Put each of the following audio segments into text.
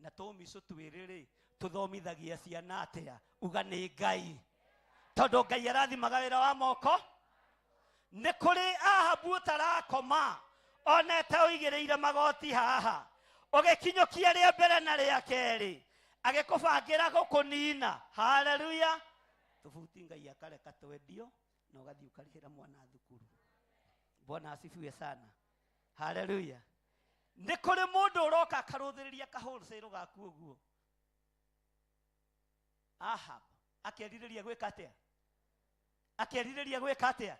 Na tũmicũ twĩrĩ rĩ, tũthomithagia ciana atĩa? Uga nĩ Ngai, tondũ Ngai arathimaga wĩra wa moko. Nĩ kũrĩ Ahabu ũtarakoma onete ũigĩrĩire magoti haha, ũgĩkinyũkia rĩa mbere na rĩa kerĩ, agĩkũbangĩra gũkũnina. Haleluya! Tũbuti Ngai akareka twendio na ũgathiĩ ũkarĩhĩra mwana thukuru. Bwana asifiwe sana. Haleluya! Nĩ kũrĩ mũndũ ũroka akarũthĩrĩria kahũlcĩrũ gaku ũguo. Ahab akerirĩria gwĩka atĩa? Akerirĩria gwĩka atĩa?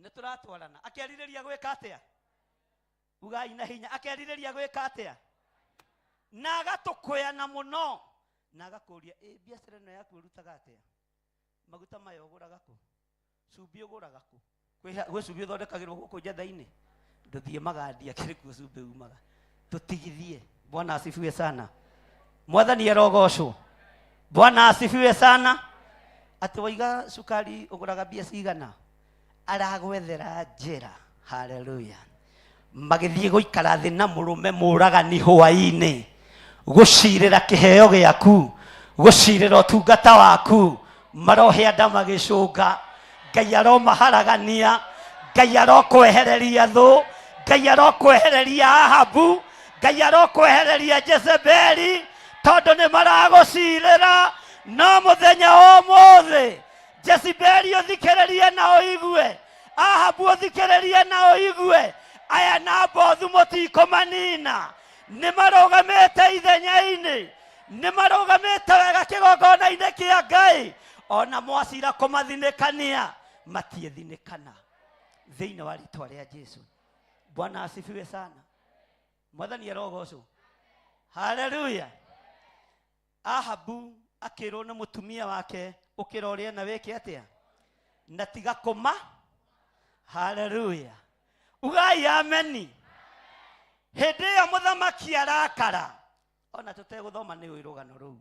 Nĩ tũratwarana. Akerirĩria gwĩka atĩa? Ugai na hinya. Akerirĩria gwĩka atĩa? Na agatũkũyana mũno na agakũria, ĩ biacara ĩno yaku ĩrutaga atĩa? Maguta maya ũgũraga kũ? Cumbĩ ũgũraga kũ? Gwĩ cumbĩ ũthondekagĩrwo gũkũ njatha-inĩ? Ndũthiĩ magandi, akĩrĩ kuo cumbĩ umaga. Tũtigithie. Bwana asifiwe sana. Mwathani arogocwo. Bwana asifiwe sana. Atĩ waiga cukari ũgũraga mbia cigana? Aragwethera njĩra. Haleluya! Magĩthiĩ gũikara thĩ na mũrũme mũragani hwaĩ-inĩ, gũcirĩra kĩheo gĩaku, gũcirĩra ũtungata waku. Marohe nda magĩcũnga. Ngai aromaharagania. Ngai arokwehereria thũ. Ngai arokwehereria Ahabu. Ngai arokwehereria Jezebeli, tondũ nĩ maragũcirĩra. No mũthenya wa ũmũthĩ, Jezebeli ũthikĩrĩrie na ũigue, Ahabu ũthikĩrĩrie na ũigue, aya na Bothu mũtikũmanina. Nĩ marũgamĩte ithenya-inĩ, nĩ marũgamĩte wega kĩgongona-inĩ kĩa Ngai. Ona mwacira kũmathinĩkania, matiĩthinĩkana, thĩinĩ wa rĩtwa rĩa Jesu. Bwana asifiwe sana. Mwathani arogocwo. Haleluya! Ahabu akĩrwo nĩ mũtumia wake, ũkĩra ũrĩe na wĩke atĩa na tiga kũma. Haleluya! Ugai ameni. Hĩndĩ ĩyo mũthamaki arakara, ona tũtegũthoma nĩ ũĩ rũgano rũu.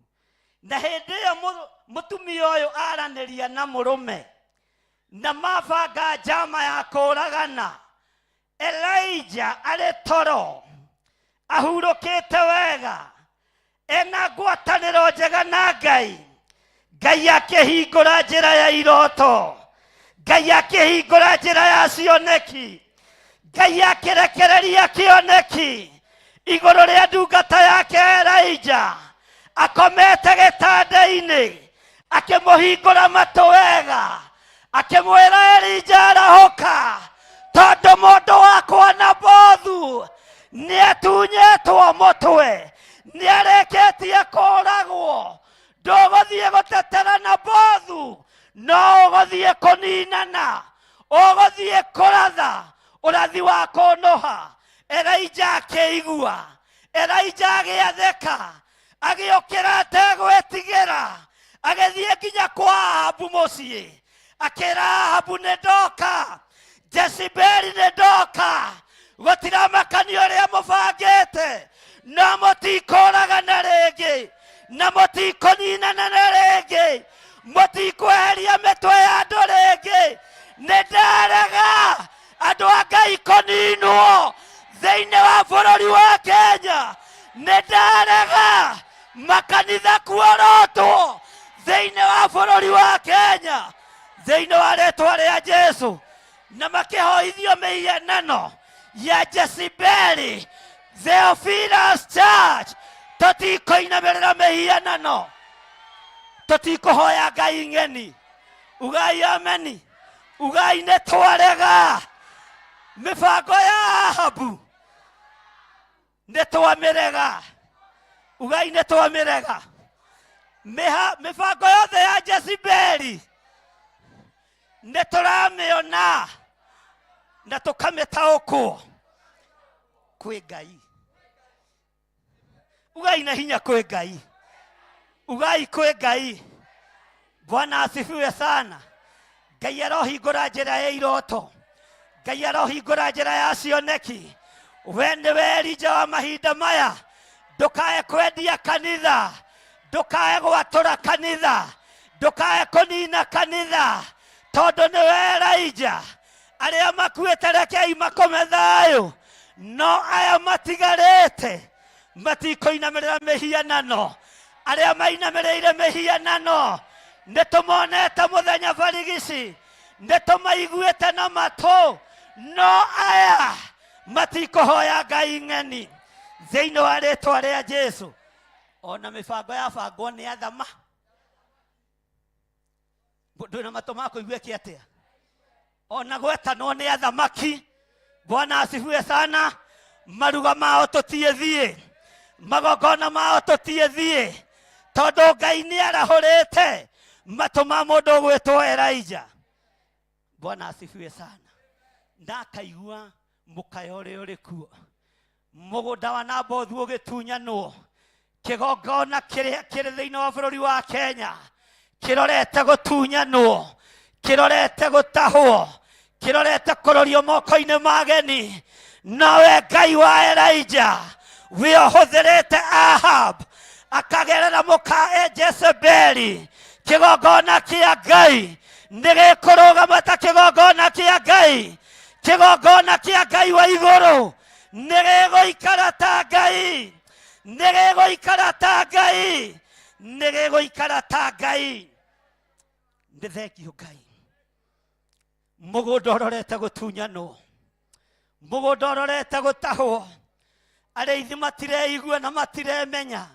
Na hĩndĩ ĩyo mũtumia ũyũ aranĩria na mũrũme na mabanga njama ya kũragana, Elijah arĩ toro, ahurũkĩte wega, ena ngwatanĩro njega na Ngai. Ngai akĩhingũra njĩra ya iroto, Ngai akĩhingũra njĩra ya cioneki, Ngai akĩrekereria kĩoneki igũrũ rĩa ndungata yake Elijah akomete gĩtanda-inĩ, akĩmũhingũra matũ wega, akĩmwĩra, Elija, arahũka, tondũ mũndũ wakwa Nabothu nĩatunyĩtwo mũtwe, nĩarĩkĩtie kũũragwo. Ndũgũthiĩ gũtetera Nabothu, no ũgũthiĩ kũninana, ũgũthiĩ kũratha ũrathi wa kũnũha. Elija akĩigua, Elija agĩathĩka, agĩũkĩra ategwĩtigĩra, agĩthiĩ nginya kwa Ahabu mũciĩ, akĩra Ahabu, nĩ ndoka. Jezebeli, nĩ ndoka. Gũtiramakania ũrĩa mũbangĩte, no mũtikũragana rĩngĩ na mũtikũninana rĩngĩ, mũtikweheria mĩtwe ya andũ rĩngĩ. Nĩ ndarega andũ a Ngai kũninwo thĩinĩ wa bũrũri wa Kenya. Nĩ ndarega makanitha kuorotwo thĩinĩ wa bũrũri wa Kenya, thĩinĩ wa rĩtwa rĩa Jesu. Na makĩhoithio mĩhianano ya Jezebeli. Theophilus Church, tũtikũinamĩrĩra mĩhianano, tũtikũhoya ngai ng'eni. Ugai ameni. Ugai nĩ twarega mĩbango ya Ahabu, nĩ twamĩrega. Ugai nĩ twamĩrega mĩbango yothe ya Jezebeli, nĩ tũramĩona na tũkamĩtaũkwo. Kwĩ Ngai. Ugai na hinya, kwĩ Ngai. Ugai kwĩ Ngai. Bwana asifiwe sana. Ngai arohingũra njĩra ya iroto, Ngai arohingũra njĩra ya cioneki. We nĩwe Elija wa mahinda maya. Ndũkae kwendia kanitha, ndũkae gwatũra kanitha, ndũkae kũnina kanitha, tondũ nĩwe Elija. Arĩa makuĩte rekei makome thayũ, no aya matigarĩte. Matikũinamĩrĩra mĩhianano. Arĩa mainamĩrĩire mĩhianano nĩ tũmonete mũthenya barigici, nĩ tũmaiguĩte na matũ, no aya matikũhoya ngai ng'eni thĩinĩ wa rĩtwa rĩa Jesu. Ona mĩbango yabangwo nĩ athama ndwĩ na matũ ma kũigua ĩkĩ atĩa ona gwetanwo nĩ athamaki. Bwana asifiwe sana. Maruga mao tũtiĩthiĩ, magongona mao tũtiĩthiĩ, tondũ Ngai nĩ arahũrĩte matũ ma mũndũ ũgwĩtwo Elijah. Bwana asifiwe sana. Ndakaigua mũkayo ũrĩa ũrĩ kuo, mũgũnda wa Nabothu ũgĩtunyanwo, kĩgongona kĩrĩa kĩrĩ thĩinĩ wa bũrũri wa Kenya kĩrorete gũtunyanwo, kĩrorete gũtahwo, kĩrorete kũrorio moko-inĩ ma ageni. Nowe Ngai wa Elijah wĩohũthĩrĩte Ahab akagerera mũka e Jezebeli, kĩgongona kĩa Ngai nĩ gĩkũrũgama ta kĩgongona kĩa Ngai. Kĩgongona kĩa Ngai wa igũrũ nĩ gĩgũikara ta Ngai, nĩ gĩgũikara ta Ngai, nĩ gĩgũikara ta Ngai. Nĩ thengio Ngai. Mũgũnda ũrorete gũtunyanwo, mũgũnda ũrorete gũtahwo, arĩithi matireigua na matiremenya,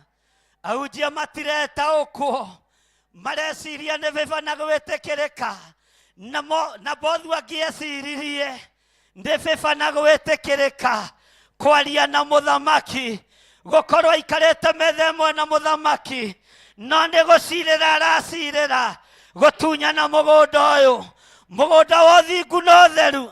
ahunjia matiretaũkwo, mareciria nĩ bĩba na gwĩtĩkĩrĩka. Na bothu angĩeciririe nĩ bĩba na gwĩtĩkĩrĩka kwaria na mũthamaki, gũkorwo aikarĩte metha ĩmwe na mũthamaki, no nĩ gũcirĩra aracirĩra gũtunyana mũgũnda ũyũ, mũgũnda wa ũthingu na ũtheru,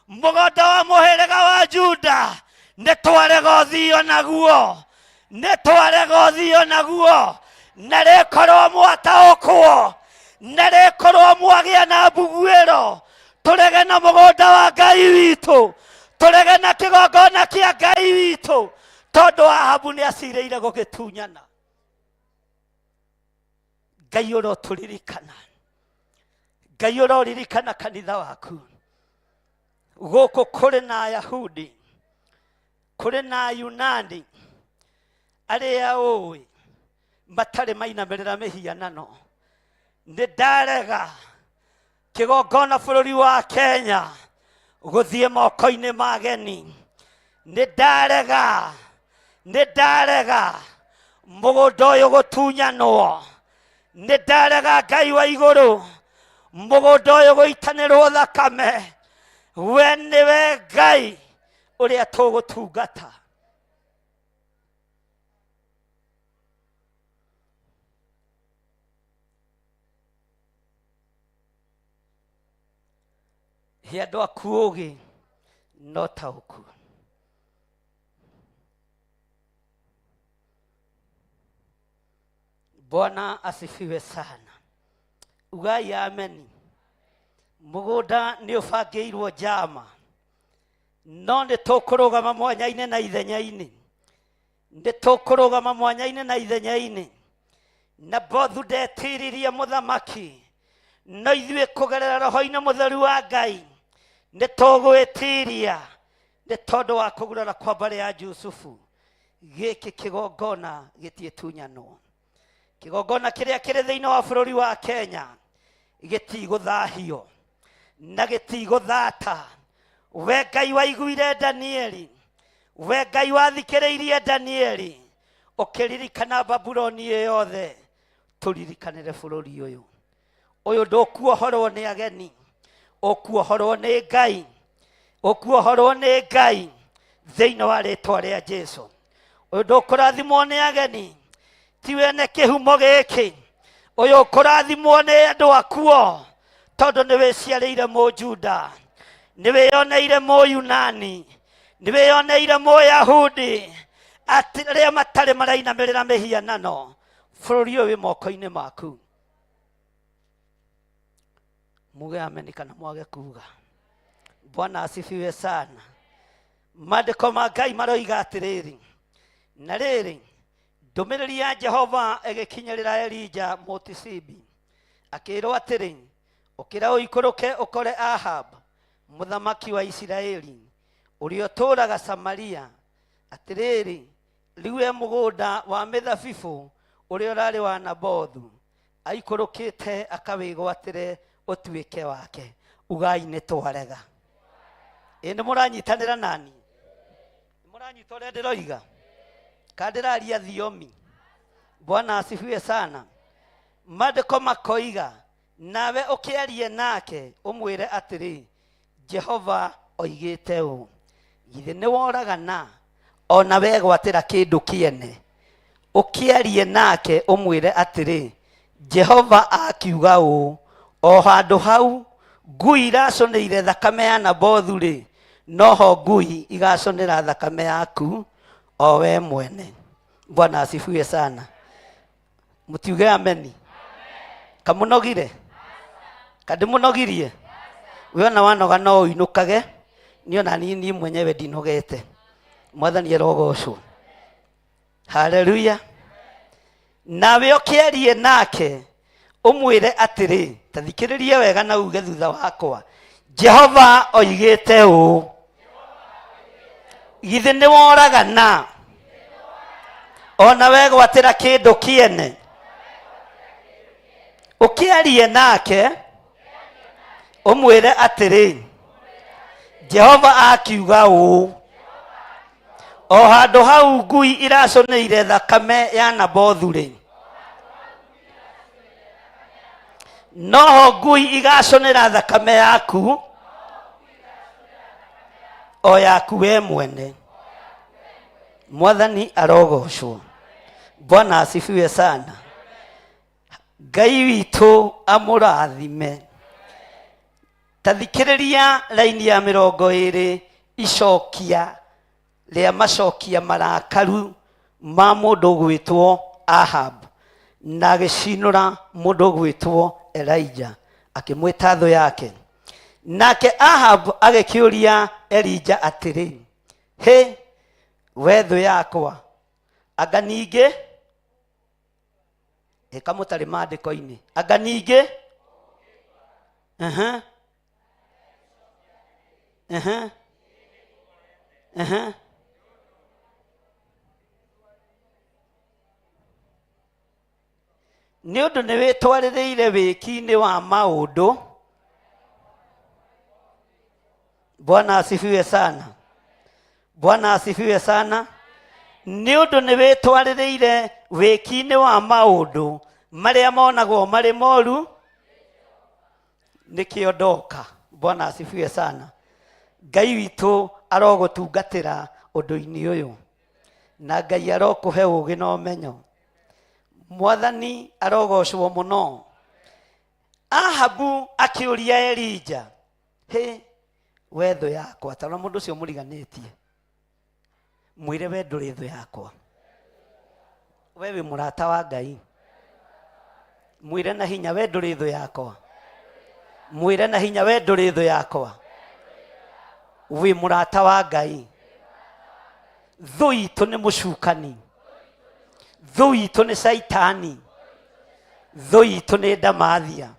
mũgũnda wa mũhĩrĩga wa Juda. Nĩ twarega ũthio naguo, nĩ twarega ũthio naguo, na rĩkorwo mwataũkwo, na rĩkorwo mwagĩa na mbuguĩro, tũrege na mũgũnda wa Ngai witũ, tũrege na kĩgongona kĩa Ngai witũ, tondũ Ahabu nĩ acirĩire gũgĩtunyana. Ngai ũrotũririkana, Ngai ũroririkana kanitha waku. Gũkũ kũrĩ na Ayahudi, kũrĩ na Ayunani arĩa ũĩ matarĩ mainamĩrĩra mĩhianano. Nĩ ndarega kĩgongona bũrũri wa Kenya gũthiĩ moko-inĩ ma ageni. Nĩ ndarega, nĩ ndarega mũgũnda ũyũ gũtunyanwo. Nĩ ndarega Ngai wa igũrũ mũgũnda ũyũ gũitanĩrwo thakame. We nĩwe Ngai ũrĩa tũgũtungata. He andũ aku ũũgĩ na ũtaũku. Bwana asifiwe sana. Ugai ameni. Mũgũnda nĩ ũbangĩirwo njama, no nĩ tũkũrũgama mwanya-inĩ na ithenya-inĩ, nĩ tũkũrũgama mwanya-inĩ na ithenya-inĩ. Na bothu ndetiririe mũthamaki, no ithuĩ kũgerera roho-inĩ mũtheru wa Ngai nĩ tũgwĩtiria, nĩ tondũ wa kũgurara kwa mbarĩ ya Jusufu. Gĩkĩ kĩgongona gĩtiĩtunyanwo. Kĩgongona kĩrĩa kĩrĩ thĩinĩ wa bũrũri wa Kenya gĩtigũthahio na gĩtigũthata. We Ngai waiguire Danieli, we Ngai wathikĩrĩirie Danieli, ũkĩririkana Babuloni ĩ yothe, tũririkanĩre bũrũri ũyũ. Ũyũ ndũkuohorwo nĩ ageni, ũkuohorwo nĩ Ngai, ũkuohorwo nĩ Ngai thĩinĩ wa rĩtwa rĩa Jesu. Ũyũ ndũkũrathimwo nĩ ageni, ti wene kĩhumo gĩkĩ. Ũyũ ũkũrathimwo nĩ andũ akuo, tondũ nĩ wĩciarĩire Mũjuda, nĩ wĩyoneire Mũyunani, nĩ wĩyoneire Mũyahudi, atĩ arĩa matarĩ marainamĩrĩra mĩhianano. Bũrũri ũyũ wĩ moko-inĩ maku. Muge ameni kana mwage kuga. Bwana asifiwe sana. Maandĩko ma Ngai maroiga atĩrĩrĩ, na rĩrĩ, ndũmĩrĩri ya Jehova ĩgĩkinyĩrĩra Elija Mũtisibi, akĩĩrwo atĩrĩ, ũkĩra ũikũrũke ũkore Ahab mũthamaki wa Isiraeli ũrĩa ũtũũraga Samaria. Atĩrĩrĩ, Rĩu e mũgũnda wa mĩthabibũ ũrĩa ũrarĩ wa Nabothu, aikũrũkĩte akawĩgwatĩre ũtuĩke wake. Ugai nĩ twarega. Ĩ nĩ mũranyitanĩra nani? Nĩ mũranyita ũrĩa ndĩroiga? Ka ndĩraria thiomi? Bwana asifiwe sana. Maandĩko makoiga, nawe ũkĩarie nake ũmwĩre atĩrĩ, Jehova oigĩte ũũ, githĩ nĩ woragana o na wegwatĩra kĩndũ kĩene? Ũkĩarie nake ũmwĩre atĩrĩ, Jehova akiuga ũũ, o handũ hau ngui iracũnĩire thakame ya Nabothu-rĩ, noho ngui igacũnĩra thakame yaku o we mwene. Bwana asifiwe sana. Mũtiuge ameni. Kamũnogire? Kandĩmũnogirie? We ona wanoga no ũinũkage, niĩ ona niĩ niĩ mwenyewe ndinogete. Mwathani arogocwo. Haleluya. Nawe ũkĩarie nake ũmwĩre atĩrĩ, ta thikĩrĩria wega na uge thutha wakwa, Jehova oigĩte ũũ, githĩ nĩ woragana ona wegwatĩra kĩndũ kĩene? Ũkĩarie nake ũmwĩre atĩrĩ, Jehova akiuga ũũ, o handũ hau ngui iracũnĩire thakame ya Nabothu-rĩ, noho ngui igacũnĩra thakame yaku o yaku we mwene. Mwathani arogocwo. Bwana asifiwe sana. Ngai witũ amũrathime. Ta thikĩrĩria raini ya 20, icokia rĩa macokia marakaru ma mũndũ ũgwĩtwo Ahab, na agĩcinũra mũndũ ũgwĩtwo Elijah, akĩmwĩta thũ yake. Nake Ahab agĩkĩũria Elijah atĩrĩ, hĩ, we thũ yakwa, anga ningĩ ĩka mũtarĩ maandĩko-inĩ, anga ningĩ Aha. Aha. Aha. Nĩ ũndũ nĩ wĩtwarĩrĩire wĩki-inĩ wa maũndũ. Bwana asifiwe sana. Bwana asifiwe sana. Nĩ ũndũ nĩ wĩtwarĩrĩire wĩki-inĩ wa maũndũ marĩa monagwo marĩ moru, nĩkĩo ndoka. Bwana asifiwe sana. Ngai witũ arogũtungatĩra ũndũ-inĩ ũyũ, na Ngai arokũhe ũgĩ na ũmenyo. Mwathani arogocwo mũno. Ahabu akĩũria Elija, hĩ, we thũ yakwa, tarora mũndũ ũcio mũriganĩtie, mwĩre we ndũrĩ thũ yakwa, we wĩ mũrata wa Ngai. Mwĩre na hinya, we ndũrĩ thũ yakwa. Mwĩre na hinya, we ndũrĩ thũ yakwa, wĩ mũrata wa Ngai. Thũ itũ nĩ mũcukani, thũ itũ nĩ caitani, thũ itũ nĩ ndamathia.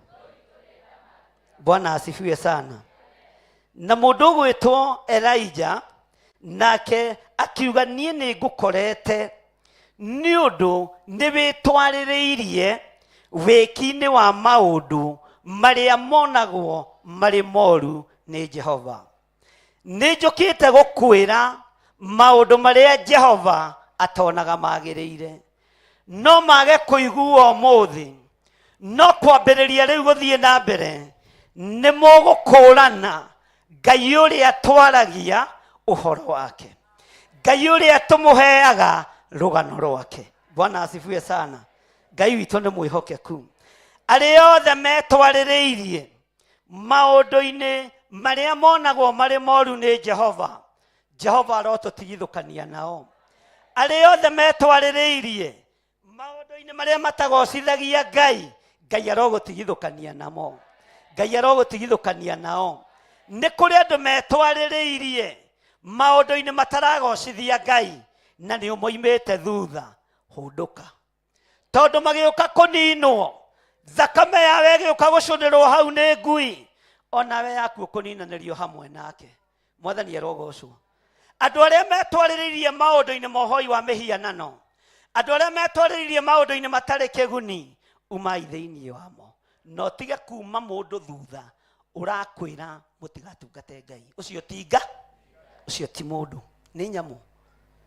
Bwana asifiwe sana. Na mũndũ ũgwĩtwo Elijah nake akiuga, niĩ nĩ ngũkorete nĩ ũndũ nĩ wĩtwarĩrĩirie wĩki-inĩ wa maũndũ marĩa monagwo marĩ moru nĩ Jehova. Nĩ njũkĩte gũkwĩra maũndũ marĩa Jehova atonaga magĩrĩire, no mage kũiguo ũmũthĩ, no kwambĩrĩria rĩu gũthiĩ na mbere nĩ mũgũkũrana Ngai ũrĩa twaragia ũhoro wake, Ngai ũrĩa tũmũheaga rũgano rwake. Bwana asifiwe sana. Ngai witũ nĩ mwĩhokeku. Arĩa othe metwarĩrĩirie maũndũ-inĩ marĩa monagwo marĩ moru nĩ Jehova, Jehova arotũtigithũkania nao. Arĩa othe metwarĩrĩirie maũndũ-inĩ marĩa matagocithagia Ngai, Ngai arogũtigithũkania namo. Ngai arogũtigithũkania nao. Nĩ kũrĩ andũ metwarĩrĩirie maũndũ-inĩ mataragocithia Ngai, na nĩ ũmoimĩte thutha. Hũndũka, tondũ magĩũka kũninwo, thakame yawe ĩgĩũka gũcũnĩrwo hau nĩ ngui, onawe yaku ũkũninanĩrio hamwe nake. Mwathani arogocwo. Andũ arĩa metwarĩrĩirie maũndũ-inĩ ma ũhoi wa mĩhianano, andũ arĩa metwarĩrĩirie maũndũ-inĩ matarĩ kĩguni, umai thĩinĩ wamo, na ũtige kuma mũndũ thutha ũrakwĩra mũtigatungate Ngai. Ũcio ti nga, ũcio ti mũndũ, nĩ nyamũ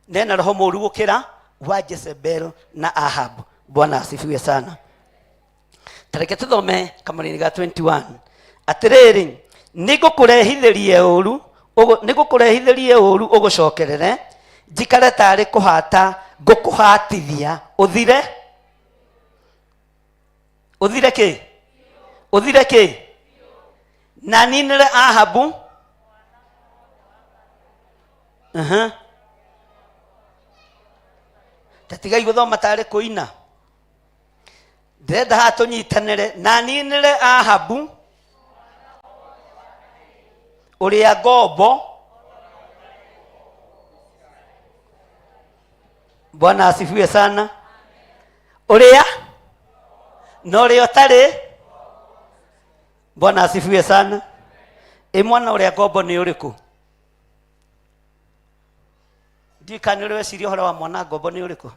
nena roho mũru gũkĩra wa Jezebel na Ahab. Bwana asifiwe sana. Tareke tũthome kamũrĩri ga 21. Atĩrĩrĩ, nĩngũkũrehithĩrie ũru, nĩngũkũrehithĩrie ũru ũgũcokerere, njikare tarĩ kũhata ngũkũhatithia ũthire, ũthire kĩ, ũthire kĩ, na ninĩre Ahabu. Aha. Tatigai gũthoma tarĩ kũina. Ndĩrenda haha tũnyitanĩre na ninĩre Ahabu ũrĩa ngombo. Bwana asifiwe sana. Ũrĩa na ũrĩa ũtarĩ. Bwana asifiwe sana. Ĩ mwana ũrĩa ngombo nĩ ũrĩkũ? Ndiũĩ kana nĩ ũrĩ weciria ũhoro wa mwana ngombo nĩ ũrĩkũ.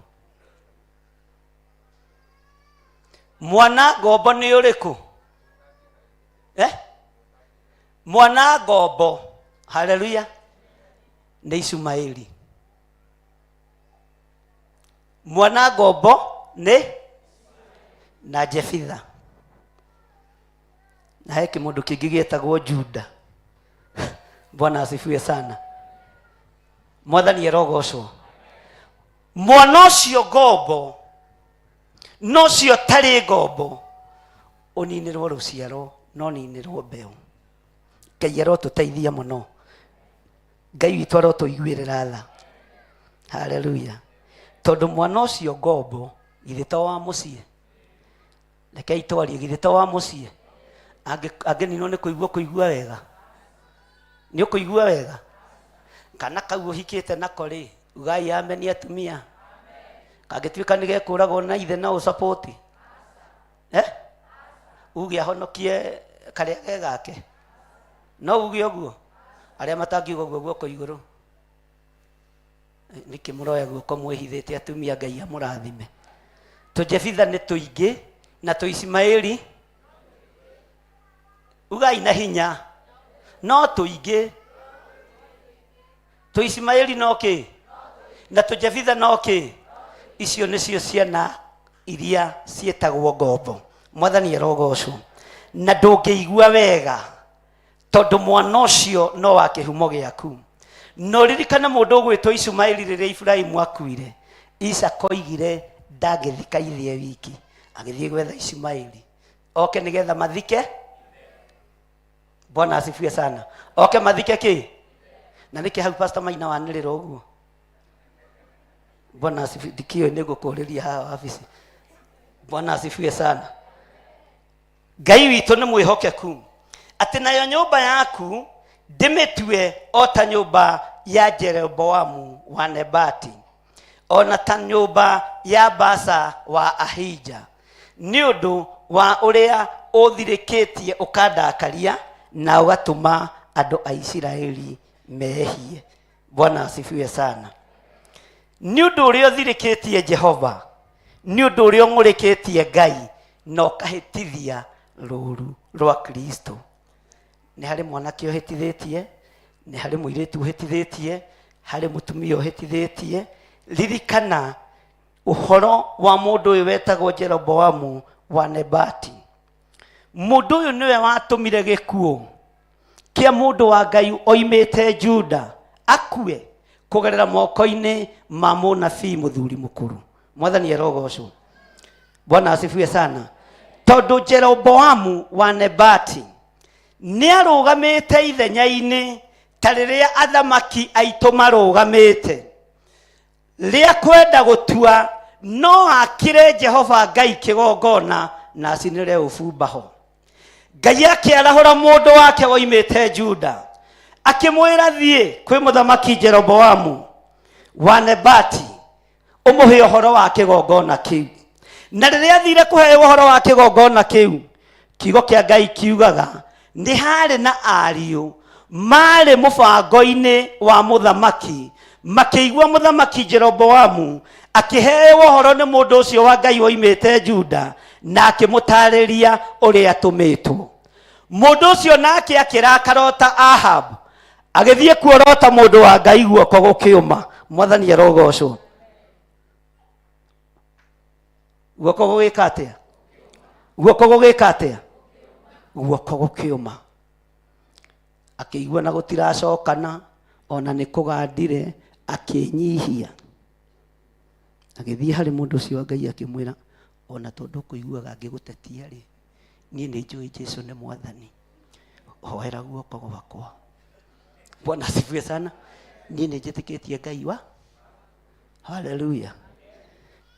Mwana ngombo nĩ ũrĩkũ? Eh? Mwana ngombo, haleluya, nĩ Ishumaeli. Mwana ngombo nĩ na Jefitha, na he kĩmũndũ kĩngĩ gĩetagwo Juda. Bwana asifiwe sana. Mwathani arogocwo. Mwana ũcio ngombo no ũcio ũtarĩ ngombo, ũninĩrwo rũciaro no ninĩrwo mbeũ. Ngai arotũteithia mũno, Ngai witũ arotũiguĩrĩra tha. Haleluya. Tondũ mwana ũcio ngombo githĩ to wa mũciĩ? Rekei twarie, githĩ to wa mũciĩ? Angĩninwo nĩ kũigua, kũigua wega nĩ ũkũigua wega. Kana kau ũhikĩte nako rĩ, ugai ameni atumia. Kangĩtuĩka nĩ gekũragwo na ithe no ũcapoti, eh? Uge ahonokie karĩa ge gake, no uge ũguo. Arĩa matangiuga ũguo guoko igũrũ. Nĩkĩ mũroya guoko mwĩhithĩte atumia? Ngai amũrathime. Tũjebitha nĩ tũingĩ na tũisimaeli, ugai na hinya, no tũingĩ. Tũisimaeli no kĩ na tũjebitha no kĩ. Icio nĩcio ciana iria ciĩtagwo ngombo. Mwathani arogocwo. Na ndũngĩigua wega tondũ mwana ũcio no wa kĩhumo gĩaku. No ririkane mũndũ ũgwĩtwo Ishumaeli, rĩrĩa Iburahĩmu akuire, Isaka oigire ndangĩthika ithe wiki, agĩthiĩ gwetha Ishumaeli oke nĩgetha mathike. Bwana asifiwe sana. Oke mathike kĩ na nĩkĩ hau Pastor Maina wanĩrĩra ũguo? Bwana asifiwe. Ndikĩũĩ, nĩ ngũkũrĩria haha wabici. Bwana asifiwe sana. Ngai witũ nĩ mwĩhokeku, atĩ nayo nyũmba yaku ndĩmĩtue o ta nyũmba ya Jeroboamu wa Nebati, o na ta nyũmba ya Baasa wa Ahija, nĩ ũndũ wa ũrĩa ũthirĩkĩtie ũkandakaria na ũgatũma andũ a Isiraeli mehie. Bwana asifiwe sana. Nĩ ũndũ ũrĩa ũthirĩkĩtie Jehova, nĩ ũndũ ũrĩa ũng'ũrĩkĩtie Ngai na ũkahĩtithia rũũru rwa Kristo. Nĩ harĩ mwanake ũhĩtithĩtie, nĩ harĩ mũirĩtu ũhĩtithĩtie, harĩ mũtumia ũhĩtithĩtie. Ririkana ũhoro wa mũndũ ũyũ wetagwo Jeroboamu wa Nebati. Mũndũ ũyũ nĩwe watũmire gĩkuũ kĩa mũndũ wa Ngai oimĩte Juda akue kũgerera moko-inĩ ma mũnabii mũthuri mũkũrũ. Mwathani arogocwo. Bwana asifiwe sana. Tondũ Jeroboamu wa Nebati nĩ arũgamĩte ithenya-inĩ ta rĩrĩa athamaki aitũ marũgamĩte rĩa kwenda gũtua no akĩre Jehova Ngai kĩgongona na acinĩre ũbumba ho. Ngai akĩarahũra mũndũ wake woimĩte Juda, akĩmwĩra, thiĩ kwĩ mũthamaki Jeroboamu wa Nebati ũmũhe ũhoro wa kĩgongona kĩu. Na rĩrĩa athire kũheo ũhoro wa kĩgongona kĩu, kiugo kĩa Ngai kiugaga nĩ harĩ na ariũ Maarĩ mũbango-inĩ wa mũthamaki, makĩigua mũthamaki Jeroboamu akĩheo ũhoro nĩ mũndũ ũcio wa Ngai woimĩte Juda, na akĩmũtaarĩria ũrĩa atũmĩtwo. Mũndũ ũcio nake akĩrakara o ta Ahab, agĩthiĩ kuorota mũndũ wa Ngai guoko gũkĩũma. Mwathani arogocwo. Guoko gũgĩka atĩa? Guoko gũgĩka atĩa? Guoko gũkĩũma. Akĩigua na gũtiracokana, ona nĩ kũgandire, akĩnyihia. Agĩthiĩ harĩ mũndũ ũcio wa Ngai akĩmwĩra, ona tondũ ũkũiguaga ngĩgũtetia rĩ, niĩ nĩ njũĩ Jesu nĩ mwathani, hoera guoko gwakwa. Bwana asifiwe sana. Niĩ nĩ njĩtĩkĩtie Ngai wa haleluya.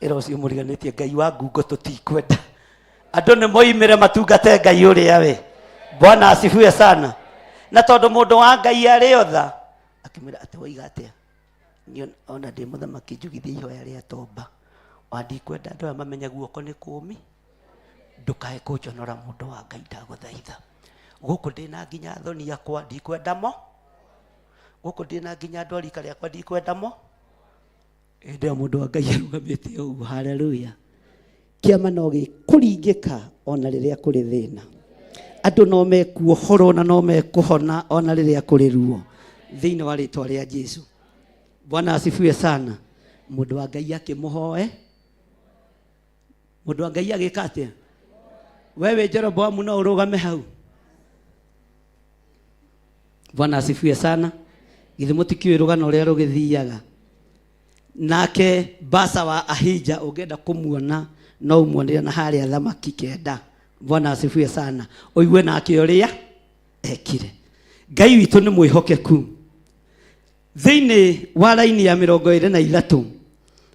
Ĩra ũcio mũriganĩtie Ngai wa ngungo tũtikwenda. Andũ nĩ moimĩre matungate Ngai ũrĩa we. Bwana asifiwe sana. Na tondũ mũndũ wa Ngai arĩ otha, akĩmwĩra atĩ woiga atĩa? Niĩ ona ndĩ mũthamaki njugithie ihoya rĩa tomba. Wa ndikwenda andũ aya mamenye guoko nĩ kũmi. Ndũkae kũnjonora mũndũ wa Ngai ndagũthaitha. Gũkũ ndĩna nginya thoni yakwa ndikwenda mo. Gũkũ ndĩna nginya andũ a rika rĩakwa ndikwenda mo. Hĩndĩ ĩyo mũndũ wa Ngai arũgamĩte ũguo, haleluya. Kĩama no gĩkũringĩka ona rĩrĩa kũrĩ thĩna. Andũ no mekuohorwo na no mekũhona ona rĩrĩa kũrĩ ruo. Thĩinĩ wa rĩtwa rĩa Jesu. Bwana asifiwe sana. Mũndũ wa Ngai akĩmũhoe. Mũndũ wa Ngai agĩka atĩa? We wĩ Jeroboamu no ũrũgame hau. Bwana asifiwe sana. Githĩ mũtikĩũĩ rũgano ũrĩa rũgĩthiaga. Nake Basa wa Ahija ũngĩenda kũmuona no ũmuonere na harĩa thamaki kenda. Bwana asifiwe sana. Ũigue nake ũrĩa ekire. Ngai witũ nĩ mwĩhokeku. Thĩinĩ wa raini ya 23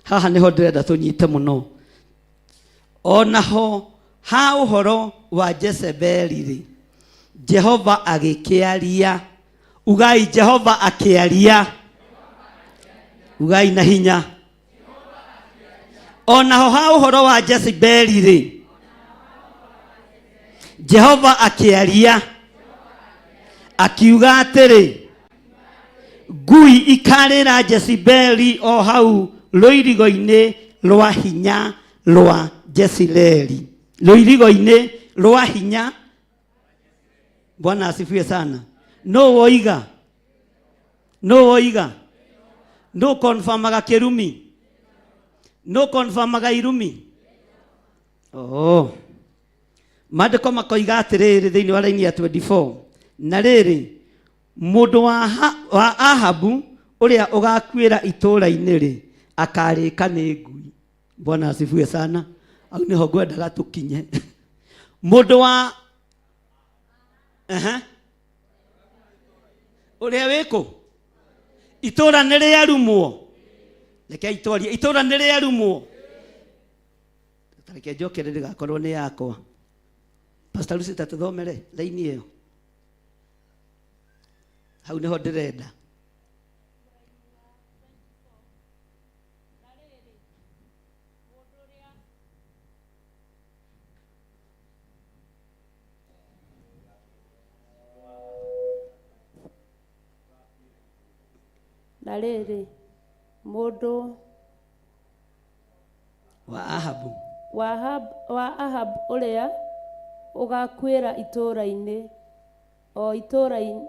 haha nĩho ndĩrenda tũnyite mũno. Onaho ha ũhoro wa Jezebeli rĩ, Jehova agĩkĩaria. Ugai Jehova akĩaria. Ugai na hinya. Onaho ha ũhoro wa Jezebeli rĩ, Jehova akĩaria akiuga atĩrĩ, ngui ikarĩra Jezebeli o hau rũirigo-inĩ rwa hinya rwa Jezreeli. Rũirigo-inĩ rwa hinya. Bwana asifiwe sana. No woiga, no woiga, no confirmaga kĩrumi, no confirmaga irumi. Oh. Maandĩko makoiga atĩrĩrĩ thĩinĩ wa raini ya 24, na rĩrĩ, mũndũ wa Ahabu ũrĩa ũgakuĩra itũũra-inĩ rĩ, akarĩka nĩ ngui. Bwana asifiwe sana. Au nĩho ngwendaga tũkinye. Mũndũ wa Ehe. Ũrĩa wĩkũ? Itũũra nĩ rĩarumwo. Rekei twarie, itũũra nĩ rĩarumwo. Reke njokere ndĩgakorwo nĩ yakwa. Pastor Lucy tatuthomere raini ĩyo. Hau nĩho ndĩrenda. Na rĩrĩ, mũndũ wa Ahabu wa Ahabu ũrĩa ũgaakuĩra itũũra-inĩ, o itũũra-inĩ,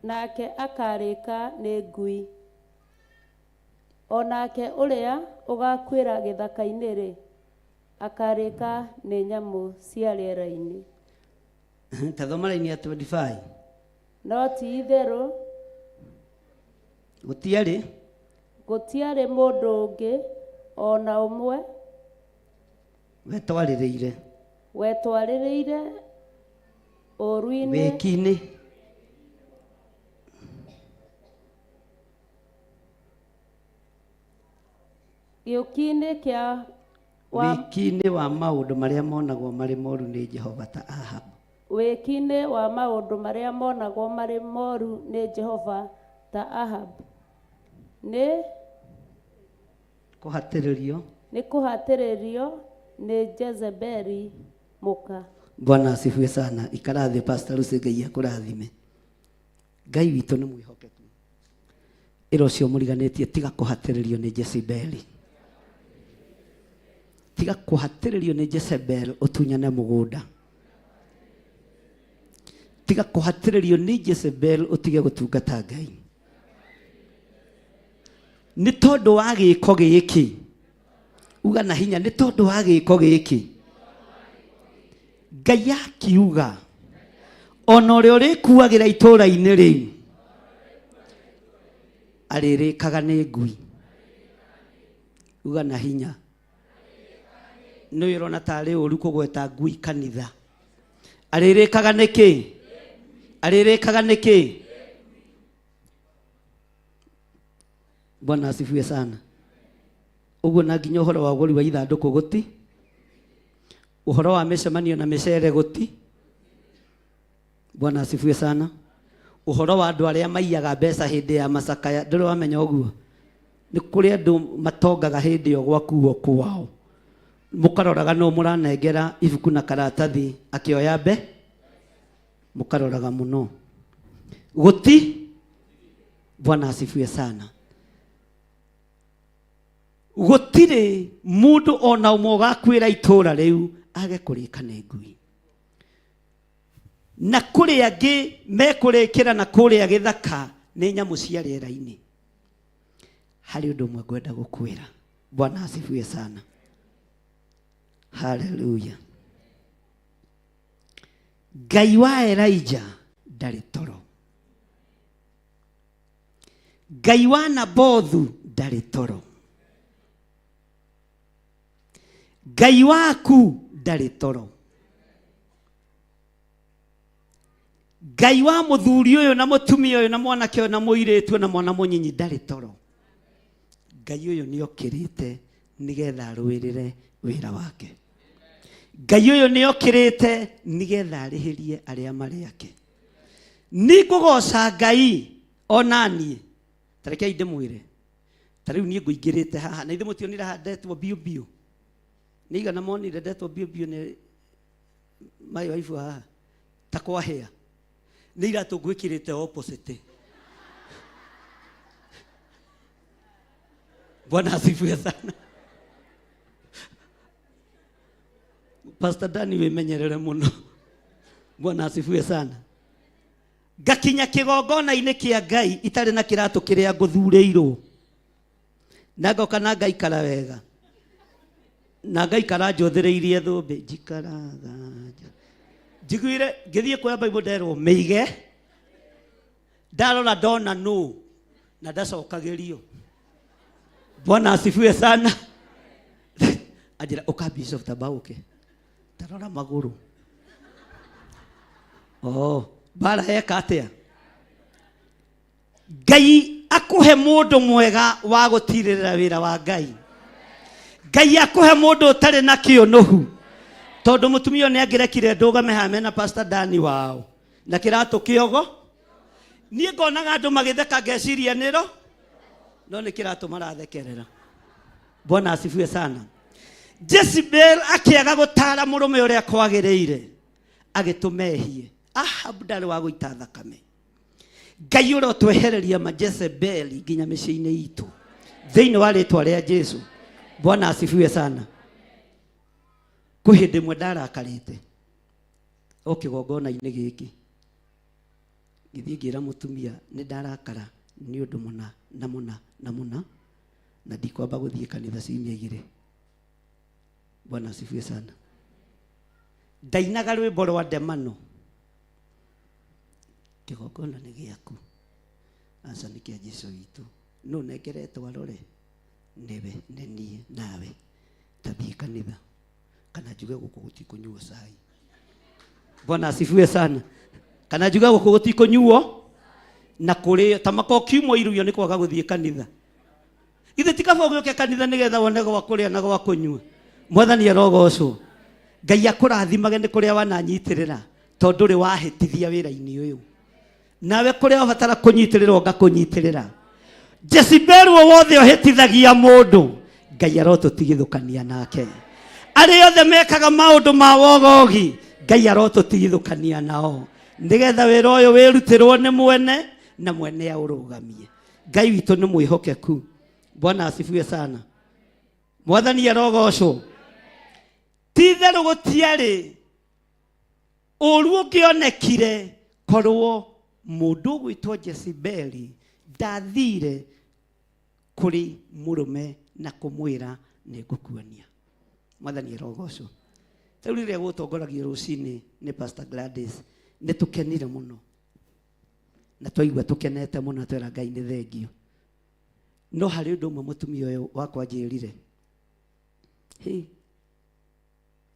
nake akaarĩka nĩ ngui. O nake ũrĩa ũgaakuĩra gĩthaka-inĩ-rĩ, akaarĩka nĩ nyamũ cia rĩera-inĩ. Ta thoma raini ya 25. No ti-itherũ Gũtiarĩ gũtiarĩ mũndũ ũngĩ o na ũmwe wetwarĩrĩire wetwarĩrĩire ũũru-inĩ wĩki-inĩ gĩũki-inĩ kĩa wa wĩki-inĩ wa maũndũ marĩa monagwo marĩ moru nĩ Jehova ta Ahabu. Wĩki-inĩ wa maũndũ marĩa monagwo marĩ moru nĩ Jehova ta Ahabu. Nĩ kũhatĩrĩrio nĩ kũhatĩrĩrio nĩ Jezebeli mũka. Bwana asifiwe sana. Ikara thĩ, Pastor Lucy, Ngai akũrathime. Ngai witũ nĩ mwĩhokeku. Ĩra ũcio mũriganĩtie, tiga kũhatĩrĩrio nĩ Jezebeli. Tiga kũhatĩrĩrio nĩ Jezebel ũtunyane mũgũnda. Tiga kũhatĩrĩrio nĩ Jezebel ũtige gũtungata Ngai. Nĩ tondũ wa gĩko gĩkĩ, uga na hinya, nĩ tondũ wa gĩko gĩkĩ, Ngai akiuga ona ũrĩa ũrĩkuagĩra itũũra-inĩ rĩu arĩrĩkaga nĩ ngui. Uga na hinya. Nĩ ũrona tarĩ ũru kũgweta ngui kanitha. Arĩrĩkaga nĩkĩ? Arĩrĩkaga nĩkĩ? Bwana asifiwe sana. Ũguo na nginya ũhoro wa ũgũri wa ithandũkũ gũti, ũhoro wa mĩcemanio na mĩcere gũti. Bwana asifiwe sana. Ũhoro wa andũ arĩa maiyaga mbeca hĩndĩ ya macakaya, ndũrĩ wamenya ũguo? Nĩ kũrĩ andũ matongaga hĩndĩ ĩyo gwakuo kwao, mũkaroraga no mũranengera ibuku na karatathi akĩoya mbe, mũkaroraga mũno gũti. Bwana asifiwe sana. Gũtirĩ mũndũ ona ũmwe ũgakuĩra itũũra rĩu age kũrĩka nĩ ngui, na kũrĩ angĩ mekũrĩkĩra na kũrĩa gĩthaka nĩ nyamũ cia rĩera-inĩ. Harĩ ũndũ ũmwe ngwenda gũkwĩra. Bwana asifiwe sana. Haleluya. Ngai wa Elijah ndarĩ toro. Ngai wa Nabothu ndarĩ toro. Ngai waku ndarĩ toro. Ngai wa mũthuri ũyũ na mũtumia ũyũ na mwanake ũyũ na mũirĩtu na mwana mũnyinyi ndarĩ toro. Ngai ũyũ nĩ okĩrĩte nĩgetha arũĩrĩre wĩra wake. Ngai ũyũ nĩ okĩrĩte nĩgetha arĩhĩrie arĩa marĩ ake. Nĩ ngũgoca Ngai ona niĩ. Ta rekei ndĩmwĩre, ta rĩu niĩ ngũingĩrĩte haha na ithuĩ mũtionire haha ndetwo biũ biũ. Nĩ igana monire ndetwo biũ biũ nĩ my wife haha ta kwahĩa. Nĩ iratũ ngwĩkĩrĩte opposite. Bwana asifiwe sana. Pastor Dani wĩmenyerere mũno. Bwana asifiwe sana. Ngakinya kĩgongona-inĩ kĩa Ngai itarĩ na kĩratũ kĩrĩa ngũthurĩirwo, na ngoka na ngaikara wega, na ngaikara njũthĩrĩirie thũmbĩ, njikaraga njiguire ngĩthiĩ kuoya Bible nderwo mĩige, ndarora ndona nũ na ndacokagĩrio. Bwana asifiwe sana. Anjĩra ũka Bishop Tabauke, tarora magũrũ. Oh, mbara yeka atĩa? Ngai akũhe mũndũ mwega wa gũtirĩrĩra wĩra wa Ngai. Ngai akũhe mũndũ ũtarĩ na kĩũnũhu, tondũ mũtumia ũyũ nĩ angĩrekire ndũgame haha mena Pastor Dani wao na kĩratũ kĩogo. Niĩ ngonaga andũ magĩtheka ngeciria nĩro, no nĩ kĩratũ marathekerera. Bwana asifiwe sana. Jezebel akĩaga gũtara mũrũme ũrĩa kwagĩrĩire, agĩtũma ehie. Ahab ndarĩ wa gũita thakame. Ngai ũrotwehereria majezebeli nginya mĩciĩ-inĩ itũ thĩinĩ wa rĩtwa rĩa Jesu. Bwana asifiwe sana. Kwĩ hĩndĩ ĩmwe ndarakarĩte o kĩgongona-inĩ gĩkĩ, ngĩthiĩ ngĩra mũtumia nĩ ndarakara nĩ ũndũ mũna na mũna na mũna, na ndikwamba gũthiĩ kanitha ciumia igĩrĩ. Bwana asifiwe sana. Ndainaga rwĩmbo rwa ndemano, kĩgongona nĩ gĩaku, aca nĩ kĩa Jesu witũ, nũ nengeretwo arore nĩwe, nĩ niĩ nawe, tathiĩ kanitha kana njuge gũkũ gũtikũnyuo cai. Bwana asifiwe sana. Kana njuge gũkũ gũtikũnyuo na kũrĩo ta mako kiumwo iruio nĩ kwaga gũthiĩ kanitha. Ithe ti kaba ũgĩũke kanitha nĩgetha wone gwa kũrĩa na gwa kũnyua. Mwathani arogocwo. Ngai akũrathimage nĩ kũrĩa wananyitĩrĩra, tondũ ndũrĩ wahĩtithia wĩra-inĩ ũyũ. Nawe kũrĩa wabatara kũnyitĩrĩrwo ngakũnyitĩrĩra. Jezebel o wothe ũhĩtithagia mũndũ, Ngai arotũtigithũkania nake. Arĩa othe mekaga maũndũ ma wogogi, Ngai arotũtigithũkania nao nĩgetha wĩra ũyũ wĩrutĩrwo nĩ mwene na mwene aũrũgamie. Ngai witũ nĩ mwĩhokeku. Bwana asifiwe sana. Mwathani arogocwo. Ti itherũ gũtiarĩ ũru ũngĩonekire korwo mũndũ ũgwĩtwo Jezebeli ndathire kũrĩ mũrũme na kũmwĩra nĩ ngũkuonia. Mwathani arogocwo. Rĩu rĩrĩa gũtongoragio rũcinĩ nĩ Pastor Gladys nĩ tũkenire mũno na twaigua tũkenete mũno twera Ngai nĩ thengio. No harĩ ũndũ ũmwe mũtumia ũyũ wakwa anjĩrire, hĩ,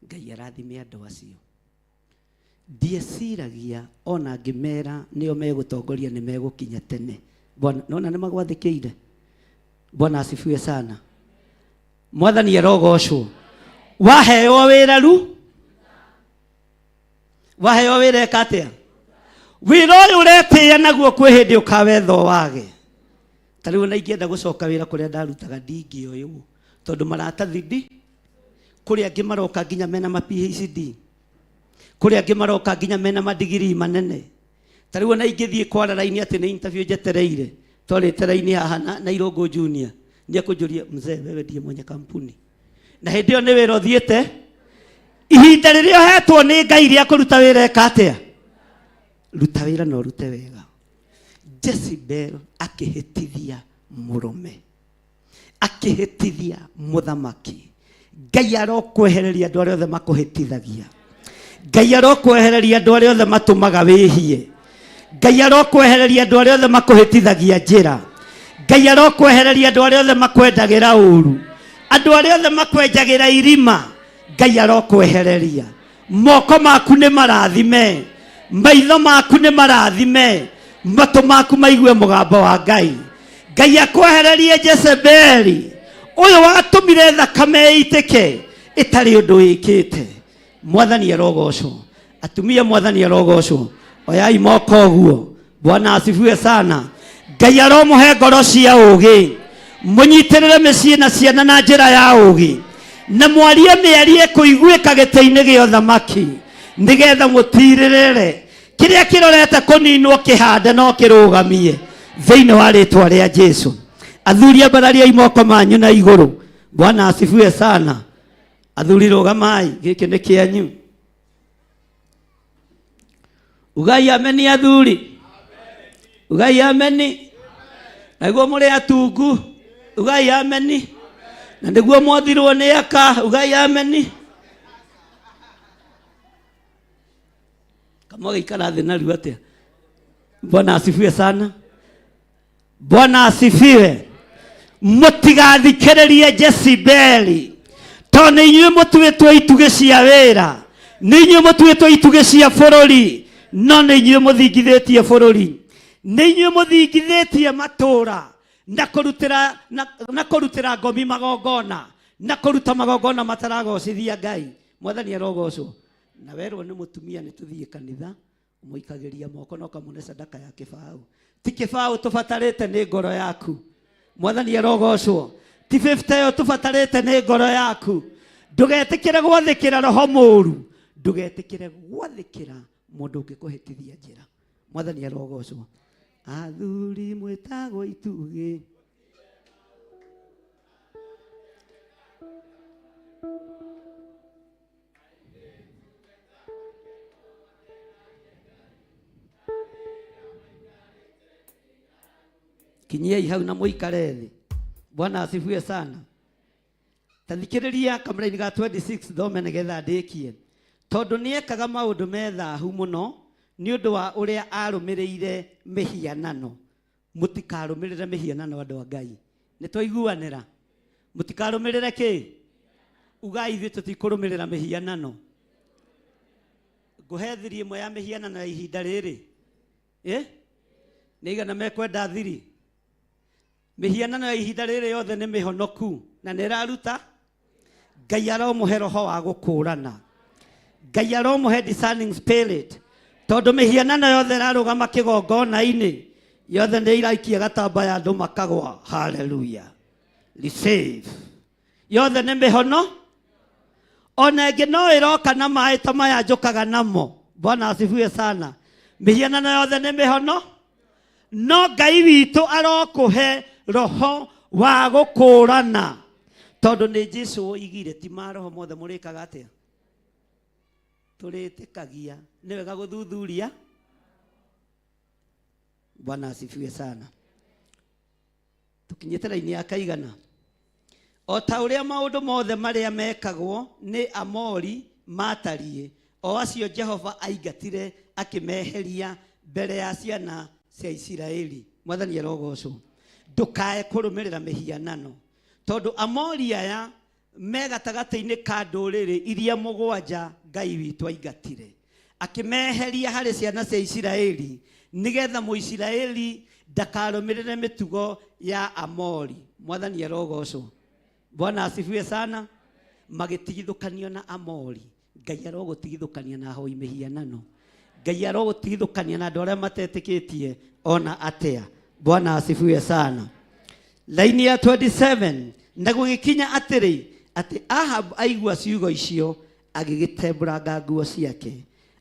Ngai arathime andũ acio. Ndieciragia ona ngĩmera nĩo megũtongoria nĩ megũkinya tene. Bwana, nona nĩ magwathĩkĩire. Bwana asifiwe sana. Mwathani arogocwo. Waheo wĩra ru, waheo wĩra ĩka atĩa? Wĩra ũyũ ũretĩĩa naguo kwĩ hĩndĩ ũkawetha wage. Ta rĩu ona ingĩenda gũcoka wĩra kũrĩa ndarutaga ndingĩoywo tondũ maratathi ndi kũrĩ angĩ maroka nginya mena ma PhD, kũrĩ angĩ maroka nginya mena madigiri manene. Ta rĩu ona ingĩthiĩ kwara raini atĩ nĩ interview njetereire, twarĩte raini haha na Irũngũ Junior nĩ ekũnjũria, mzee wewe ndiye mwenye kampuni? Na hĩndĩ ĩyo nĩ wĩra ũthiĩte. Ihinda rĩrĩa ũhetwo nĩ Ngai rĩa kũruta wĩra ĩka atĩa? Ruta wĩra na ũrute wega. Jezebel akĩhĩtithia mũrũme, akĩhĩtithia mũthamaki. Ngai arokwehereria andũ arĩa othe makũhĩtithagia. Ngai arokwehereria andũ arĩa othe matũmaga wĩhie. Ngai arokwehereria andũ arĩa othe makũhĩtithagia njĩra. Ngai arokwehereria andũ arĩa othe makwendagĩra ũru, andũ arĩa othe makwenjagĩra irima. Ngai arokwehereria. Moko maku nĩ marathime, maitho maku nĩ marathime, matũ maku maigue mũgambo wa Ngai. Ngai akwehererie Jezebeli ũyũ watũmire thakame ĩitĩke ĩtarĩ ũndũ ĩkĩte. Mwathani arogocwo. Atumia, mwathani arogocwo. Oyai moko ũguo. Bwana asifiwe sana. Ngai aromũhe ngoro cia ũgĩ, mũnyitĩrĩre mĩciĩ na ciana na njĩra ya ũgĩ, na mwarie mĩario ĩkũiguĩka gĩtĩ-inĩ gĩa ũthamaki, nĩgetha mũtirĩrĩre kĩrĩa kĩrorete kũninwo kĩhande no kĩrũgamie thĩinĩ wa rĩtwa rĩa Jesu. Athuri, ambarariai moko manyu na igũrũ. Bwana asifiwe sana. Athuri, rũgamai, gĩkĩ nĩ kĩanyu. Ugai ameni athuri, ugai ameni. Naguo mũrĩ atungu, ugai ameni. Na nĩguo mwathirwo nĩ aka, ugai ameni. Kamwe gaikara thĩ narua atĩa? Bwana asifiwe sana. Bwana asifiwe. Mũtigathikĩrĩrie Jezebeli, tondũ nĩ inyuĩ mũtuĩtwo itugĩ cia wĩra, nĩ inyuĩ mũtuĩtwo itugĩ cia bũrũri, no nĩ inyuĩ mũthingithĩtie bũrũri, nĩ inyuĩ mũthingithĩtie matũũra na kũrutĩra na kũrutĩra ngomi magongona na kũruta magongona mataragocithia Ngai. Mwathani arogocwo. Na werwo nĩ mũtumia nĩ tũthiĩ kanitha, mũikagĩria moko na ũkamũne sadaka ya kĩbaũ. Ti kĩbaũ tũbatarĩte, nĩ ngoro yaku. Mwathani arogocwo. Ti 50 ĩyo tũbatarĩte, nĩ ngoro yaku. Ndũgetĩkĩre gwathĩkĩra roho mũru, ndũgetĩkĩre gwathĩkĩra mũndũ ũngĩkũhĩtithia njĩra. Mwathani arogocwo. Athuri mwĩtagwo itugĩ. Kinyiai hau na mũikare thĩ. Bwana asifiwe sana. Ta thikĩrĩria kamũraini ga 26 thome nĩgetha ndĩkie. Tondũ nĩekaga maũndũ me thahu mũno nĩ ũndũ wa ũrĩa arũmĩrĩire mĩhianano. Mũtikarũmĩrĩre mĩhianano, andũ a Ngai. Nĩ twaiguanĩra? Mũtikarũmĩrĩre kĩ? Ugai, ithuĩ tũtikũrũmĩrĩra mĩhianano. Ngũhe thiri ĩmwe ya mĩhianano ya ihinda rĩrĩ. Ĩ nĩ igana mekwenda thiri? Mĩhianano ya ihinda rĩrĩ yothe nĩ mĩhonoku na nĩ ĩraruta. Ngai aromũhe roho wa gũkũrana. Ngai aromũhe discerning spirit, tondũ mĩhianano yothe ĩrarũgama kĩgongona-inĩ yothe nĩ iraikia gatambaya andũ makagwa. Haleluya. Receive. Yothe nĩ mĩhono. Ona ĩngĩ no ĩroka na maĩ ta maya njũkaga namo. Bwana asifiwe sana. Mĩhianano yothe nĩ mĩhono, no Ngai witũ arokũhe roho wa gũkũrana, tondũ nĩ Jesu oigire ti maroho mothe mũrĩkaga atĩa, tũrĩtĩkagia. Nĩ wega gũthuthuria. Bwana asifiwe sana. Tũkinyĩte raini ya kaigana. O ta ũrĩa maũndũ mothe marĩa mekagwo nĩ Amori matariĩ, o acio Jehova aingatire akĩmeheria mbere ya ciana cia Isiraeli. Mwathani arogocwo. Ndũkae kũrũmĩrĩra mĩhianano, tondũ Amori aya me gatagatĩ-inĩ ka ndũrĩrĩ iria mũgwanja Ngai witũ aingatire akĩmeheria harĩ ciana cia Isiraeli, nĩgetha Mũisiraeli ndakarũmĩrĩre mĩtugo ya Amori. Mwathani arogocwo. Bwana asifiwe sana. Magĩtigithũkanio na Amori. Ngai arogũtigithũkania na ahoi mĩhianano. Ngai arogũtigithũkania na andũ arĩa matetĩkĩtie ona atĩa. Bwana asifiwe sana. Laini ya 27, na gũgĩkinya atĩrĩ, atĩ Ahab aigua ciugo icio, agĩgĩtembũranga nguo ciake,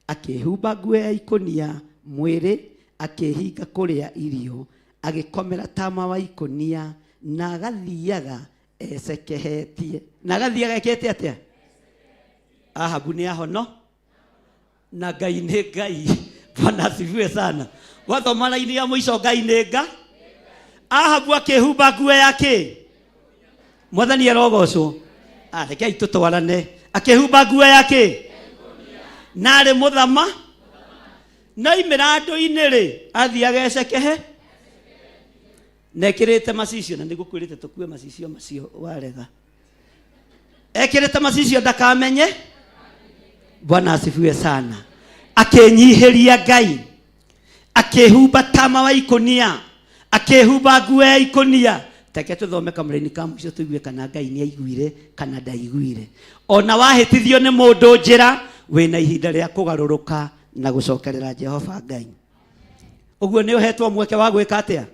akĩĩhumba nguo ya ikũnia mwĩrĩ, akĩĩhinga kũrĩa irio, agĩkomera tama wa ikũnia, na agathiaga ecekehetie. Na agathiaga ekĩte atĩa? Ahabu nĩ ahono na Ngai nĩ Ngai. Bwana asifiwe sana. Wathoma raini ya mũico, Ngai nĩ nga. Ahabu akĩhumba nguo ya kĩ? Mwathani arogocwo. Rekei tũtwarane. Akĩhumba nguo ya kĩ? Na arĩ mũthama, no imĩra andũ-inĩ rĩ, athiaga ecekehe na ekĩrĩte macicio, na nĩgũkwĩrĩte tũkue macicio macio warega. Ekĩrĩte macicio ndakamenye. Bwana asifiwe sana. Akĩnyihĩria Ngai, akĩhumba tama wa ikũnia, akĩhumba nguo ya ikũnia. Teke tũthome kamũraini ka mũico tũigue kana Ngai nĩ aiguire kana ndaiguire. Ona wahĩtithio nĩ mũndũ njĩra, wĩna ihinda rĩa kũgarũrũka na gũcokerera Jehova Ngai. Ũguo nĩ ũhetwo mweke wa gwĩka atĩa?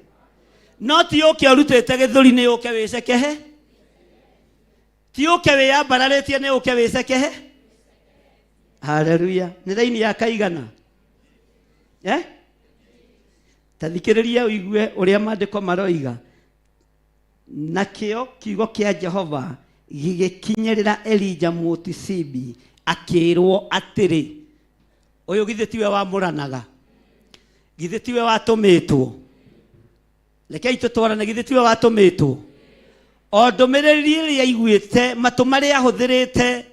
No ti ũke ũrutĩte gĩthũri nĩ ũke wĩcekehe, ti ũke wĩyambararĩtie nĩ ũke wĩcekehe. Haleluya. Nĩ raini ya kaigana, eh? Ta thikĩrĩria ũigue ũrĩa maandĩko maroiga. Nakĩo kiugo kĩa Jehova gĩgĩkinyĩrĩra Elija Mũtisibi, akĩĩrwo atĩrĩ, ũyũ githĩ tiwe wamũranaga? Githĩ tiwe watũmĩtwo? Rekei tũtwarane, githĩ tiwe watũmĩtwo? O ndũmĩrĩri ĩrĩa aiguĩte, matũ marĩa ahũthĩrĩte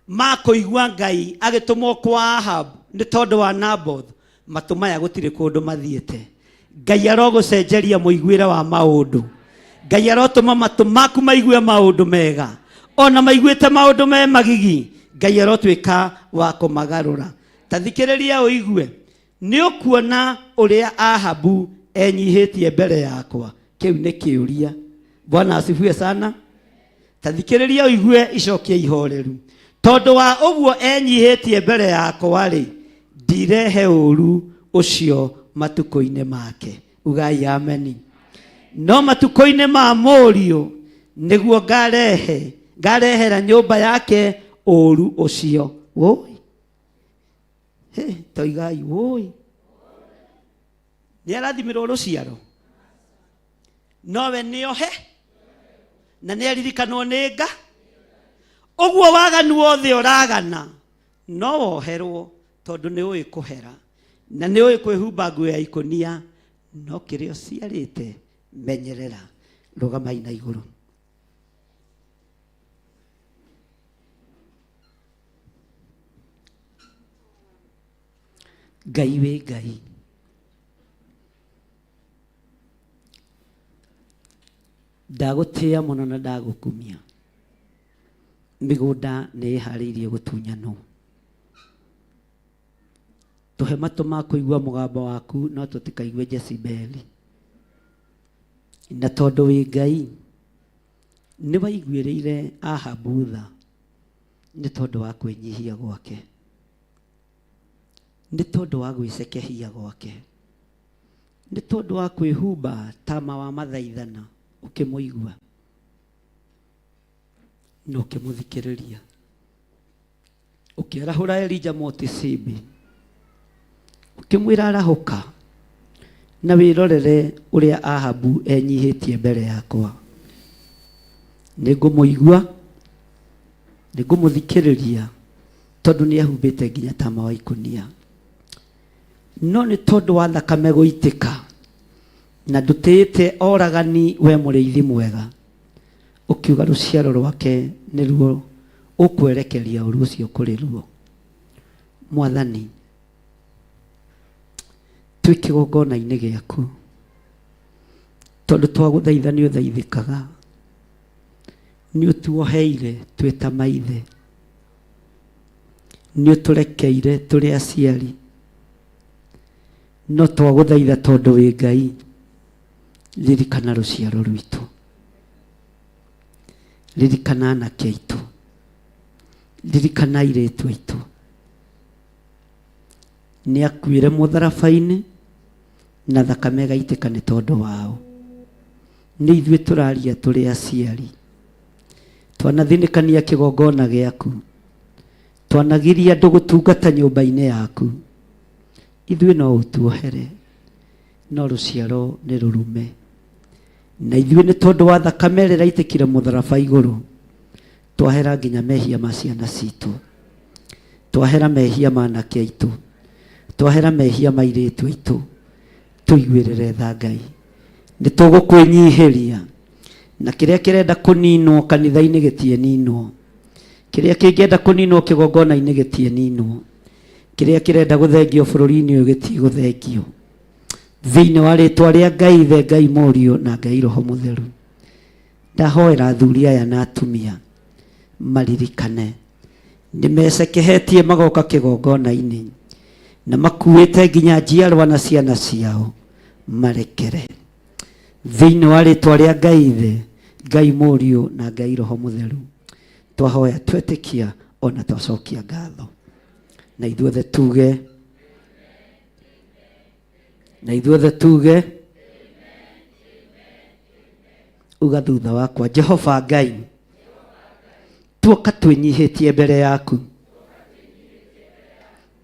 ma kũigua Ngai agĩtũmwo kwa Ahab nĩ tondũ wa Naboth, matũ maya gũtirĩ kũndũ mathiĩte. Ngai arogũcenjeria mũiguĩre wa maũndũ. Ngai arotũma matũ maku maigue maũndũ mega, ona maiguĩte maũndũ me magigi, Ngai arotuĩka wa kũmagarũra. Ta thikĩrĩria ũigue, nĩ ũkuona ũrĩa Ahabu enyihĩtie mbere yakwa? Kĩu nĩ kĩũria. Bwana asifiwe sana. Ta thikĩrĩria ũigue icokia ihoreru. Tondũ wa ũguo enyihĩtie mbere yakwa-rĩ, ndirehe ũũru ũcio matukũ-inĩ make. Ugai ameni. No matukũ-inĩ ma mũriũ nĩguo ngarehera nyũmba yake ũũru ũcio. Wũi. Hĩ, toigai wũi. Nĩ arathimirwo rũciaro, nowe nĩohe na nĩ aririkanwo nĩ nga. Ũguo waganu wothe ũragana no woherwo, tondũ nĩ ũĩ kũhera na nĩ ũĩ kwĩhumba nguo ya ikũnia, no kĩrĩa ũciarĩte menyerera. Rũgamai na igũrũ. Ngai wĩ Ngai, ndagũtĩĩa mũno na ndagũkumia. Mĩgũnda nĩ ĩharĩirie gũtunyanwo, tũhe matũ ma kũigua mũgambo waku, no tũtikaigue Jezebeli. Na tondũ wĩ Ngai, nĩ waiguĩrĩire Ahabu tha nĩ tondũ wa kwĩnyihia gwake, nĩ tondũ wa gwĩcekehia gwake, nĩ tondũ wa kwĩhumba tama wa mathaithana, ũkĩmũigua na ũkĩmũthikĩrĩria. Ũkĩarahũra Elija Mũtisibi, ũkĩmwĩra arahũka na wĩrorere ũrĩa Ahabu enyihĩtie mbere yakwa. Nĩngũmũigua, nĩngũmũthikĩrĩria, tondũ nĩehumbĩte nginya tama wa ikũnia. No nĩ tondũ wa thakame gũitĩka na ndũtĩĩte oragani we mũrĩithi mwega, ũkiuga rũciaro rwake nĩruo ũkwerekeria ũru ũcio kũrĩ ruo. Mwathani, twĩ kĩgongona-inĩ gĩaku, tondũ twagũthaitha nĩ ũthaithĩkaga, nĩ ũtuoheire twĩ ta maithe, nĩ ũtũrekeire tũrĩ aciari, no twagũthaitha tondũ wĩ Ngai, ririkana rũciaro rwitũ, ririkana anake aitũ, ririkana airĩtu aitũ. Nĩ akuire mũtharaba-inĩ na thakame ĩgaitĩka nĩ tondũ wao. Nĩ ithuĩ tũraria tũrĩ aciari, twanathinĩkania kĩgongona gĩaku, twanagiria andũ gũtungata nyũmba-inĩ yaku. Ithuĩ no ũtuohere, no rũciaro nĩ rũrume. Na ithuĩ nĩ tondũ wa thakame ĩrĩa ĩraitĩkire mũtharaba igũrũ, twahera nginya mehia ma ciana citũ, twahera mehia ma anake aitũ, twahera mehia ma airĩtu aitũ. Tũiguĩrĩre tha Ngai, nĩ tũgũkwĩnyihĩria, na kĩrĩa kĩrenda kũninwo kanitha-inĩ gĩtieninwo, kĩrĩa kĩngĩenda kũninwo kĩgongona-inĩ gĩtieninwo, kĩrĩa kĩrenda gũthengio bũrũri-inĩ ũyũ gĩtigũthengio. Thĩinĩ wa rĩtwa rĩa Ngai Ithe, Ngai Mũriũ na Ngai Roho Mũtheru, ndahoera athuri aya na atumia maririkane nĩ mecekehetie magoka kĩgongona-inĩ na makuĩte nginya njiarwa na ciana ciao, marekere thĩinĩ wa rĩtwa rĩa Ngai Ithe, Ngai Mũriũ na Ngai Roho Mũtheru. Twahoya twetĩkia ona twacokia ngatho, na ithuothe tuge, na ithuothe tuge, uga thutha wakwa, Jehova Ngai, tuoka twĩnyihĩtie mbere yaku,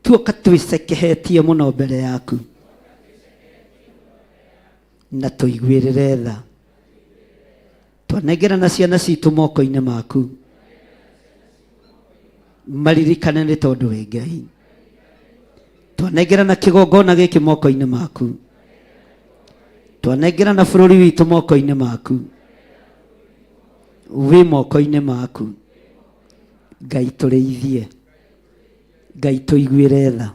tuoka twĩcekehetie mũno mbere yaku, na tũiguĩrĩre tha. Twanengerana ciana citũ moko-inĩ maku, maririkane nĩ tondũ wĩ Ngai. Twanengerana kĩgongona gĩkĩ moko-inĩ maku, twanengerana bũrũri witũ moko-inĩ maku, wĩ moko-inĩ maku. Ngai tũrĩithie, Ngai tũiguĩre tha,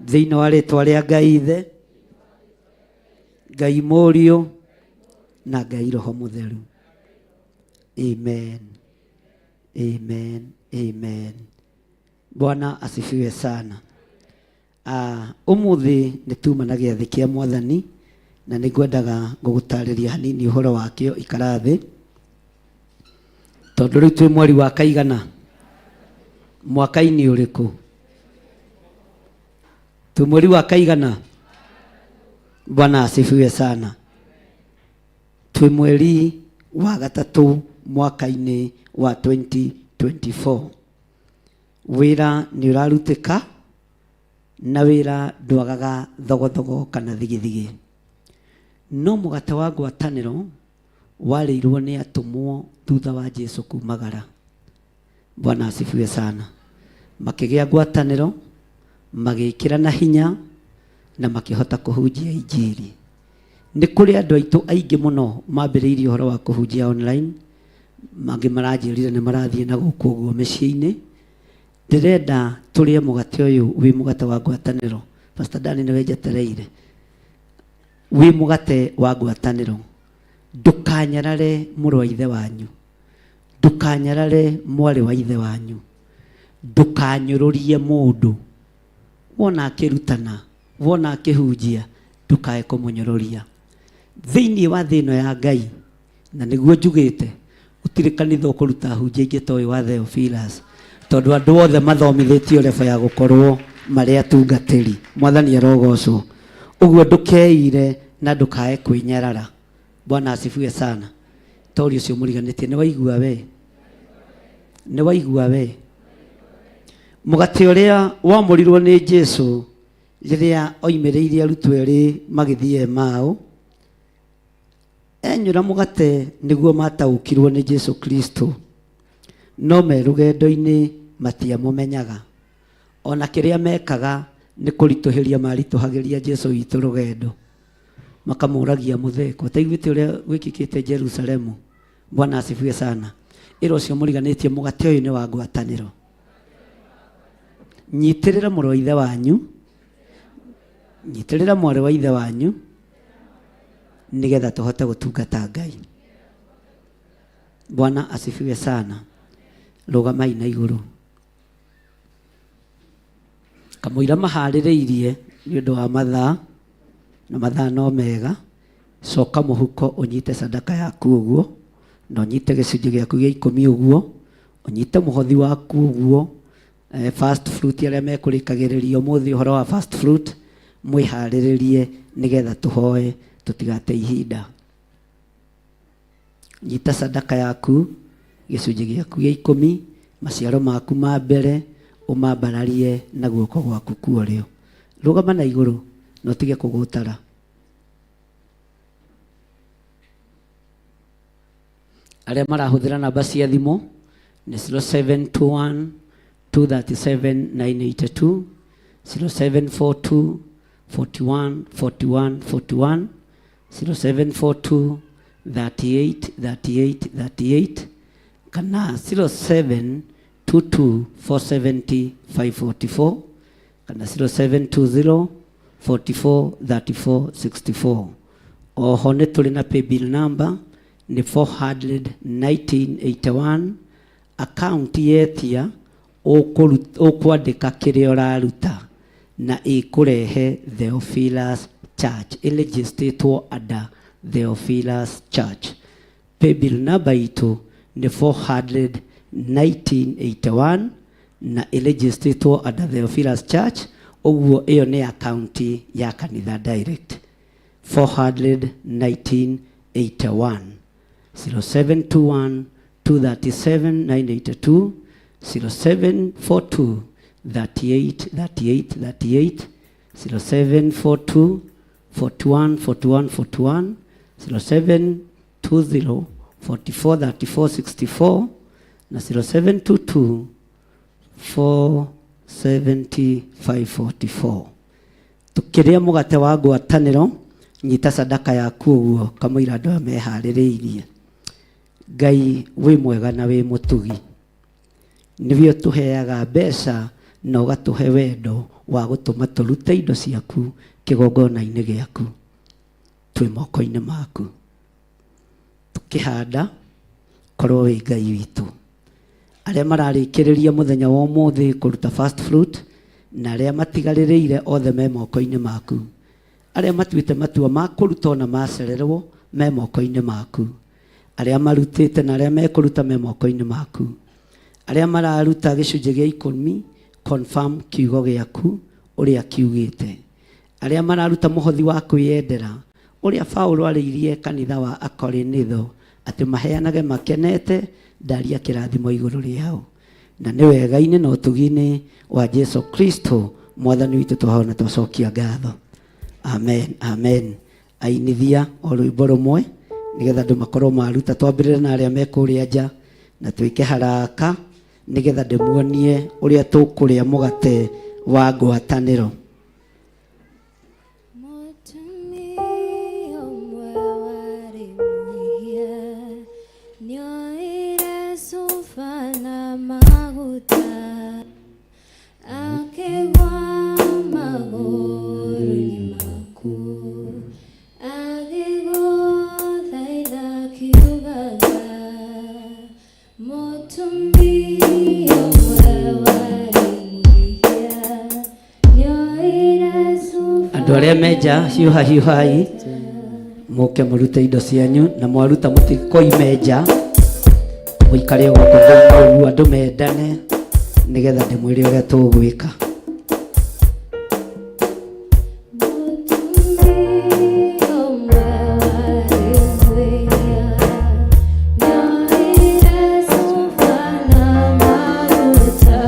thĩinĩ wa rĩtwa rĩa Ngai Ithe, Ngai Mũriũ na Ngai Roho Mũtheru. Amen, amen, amen. Bwana asifiwe sana. Ũmũthĩ nĩ tuma na gĩathĩ kĩa Mwathani, na nĩ ngwendaga gũgũtarĩria hanini ũhoro wakĩo. Ikara thĩ, tondũ rĩu twĩ mweri wa kaigana, mwaka-inĩ ũrĩkũ? Twĩ mweri wa kaigana? Bwana asifiwe sana. Twĩ mweri wa gatatũ mwaka-inĩ wa 2024. Wĩra nĩ ũrarutĩka, na wĩra ndwagaga thogothogo kana thigithigi. No mũgate wa ngwatanĩro warĩirwo nĩ atũmwo thutha wa Jesu kumagara. Bwana asifiwe sana. Makĩgĩa ngwatanĩro, magĩkĩrana hinya na makĩhota kũhunjia injiri. Nĩ kũrĩ andũ aitũ aingĩ mũno mambĩrĩirie ũhoro wa kũhunjia online, mangĩ maranjĩrire nĩ marathiĩ na gũkũ ũguo mĩciĩ-inĩ. Ndĩrenda tũrĩe mũgate ũyũ wĩ mũgate wa ngwatanĩro. Pastor Dani nĩwe njetereire. Wĩ mũgate wa ngwatanĩro. Ndũkanyarare mũrũ wa ithe wanyu, ndũkanyarare mwarĩ wa ithe wanyu, ndũkanyũrũrie mũndũ. Wona akĩrutana, wona akĩhunjia, ndũkae kũmũnyũrũria. Thĩinĩ wa thĩ ĩno ya Ngai, na nĩguo njugĩte, gũtirĩ kanitha ũkũruta ahunjia aingĩ ta ũyũ wa Theophilus, tondũ andũ othe mathomithĩtio level ya gũkorwo marĩ atungatĩri. Mwathani arogocwo. Ũguo ndũkeire na ndũkae kwĩnyarara. Bwana asifiwe sana. Tori ũcio mũriganĩtie, nĩ waigua we? Nĩ waigua we? Mũgate ũrĩa wamũrirwo nĩ Jesu rĩrĩa oimĩrĩire arutwo erĩ magĩthiĩ Emau, enyũra mũgate nĩguo mataũkirwo nĩ Jesu Kristo, no me rũgendo-inĩ matiamũmenyaga. Ona kĩrĩa mekaga nĩ kũritũhĩria maritũhagĩria Jesu witũ rũgendo, makamũragia mũtheko ũtaiguĩte ũrĩa gwĩkĩkĩte Jerusalemu. Bwana asifiwe sana. Ĩra ũcio mũriganĩtie mũgate ũyũ nĩ wa ngwatanĩro. Nyitĩrĩra mũrũ wa ithe wanyu, nyitĩrĩra mwarĩ wa ithe wanyu, nĩgetha tũhote gũtungata Ngai. Bwana asifiwe sana. Rũgamai na igũrũ. Kamũira maharĩrĩirie nĩ ũndũ wa mathaa, na mathaa no mega, coka mũhuko ũnyite sadaka yaku ũguo, na ũnyite gĩcunjĩ gĩaku gĩa ikũmi ũguo, ũnyite mũhothi waku ũguo, first fruit arĩa mekũrĩkagĩrĩria ũmũthĩ ũhoro wa first fruit, mwĩharĩrĩrie nĩgetha tũhoe tũtigate ihinda. Nyita sadaka yaku, gĩcunjĩ gĩaku gĩa ikũmi, maciaro maku ma mbere, ũmambararie na guoko gwaku kwa ũrĩo. Rũgama na igũrũ na ũtige kũgũtara. Arĩa marahũthĩra namba cia thimũ nĩ 0721 237 982, 0742 41 41 41, 0742 38 38 38 kana 0722 470 544 kana 0720 44 34 64. Oho nĩ tũrĩ na paybill number nĩ 41981, account yetia ũkwandĩka kĩrĩa ũraruta na ĩkũrehe Theophilus Church, ĩregistatwo under Theophilus Church. Paybill number itũ nĩ 41981 na ĩregistatwo under Theophilus Church, ũguo ĩyo nĩ account ya kanitha direct. 41981, 0721 237 982, 0742 38 38 38, 0742 41 41 41, 0720 44 34 64 na 0722 470 544. Tukĩrĩa mũgate wa ngwatanĩro, nyita sadaka yaku ũguo kamũira andũ aya meharĩrĩirie. Ngai wĩ mwega na wĩ mũtugi, nĩwe ũtũheaga mbeca na ũgatũhe wendo wa gũtũma tũrute indo ciaku kĩgongona-inĩ gĩaku. Twĩ moko-inĩ maku, tũkĩhanda, korwo wĩ Ngai witũ. Arĩa mararĩkĩrĩria mũthenya wa ũmũthĩ kũruta first fruit na arĩa matigarĩrĩire othe me moko-inĩ maku. Arĩa matuĩte matua ma kũruta ona macererwo me moko-inĩ maku. Arĩa marutĩte na arĩa mekũruta me moko-inĩ maku. Arĩa mararuta gĩcunjĩ gĩa ikũmi, confirm kiugo gĩaku ũrĩa kiugĩte. Arĩa mararuta mũhothi wa kwĩyendera, ũrĩa Paulo arĩirie kanitha wa Akorinitho atĩ maheanage makenete, ndaria kĩrathimo igũrũ rĩao. Na nĩ wega-inĩ na ũtugi-inĩ wa Jesu Kristo mwathani witũ twahona twacokia ngatho. Amen, amen. Ainithia o rwĩmbo rũmwe nĩgetha andũ makorwo maruta. Twambĩrĩre na arĩa me kũrĩa nja na twĩke haraka nĩgetha ndĩmuonie ũrĩa tũkũrĩa mũgate wa ngwatanĩro. Mũtumia ũmwe warĩ mwĩhia nĩoire cuba na maguta akĩgwa magũrũ-inĩ maku agĩgũthaitha akiugaga. Mũtumia ũmwe warĩ mwĩhia nĩoire cuba. Andũ arĩa menja, hiũha hiũhai mũke mũrute indo cianyu, na mwaruta mũtikoime nja, mũikare gũkũ thĩinĩ ũguo andũ mendane nĩgetha ndĩmwĩre ũrĩa tũgwĩka. Mũtumia ũmwe warĩ mwĩhia nĩoire cuba na maguta.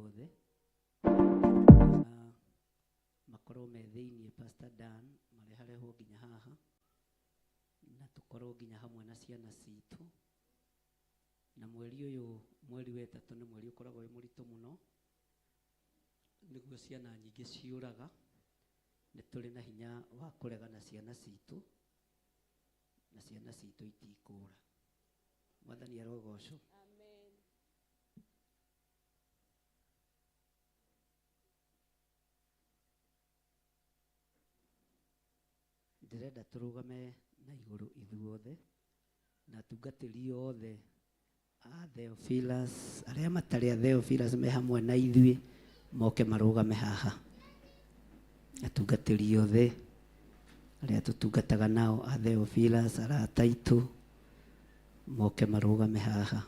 Ithuothe makorwo me thĩiniĩ, Pastor Dan mareharehwo nginya haha, na tũkorwo nginya hamwe na ciana citũ. Na mweri ũyũ, mweri wa ĩtatũ, nĩ mweri ũkoragwo wĩ mũritũ mũno, nĩguo ciana nyingĩ ciũraga. Nĩ tũrĩ na hinya wa kũrega na ciana citũ, na ciana citũ itikũra. Mwathani arogocwo. Ndĩrenda tũrũgame na igũrũ ithuothe, na atungatĩri othe a Theophilus, arĩa matarĩ a Theophilus me hamwe na ithuĩ, moke marũgame haha. Atungatĩri othe arĩa tũtungataga nao a Theophilus, arata aitũ, moke marũgame haha.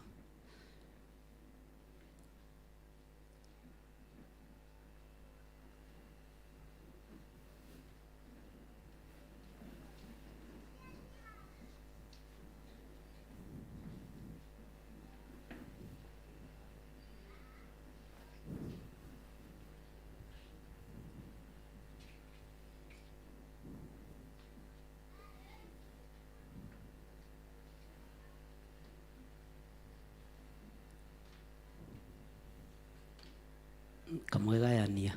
Kamwe gayania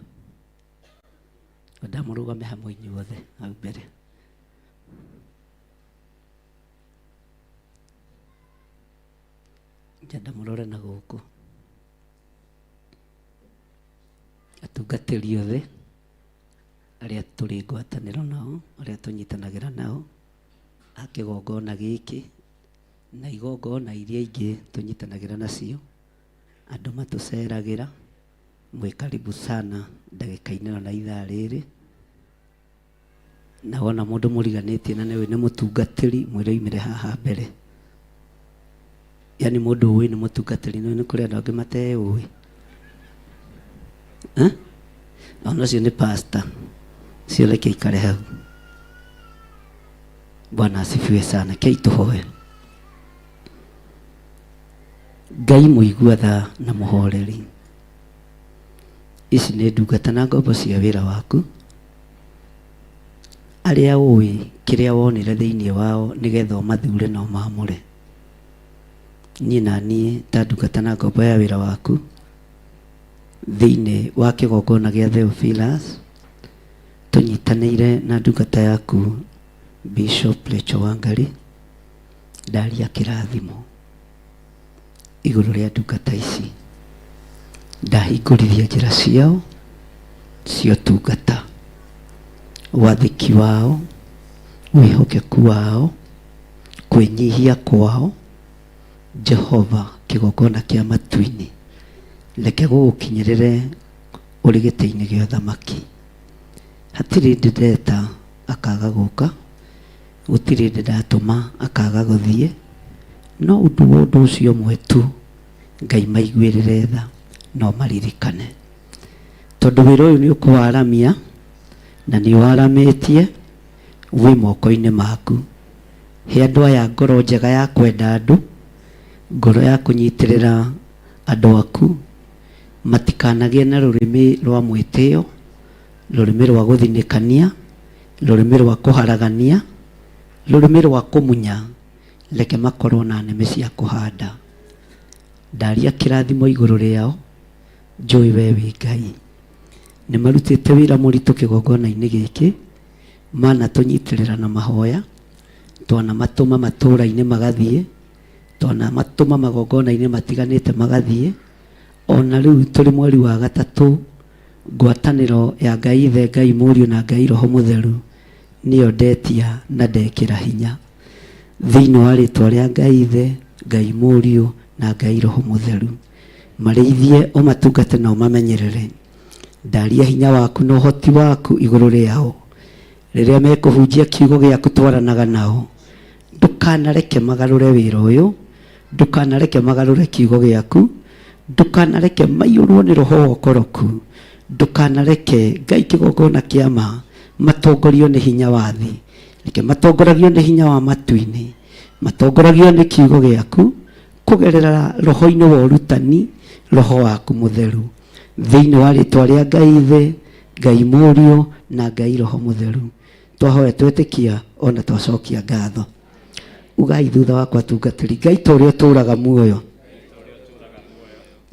kwenda mũrũgame hamwe inyuothe hau mbere. Njenda mũrore na gũkũ, atungatĩri othe arĩa tũrĩ ngwatanĩro nao, arĩa tũnyitanagĩra nao a kĩgongona gĩkĩ na igongona iria ingĩ tũnyitanagĩra nacio, andũ matũceragĩra, mwĩ karibu sana ndagĩka-inĩ ĩno na ithaa rĩrĩ. Na wona mũndũ mũriganĩtie na nĩũĩ nĩ mũtungatĩri, mwĩre oimĩre haha mbere. Yani mũndũ ũĩ nĩ mũtungatĩri, nĩũĩ nĩ kũrĩ andũ angĩ mateũĩ. Eh? Ona ũcio nĩ pastor, ũcio reke aikare hau. Bwana asifiwe sana. Kei tũhoe. Ngai mũigua tha na mũhoreri, ici nĩ ndungata na ngombo cia wĩra waku, arĩa ũĩ kĩrĩa wonire thĩinĩ wao nĩgetha ũmathure na ũmaamũre. Niĩ na niĩ ta ndungata na ngombo ya wĩra waku thĩinĩ wa kĩgongona gĩa Theophilus, tũnyitanĩire na ndungata yaku Bishop Rachel Wangari, ndaria kĩrathimo igũrũ rĩa ndungata ici. Ndahingũrithia njĩra ciao cia ũtungata, wathĩki wao, wĩhokeku wao, kwĩnyihia kwao. Jehova, kĩgongona kĩa matu-inĩ, reke gũgũkinyĩrĩre ũrĩ gĩtĩ-inĩ gĩa ũthamaki. Hatirĩ hĩndĩ ndeta akaga gũka, gũtirĩ hĩndĩ ndatũma akaga gũthiĩ, no ũndũ wa ũndũ ũcio ũmwe tu, Ngai maiguĩrĩre tha no maririkane, tondũ wĩra ũyũ nĩ ũkũwaramia na nĩ ũwaramĩtie, wĩ moko-inĩ maku. He andũ aya ngoro njega ya kwenda andũ, ngoro ya kũnyitĩrĩra andũ aku, matikanagĩe na rũrĩmĩ rwa mwĩtĩo, rũrĩmĩ rwa gũthinĩkania, rũrĩmĩ rwa kũharagania, rũrĩmĩ rwa kũmunya. Reke makorwo na nĩmĩ cia kũhanda. Ndaria kĩrathimo igũrũ rĩao, njũĩ we wĩ Ngai. Nĩ marutĩte wĩra mũritũ kĩgongona-inĩ gĩkĩ, manatũnyitĩrĩra na mahoya, twanamatũma matũũra-inĩ magathiĩ, twanamatũma magongona-inĩ matiganĩte magathiĩ. Ona rĩu tũrĩ mweri wa gatatũ, ngwatanĩro ya Ngai Ithe, Ngai Mũriũ na Ngai Roho Mũtheru nĩyo ndetia na ndekĩra hinya. Thĩinĩ wa rĩtwa rĩa Ngai Ithe, Ngai Mũriũ na Ngai Roho Mũtheru, marĩithie, ũmatungate na ũmamenyerere. Ndaria hinya waku na ũhoti waku igũrũ rĩao. Rĩrĩa mekũhunjia kiugo gĩaku twaranaga nao. Ndũkanareke magarũre wĩra ũyũ, ndũkanareke magarũre kiugo gĩaku, ndũkanareke maiyũrwo nĩ roho wa ũkoroku, ndũkanareke Ngai kĩgongona kĩa ma matongorio nĩ hinya wa thĩ. Reke matongoragio nĩ hinya wa matu-inĩ, matongoragio nĩ kiugo gĩaku kũgerera roho-inĩ wa ũrutani, roho waku mũtheru. Thĩinĩ wa rĩtwa rĩa Ngai Ithe, Ngai Mũriũ na Ngai Roho Mũtheru, twahoya twetĩkia ona twacokia ngatho. Ugai thutha wakwa tungatĩri, Ngai ta ũrĩa ũtũũraga muoyo,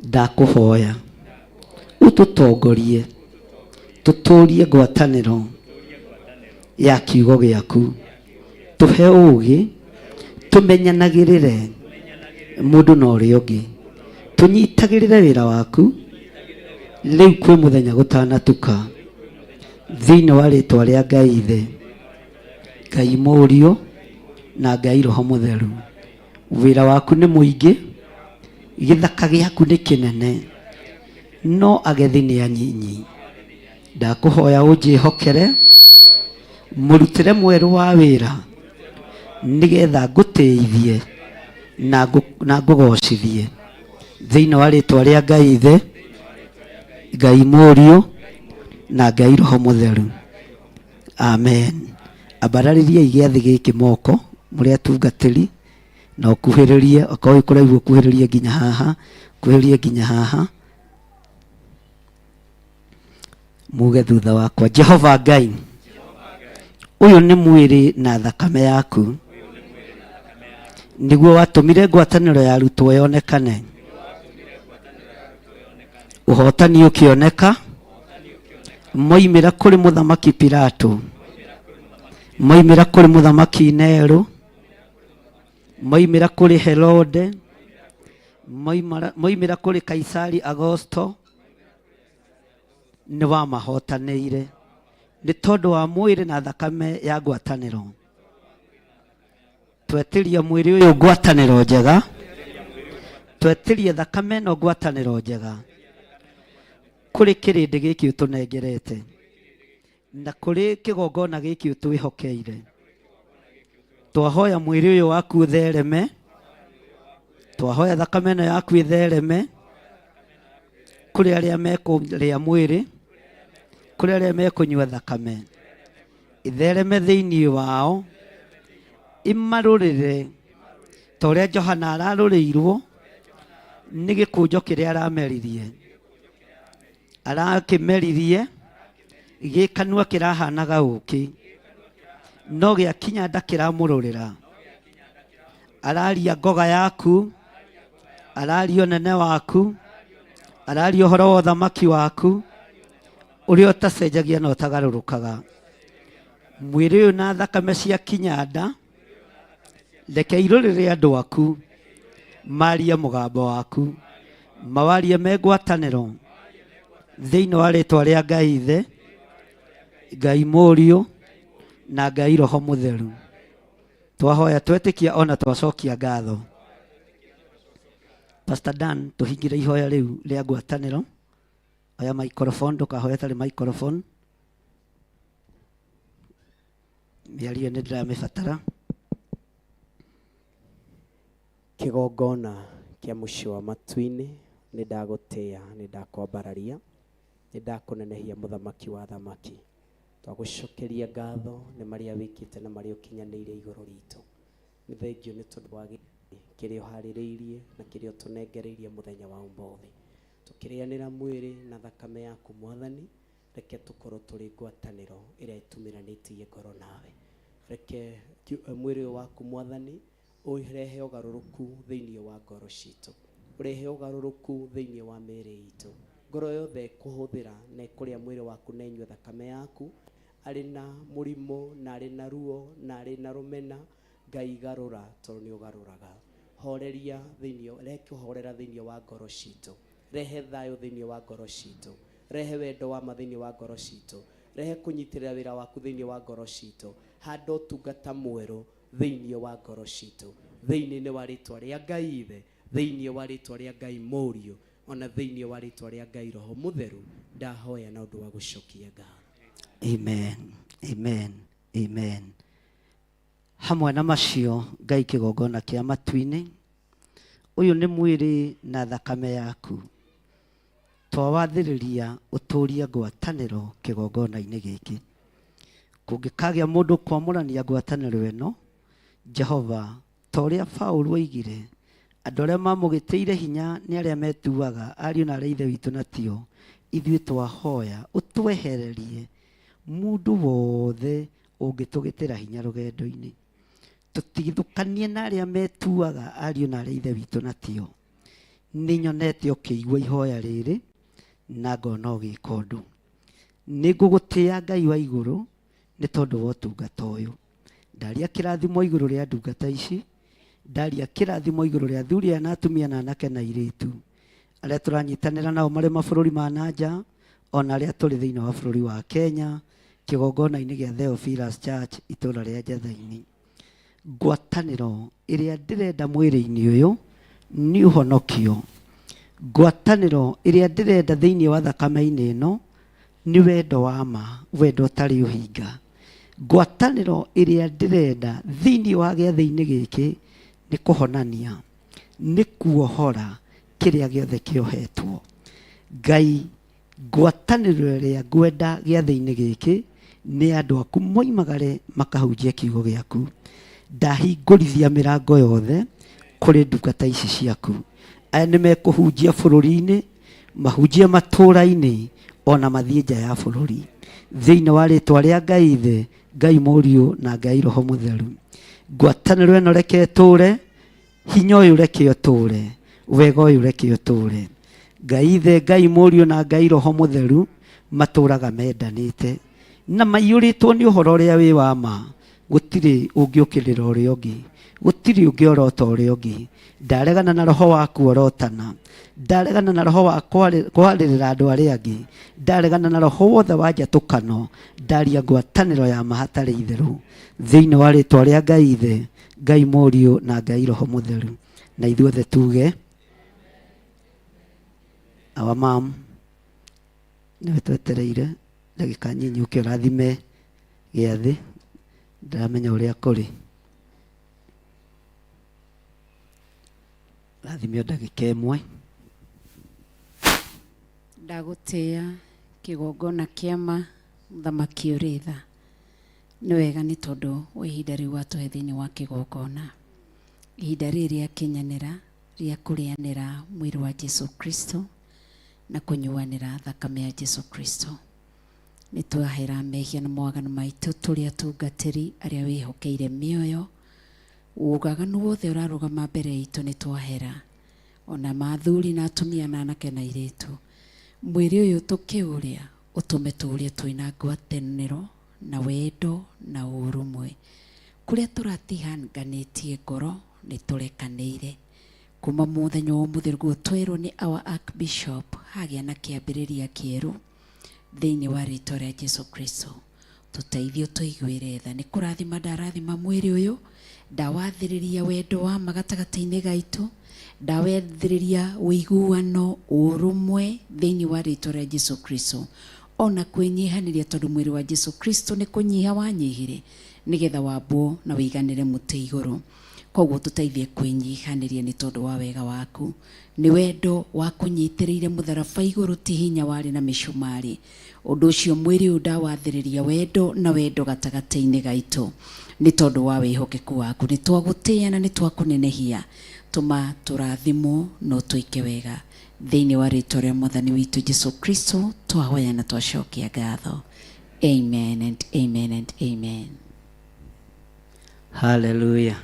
ndakũhoya ũtũtongorie tũtũrie ngwatanĩro ya kiugo gĩaku, tũhe ũũgĩ tũmenyanagĩrĩre mũndũ na ũrĩa ũngĩ, tũnyitagĩrĩre wĩra waku rĩu kwĩ mũthenya gũtanatuka, thĩinĩ wa rĩtwa rĩa Ngai Ithe, Ngai Mũriũ na Ngai Roho Mũtheru. Wĩra waku nĩ mũingĩ, gĩthaka gĩaku nĩ kĩnene, no agethi nĩ anyinyi. Ndakũhoya ũnjĩhokere mũrutĩre mwerũ wa wĩra, nĩgetha ngũtĩithie na ngũgocithie, thĩinĩ wa rĩtwa rĩa Ngai Ithe, Ngai Mũriũ na Ngai Roho Mũtheru. Amen. Ambararĩriai gĩathĩ gĩkĩ moko mũrĩ atungatĩri, na ũkuhĩrĩrie, okorwo wĩ kũraihu ũkuhĩrĩrie nginya haha, ũkuhĩrĩrie nginya haha. Muge thutha wakwa, Jehova Ngai, ũyũ nĩ mwĩrĩ na thakame yaku, nĩguo watũmire ngwatanĩro ya arutwo yonekane, ũhotani ũkĩoneka, moimĩra kũrĩ mũthamaki Pilato, moimĩra kũrĩ mũthamaki Nero, moimĩra kũrĩ Herode, moimĩra kũrĩ Kaisari Agosto, nĩ wamahotanĩire nĩ tondũ wa mwĩrĩ na thakame ya ngwatanĩro. Twetĩria mwĩrĩ ũyũ ngwatanĩro njega, twetĩria thakame ĩno ngwatanĩro njega kũrĩ kĩrĩndĩ gĩkĩ ũtũnengerete na kũrĩ kĩgongona gĩkĩ ũtwĩhokeire. Twahoya mwĩrĩ ũyũ waku ũthereme, twahoya thakame ĩno yaku ĩthereme kũrĩ arĩa mekũrĩa mwĩrĩ, kũrĩ arĩa mekũnyua thakame, ĩthereme thĩinĩ wao, ĩmarũrĩre ta ũrĩa Johana ararũrĩirwo nĩ gĩkũnjo kĩrĩa arameririe. Arakĩmeririe gĩ kanua kĩrahanaga ũkĩ, no gĩakinya nda kĩramũrũrĩra. Araria ngoga yaku, araria ũnene waku, araria ũhoro wa ũthamaki waku, ũrĩa ũtacenjagia na ũtagarũrũkaga. Mwĩrĩ ũyũ na thakame cia kinya nda, reke irũrĩre andũ aku, marie mũgambo waku, mawarie me ngwatanĩro, thĩinĩ wa rĩtwa rĩa Ngai Ithe, Ngai Mũriũ na Ngai Roho Mũtheru. Twahoya twetĩkia ona twacokia ngatho. Pastor Dan, tũhingĩre ihoya rĩu rĩa ngwatanĩro. Oya microphone, ndũkahoye ũtarĩ microphone. Mĩario nĩ ndĩramĩbatara. Kĩgongona kĩa mũciĩ wa matu-inĩ, nĩ ndagũtĩa, nĩ ndakwambararia, nĩ ndakũnenehia mũthamaki wa athamaki. Twagũcokeria ngatho nĩ marĩa wĩkĩte na marĩa ũkinyanĩire igũrũ ritũ. Nĩ thengio nĩ tondũ wa kĩrĩa ũharĩrĩirie na kĩrĩa ũtũnengereirie mũthenya wa ũmũthĩ. Tũkĩrĩanĩra mwĩrĩ na thakame yaku Mwathani, reke tũkorwo tũrĩ ngwatanĩro ĩrĩa ĩtumĩranĩtie ngoro nawe. Reke mwĩrĩ ũyũ waku Mwathani ũrehe ũgarũrũku thĩinĩ wa ngoro citũ, ũrehe ũgarũrũku thĩinĩ wa mĩĩrĩ itũ. Ngoro yothe ĩkũhũthĩra na ĩkũrĩa mwĩrĩ waku na ĩnyue thakame yaku, arĩ na mũrimũ na arĩ na ruo na arĩ na rũmena, Ngai garũra tondũ nĩ ũgarũraga. Horeria thĩinĩ, reke ũhorera thĩinĩ wa ngoro citũ, rehe thayũ thĩinĩ wa ngoro citũ, rehe wendo wa ma thĩinĩ wa ngoro citũ, rehe kũnyitĩrĩra wĩra waku thĩinĩ wa ngoro citũ, handa ũtungata mwerũ thĩinĩ wa ngoro citũ, thĩinĩ wa rĩtwa rĩa Ngai Ithe, thĩinĩ wa rĩtwa rĩa Ngai Mũriũ, ona thĩinĩ wa rĩtwa rĩa Ngai Roho Mũtheru, ndahoya na ũndũ wa gũcokia ngatho. Amen. Amen. Amen. Hamwe na macio Ngai kĩgongona kĩa matu-inĩ, ũyũ nĩ mwĩrĩ na thakame yaku, twawathĩrĩria ũtũrie ngwatanĩro kĩgongona-inĩ gĩkĩ. Kũngĩkagĩa mũndũ kwamũrania ngwatanĩro ĩno, Jehova, ta ũrĩa Paũlũ oigire, Andũ arĩa mamũgĩtĩire hinya nĩ arĩa metuaga ariũ na arĩa ithe witũ na tio. Ithuĩ twahoya ũtwehererie mũndũ wothe ũngĩtũgĩtĩra hinya rũgendo-inĩ. Tũtigithũkanie na arĩa metuaga ariũ na arĩa ithe witũ na tio. Nĩ nyonete ũkĩigua ihoya rĩrĩ na ngona ũgĩka ũndũ. Nĩ ngũgũtĩĩa Ngai wa igũrũ nĩ tondũ wa ũtungata ũyũ. Ndaria kĩrathimo igũrũ rĩa ndungata ici, ndaria kĩrathimo igũrũ rĩa athuri aya na atumia na anake na airĩtu arĩa tũranyitanĩra nao marĩ mabũrũri ma na nja ona arĩa tũrĩ thĩinĩ wa bũrũri wa Kenya kĩgongona-inĩ gĩa Theophilus Church itũũra rĩa Njetha-inĩ. Ngwatanĩro ĩrĩa ndĩrenda mwĩrĩ-inĩ ũyũ nĩ ũhonokio. Ngwatanĩro ĩrĩa ndĩrenda thĩinĩ wa thakame-inĩ ĩno nĩ wendo wa ma, wendo ũtarĩ ũhinga. Ngwatanĩro ĩrĩa ndĩrenda thĩinĩ wa gĩathĩ-inĩ gĩkĩ nĩ kũhonania, nĩ kuohora kĩrĩa gĩothe kĩohetwo. Ngai, ngwatanĩro ĩrĩa ngwenda gĩathĩ-inĩ gĩkĩ nĩ andũ aku moimagare makahunjie kiugo gĩaku. Ndahingũrithia mĩrango yothe kũrĩ ndungata ici ciaku. Aya nĩ mekũhunjia bũrũri-inĩ, mahunjie matũũra-inĩ, ona mathiĩ nja ya bũrũri. Thĩinĩ wa rĩtwa rĩa Ngai Ithe, Ngai Mũriũ na Ngai Roho Mũtheru. Ngwatanĩro ĩno reke ĩtũũre, hinya ũyũ reke ũtũũre, wega ũyũ reke ũtũũre. Ngai Ithe, Ngai Mũriũ na Ngai Roho Mũtheru matũũraga mendanĩte na maiyũrĩtwo nĩ ũhoro ũrĩa wĩ wa ma. Gũtirĩ ũngĩũkĩrĩra ũrĩa ũngĩ, gũtirĩ ũngĩorota ũrĩa ũngĩ. Ndaregana na roho wa kuorotana, ndaregana na roho wa kwarĩrĩra andũ arĩa angĩ, ndaregana na roho wothe wa njatũkano, ndaria ngwatanĩro ya ma hatarĩ itherũ. Thĩinĩ wa rĩtwa rĩa Ngai Ithe, Ngai Mũriũ na Ngai Roho Mũtheru. Na ithuothe tuge our mom nĩwe twetereire ndagĩka nyinyi ũke ũrathime gĩathĩ, ndĩramenya ũrĩa kũrĩ. Rathime o ndagĩka ĩmwe. Ndagũtĩĩa kĩgongona kĩa ma, mũthamaki ũrĩ tha. Nĩ wega nĩ tondũ wa ihinda rĩu watũhe thĩinĩ wa kĩgongona. Ihinda rĩrĩ rĩakinyanĩra rĩa kũrĩanĩra mwĩrĩ wa Jesu Kristo na kũnyuanĩra thakame ya Jesu Kristo. Nĩ twahera mehia na mawaganu maitũ tũrĩ atungatĩri arĩa wĩhokeire mĩoyo. Waganu wothe ũrarũgama mbere itũ nĩ twahera. Ona mathuri na atumia na anake na airĩtu. Mwĩrĩ ũyũ tũkĩũrĩa ũtũme tũũrĩe twĩna ngwatanĩro na wendo na ũrũmwe. Kũrĩa tũratihanganĩtie ngoro nĩ tũrekanĩire. Kuma mũthenya wa ũmũthĩ nĩguo twerwo nĩ our Archbishop hagĩa na kĩambĩrĩria kĩerũ thĩinĩ wa rĩtwa rĩa Jesu Kristo. Tũteithie tũiguĩre tha. Nĩ kũrathima ndarathima mwĩrĩ ũyũ, ndawathĩrĩria wendo wa ma gatagatĩ-inĩ gaitũ, ndawathĩrĩria ũiguano, ũrũmwe thĩinĩ wa rĩtwa rĩa Jesu Kristo. Ona kwĩnyihanĩria tondũ mwĩrĩ wa Jesu Kristo nĩ kũnyiha wanyihire nĩgetha wambwo na wĩiganĩre mũtĩ igũrũ. Koguo tũteithie kwĩnyihanĩria nĩ tondũ wa wega waku. Nĩ wendo wa kũnyitĩrĩire mũtharaba igũrũ ti hinya warĩ na mĩcumarĩ. Ũndũ ũcio mwĩrĩ ũyũ ndawathĩrĩria wendo na wendo gatagatĩ-inĩ gaitũ nĩ tondũ wa wĩhokeku waku. Nĩ twagũtĩĩa na nĩ twakũnenehia. Tũma tũrathimwo na ũtwĩke wega. Thĩinĩ wa rĩtwa rĩa Mwathani witũ Jesu Kristo twahoya na twacokia ngatho. Amen and amen and amen. Hallelujah.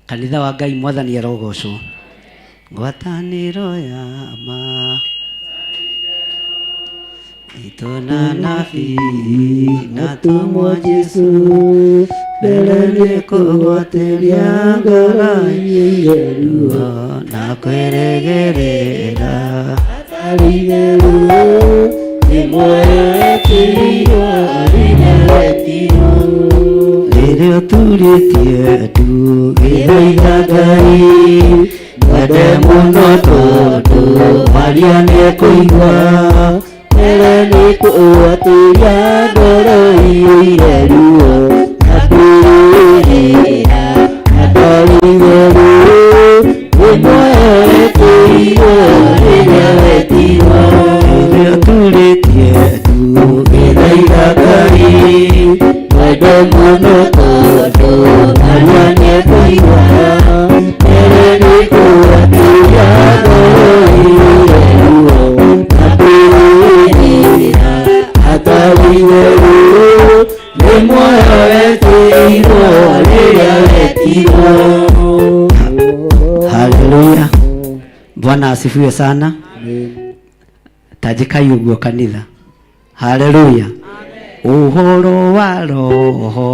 Kanitha wa Ngai Mwathani arogocwo. Ngwatanĩro ya ma itũ na nabii na tũmwa Jesu mbere nĩ kũgwatĩria ngoro ruo na kwĩrĩgĩrĩra rĩrĩa ũturĩtie ndu gĩthaitha Ngai mwende mũno tondũ maria nĩekũigua mbere nĩ kũgwatĩria ngoro iyũire ruo na kwĩrĩgĩrĩra hatarĩ itherũ nĩmwetĩirwo rĩrĩa wetirwo rĩrĩa ũturĩtie ndu gĩthaitha Ngai mwende mũno tondũ maria nĩekũigua mbere nĩ kũgwatĩria Wetĩirwo rĩrĩa wetirwo. Haleluya. Bwana asifiwe sana. Tanjikai ũguo kanitha. Haleluya. Ũhoro wa roho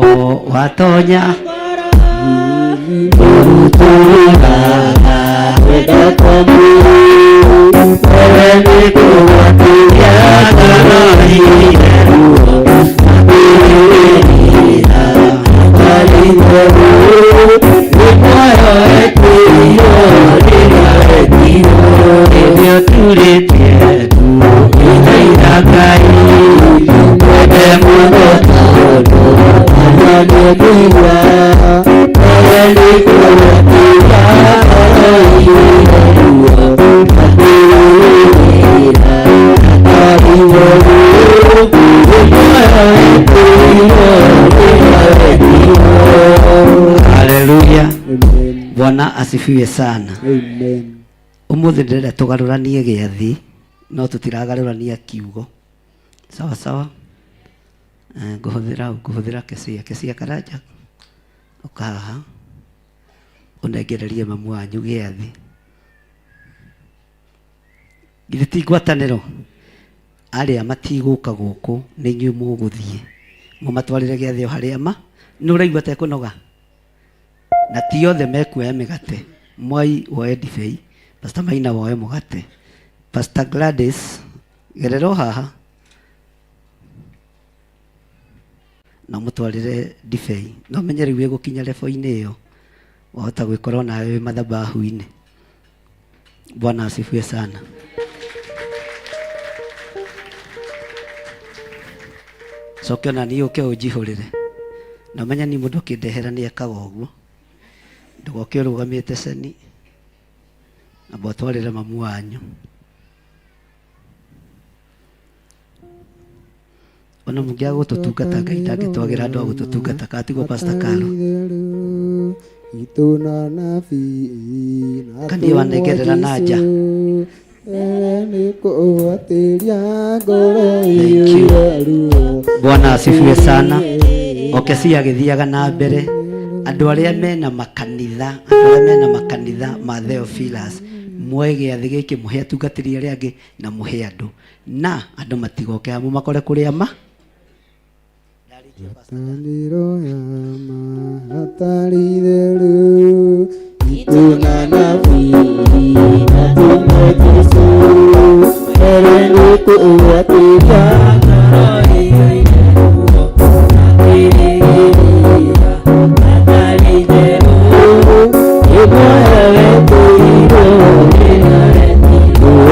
watonya ũtũraga wendetwo wewe nĩ kũgwatĩria ngoro ire ruo na kwĩrĩra atarĩ theru nĩ muoyo wetĩirwo rĩrĩa wetirwo rĩrĩa ũturĩtie ndu ĩthaitha Ngai wende mũno tondũ arĩa nĩngũigua wewe nĩ kũgwatĩria ngoro ire ruo na kwĩrĩra atarĩ theru nĩ muoyo wetĩirwo rĩrĩa wetirwo. Haleluya. Bwana asifiwe sana. Amen. Umuthi ndĩrenda tũgarũranie gĩathĩ no tũtiragarũrania kiugo. Sawa sawa. Ngũhũthĩra kecia kecia karanja ũka haha ũnengererie mamu wanyu gĩathĩ. Githĩ ti ngwatanĩro? Arĩa matigũka gũkũ nĩ inyuĩ mũgũthiĩ mũmatwarĩre gĩathĩ o harĩa ma nĩ ũraigua tekũnoga na ti othe mekuoya mĩgate. Mwai woe ndibei, Pastor Maina woe mũgate, Pastor Gladys gerera o haha na mũtwarĩre ndibei. No menye rĩu ĩgũkinya lebo-inĩ ĩyo wahota gwĩkora onawe wĩ mathabahu-inĩ. Bwana asifiwe sana. Coke ona niĩ ũke ũnjihũrĩre. Na ũmenye niĩ mũndũ akĩndehera nĩ ekaga ũguo. Ndũgoke ũrũgamĩte ceni amba ũtwarĩre mamu wanyu. Ona mũngĩaga gũtũtungata Ngai ndangĩtwagĩra andũ a gũtũtungata katigwo Pastor Carlo. Ituna nabii na Kaniĩ wanengerera na nja. Nĩ kũgwatĩria ngoro Thank you. ire ruo. Bwana asifiwe sana. Okesia agĩthiaga na mbere andũ arĩa mena makanitha, andũ arĩa mena makanitha ma Theophilus muoe gĩathĩ gĩkĩ mũhe atungatĩri arĩa angĩ na mũhe andũ na andũ matigoke hamwe makore kũrĩa ma Ngwatanĩro ya ma hatarĩ itheru ituna nabii na atũmwo Jesũ mbere nĩ kũgwatĩria ngoro ire ruo na kwĩrĩgĩrĩra hatarĩ itheru nĩ muoyo wetĩirwo rĩrĩa wetirwo.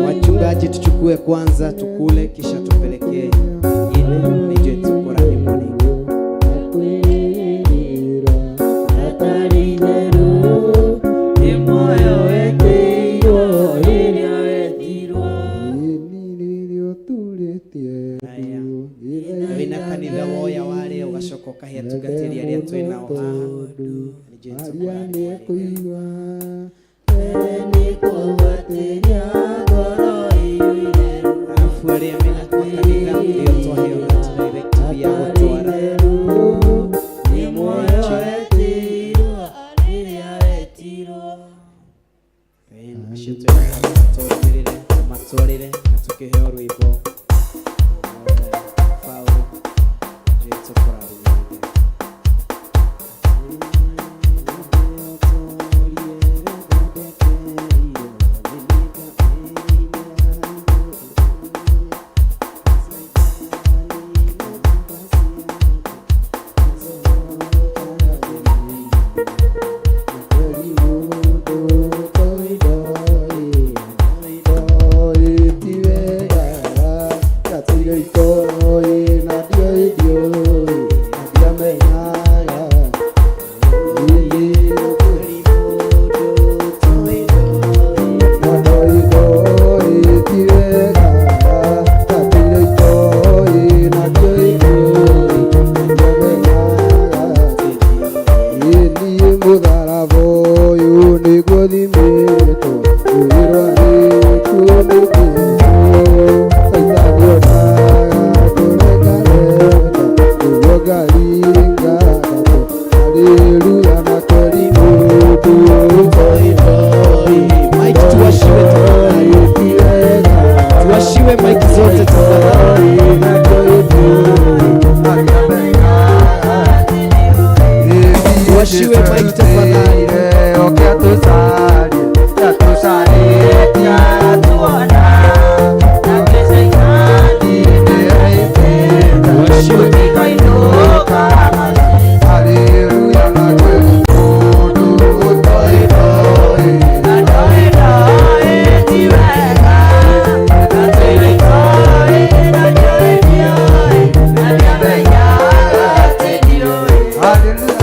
Wachungaji tuchukue kwanza tukule kisha tupelekee ile nije tukorani mwanike. Wĩna kanitha woya warĩa ũgacoka ũkahe atungatĩri arĩa twĩ nao haha. Nije tukorani mwanike. Arafu arĩa mena makanitha nĩo twaheo that directive ya gũtwara. Acio twĩ nao tũrũmĩrĩre tũmatwarĩre na tũkĩheo rwĩmbo Paul Jesu kũrathimwo. Tuwashiwe mic zote tafadhali. Tuwashiwe mic tafadhali. Tuwashiwe Hallelujah.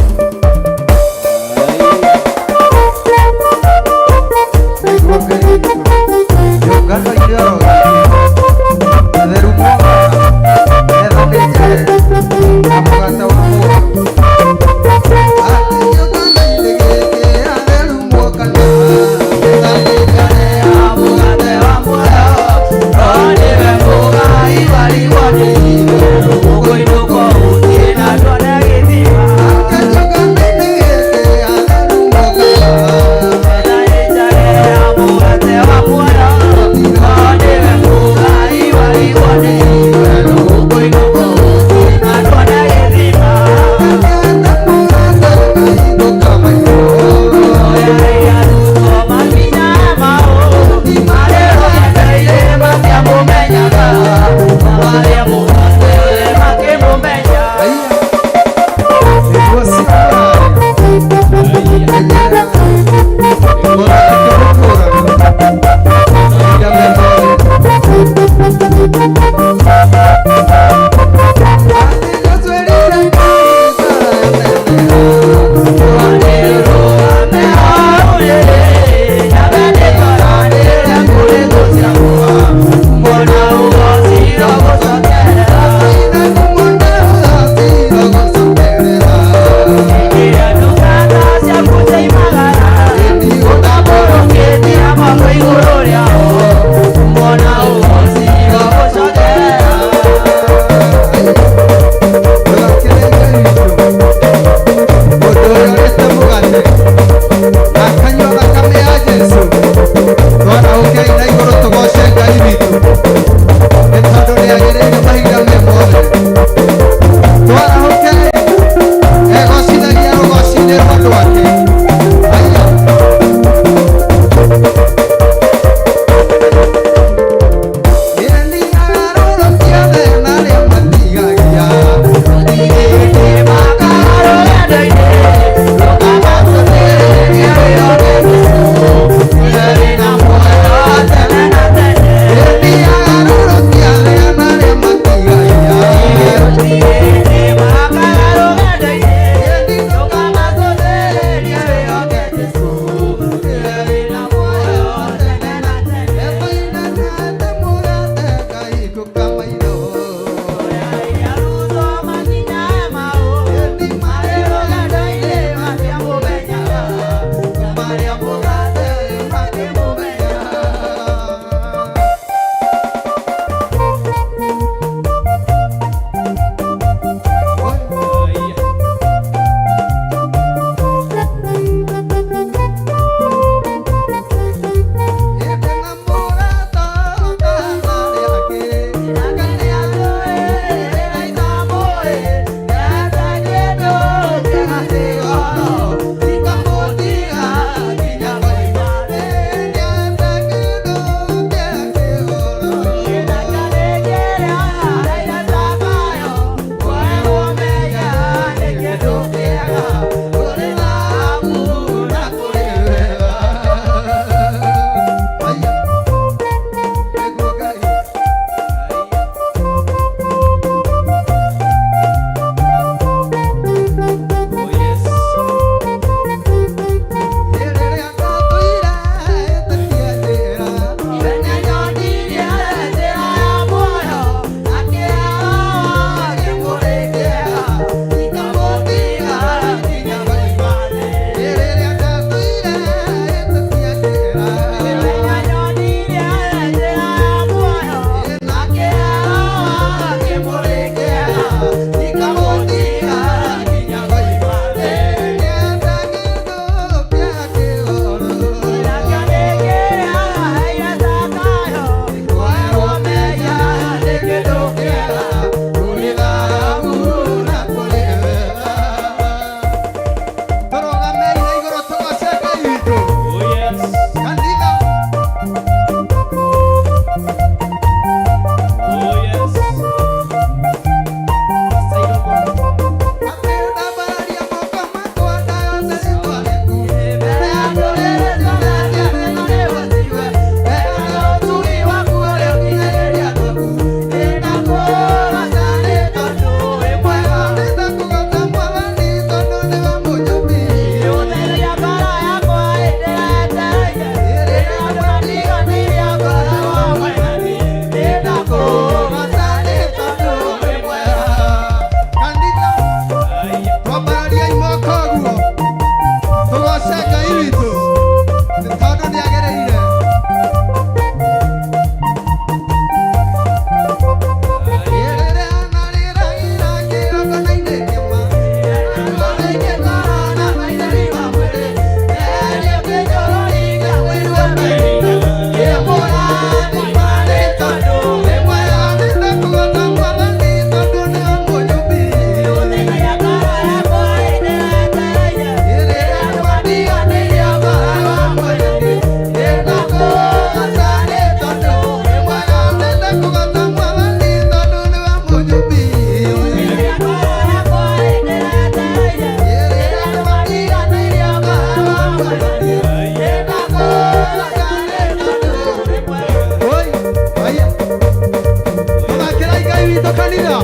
citũ kanitha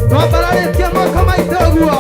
twambararĩtie moko maitũ ũguo.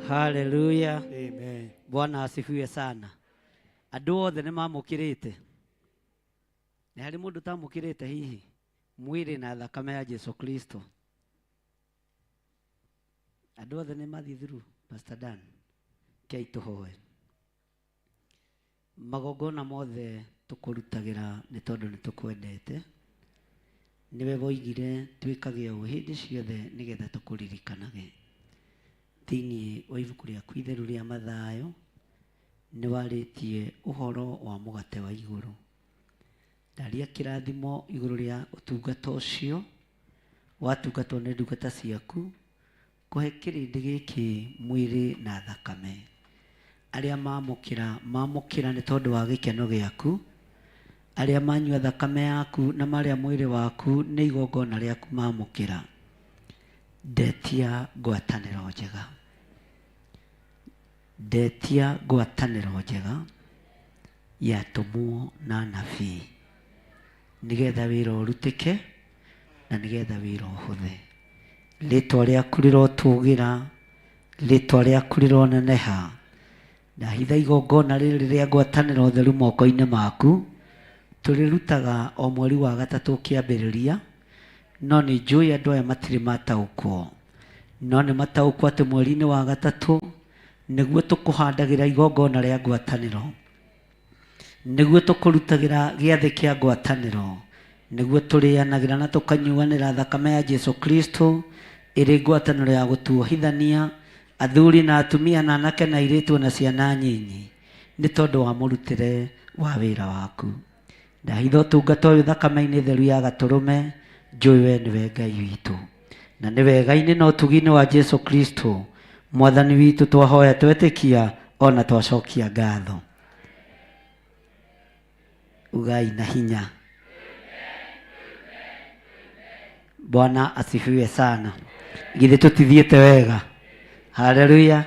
Haleluya. Amen. Bwana asifiwe sana. Andũ othe nĩ mamũkĩrĩte. Nĩ harĩ mũndũ ũtamũkĩrĩte hihi mwĩrĩ na thakame ya Jesu Kristo? Andũ othe nĩ mathiĩ through. Pastor Dan, kei tũhoe. Magongona mothe tũkũrutagĩra nĩ tondũ nĩ tũkwendete. Nĩwe woigire twĩkage ũũ hĩndĩ ciothe nĩgetha tũkũririkanage. Thĩinĩ wa ibuku rĩaku itheru rĩa Mathayo nĩ warĩtie ũhoro wa mũgate wa igũrũ. Ndaria kĩrathimo igũrũ rĩa ũtungata ũcio watungatwo nĩ ndungata ciaku kũhe kĩrĩndĩ gĩkĩ mwĩrĩ na thakame. Arĩa mamũkĩra, mamũkĩra nĩ tondũ wa gĩkeno gĩaku. Arĩa manyua thakame yaku na marĩa mwĩrĩ waku nĩ igongona rĩaku mamũkĩra. Ndetia ngwatanĩro njega. Ndetia ngwatanĩro njega ya atũmwo na anabii nĩgetha wĩra ũrutĩke na nĩgetha wĩra ũhũthe. Rĩtwa rĩaku rĩrotũgĩra, rĩtwa rĩaku rĩroneneha. Ndahitha igongona rĩrĩ rĩa ngwatanĩro theru moko-inĩ maku. Tũrĩrutaga o mweri wa gatatũ ũkĩambĩrĩria, no nĩ njũĩ andũ aya matirĩ mataũkwo. No nĩ mataũkwo atĩ mweri-inĩ wa gatatũ nĩguo tũkũhandagĩra igongona rĩa ngwatanĩro, nĩguo tũkũrutagĩra gĩathĩ kĩa ngwatanĩro, nĩguo tũrĩanagĩra na tũkanyuanĩra thakame ya Jesu Kristo ĩrĩ ngwatanĩro ya gũtuohithania athuri na atumia na anake na airĩtu na ciana nyinyi, nĩ tondũ wa mũrutĩre wa wĩra waku. Ndahitha ũtungata ũyũ thakame-inĩ theru ya Gatũrũme, njũĩ we nĩwe Ngai witũ. Na nĩ wega-inĩ na ũtugi-inĩ wa Jesu Kristo, Mwathani witũ, twahoya twetĩkia ona twacokia ngatho. Ugai na hinya. Bwana asifiwe sana. Githĩ tũtithiĩte wega? Haleluya.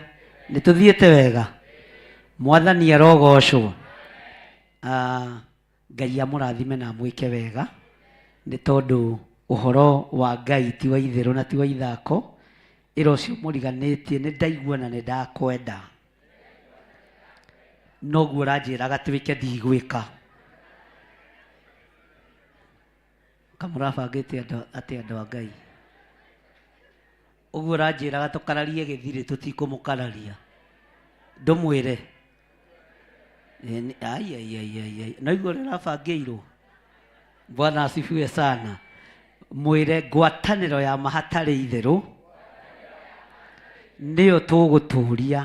Nĩ tũthiĩte wega. Mwathani arogocwo. Ah, Ngai amũrathime na amwĩke wega nĩ tondũ ũhoro wa Ngai ti wa itherũ na ti wa ithako. Ĩra ũcio mũriganĩtie nĩ ndaigua na nĩ ndakwenda. Noguo ũranjĩraga twĩke ndigwĩka. Kamũrabangĩte atĩ andũ a Ngai. Ũguo ũranjĩraga tũkararie gĩthirĩ tũtikũmũkararia. Ndũmwĩre. Ai, ai, ai, ai, ai. No igua ũrĩa ũrabangĩirwo. Bwana asifiwe sana. Mwĩre ngwatanĩro ya ma hatarĩ itherũ nĩyo tũgũtũria.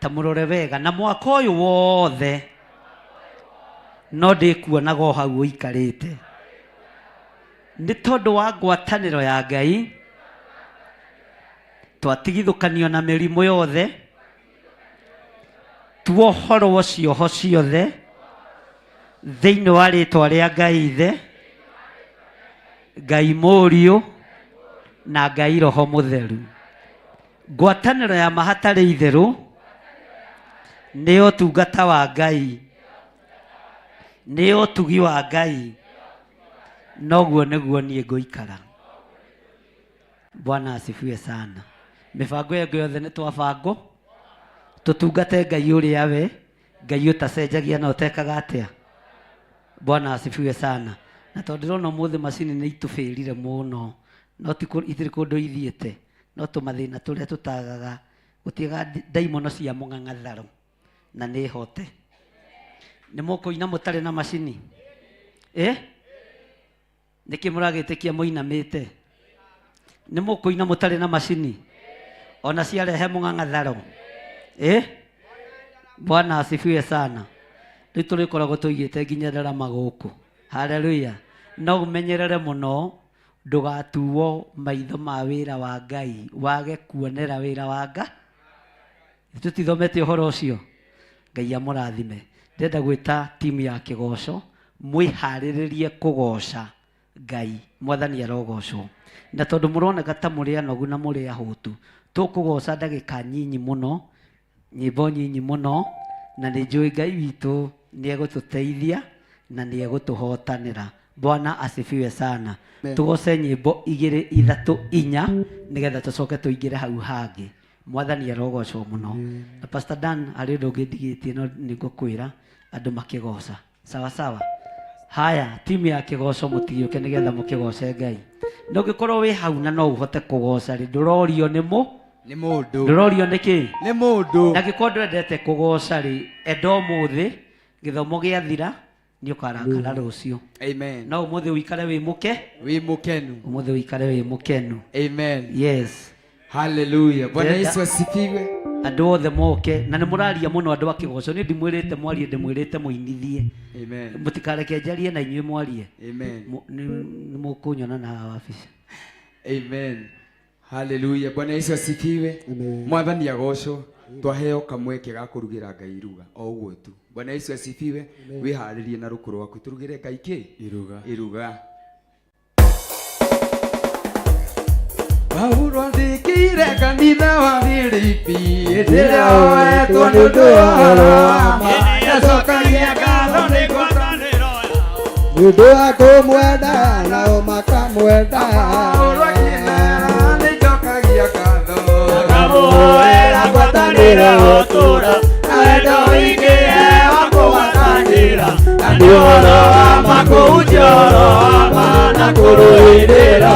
Ta mũrore wega na mwaka ũyũ wothe no ndĩkuonaga o hau ũikarĩte nĩ tondũ wa ngwatanĩro ya Ngai twatigithũkanio na mĩrimũ yothe tuohorwo cioho ciothe thĩinĩ wa rĩtwa rĩa Ngai Ithe, Ngai Mũriũ na Ngai Roho Mũtheru. Ngwatanĩro ya ma hatarĩ itherũ nĩ ũtungata wa Ngai, nĩ ũtugi wa Ngai, noguo nĩguo niĩ ngũikara. Bwana asifiwe sana. Mĩbango ĩyo yothe nĩ twabangwo tũtungate Ngai ũrĩa we Ngai ũtacenjagia na ũtekaga atĩa. Bwana asifiwe sana. Na tondũ ndĩrona ũmũthĩ macini nĩ itũbĩrire mũno, no ti itirĩ kũndũ ithiĩte, no tũmathĩna tũrĩa tũtagaga, gũtiaga ndaimono cia mũng'ang'atharũ na nĩ hote. Nĩ mũkũina mũtarĩ na macini? Eh? Nĩkĩ mũragĩtĩkia mũinamĩte? Nĩ mũkũina mũtarĩ na macini? Ona ciarehe mũng'ang'atharo? Eh? Bwana asifiwe sana. Rĩu tũrĩkoragwo tũigĩte nginya ndarama gũkũ. Haleluya. No ũmenyerere mũno ndũgatuo maitho ma wĩra wa Ngai wage kuonera wĩra wa Ngai. Tũtithomete ũhoro ũcio? Ngai amũrathime. Ndĩrenda gwĩta timu ya kĩgoco, mwĩharĩrĩrie kũgoca Ngai. Mwathani arogocwo. Na tondũ mũroneka ta mũrĩ anogu na mũrĩ ahũtu, tũkũgoca ndagĩka nyinyi mũno, nyĩmbo nyinyi mũno, na nĩ njũĩ Ngai witũ nĩ egũtũteithia na nĩ egũtũhotanĩra. Bwana asifiwe sana. Tũgoce nyĩmbo igĩrĩ, ithatũ, inya, nĩgetha tũcoke tũingĩre hau hangĩ. Mwathani arogocwo mũno. Na Pastor Dan harĩ ũndũ ũngĩ ndigĩtie no nĩngũkwĩra andũ makĩgoca. Sawa sawa. Haya, timu ya kĩgoco mũtigĩũke nĩgetha mũkĩgoce Ngai. Na ũngĩkorwo wĩ hau na no ũhote kũgoca rĩ, ndũrorio nĩ mũ Nĩ mũndũ. Ndũrorio nĩ kĩ? Nĩ mũndũ. Na angĩkorwo ndwendete kũgoca rĩ, enda ũmũthĩ gĩthomo gĩathira nĩ ũkarakara rũciũ. Amen. No ũmũthĩ ũikare wĩ mũke Wĩ mũkenu. Ũmũthĩ ũikare wĩ mũkenu. Amen. Yes. Hallelujah. Bwana Ndĩrenda Yesu asifiwe. Andũ othe moke na nĩ mũraria mũno andũ a kĩgoco. Niĩ ndimwĩrĩte mwarie, ndĩmwĩrĩte mũinithie. Amen. Mũtikareke njarie na inyuĩ mwarie. Amen. Nĩ mũkũnyona na haha wabici. Amen. Hallelujah. Bwana Yesu asifiwe. Mwathani agocwo. Twaheo kamweke ga kũrugĩra Ngai iruga o ũguo tu. Bwana Yesu asifiwe. Wĩharĩrie na rũkũ rwaku tũrugĩre Ngai kĩ? Iruga. Iruga. Paulo andĩkĩire kanitha wa Filipi hĩndĩ ĩrĩa oetwo nĩ ũndũ wa ũhoro wa ma. Nĩacokagia ngatho nĩ ngwatanĩro Nĩ ũndũ wa kũmwenda nao makamwenda. Paulo akĩmera nĩnjokagia ngatho. Akamũhoera ngwatanĩro gũtũũra na wendo ũingĩ wa kũgwatanĩra na nĩ ũhoro wa ma kũhunjia ũhoro wa ma na kũrũĩrĩra.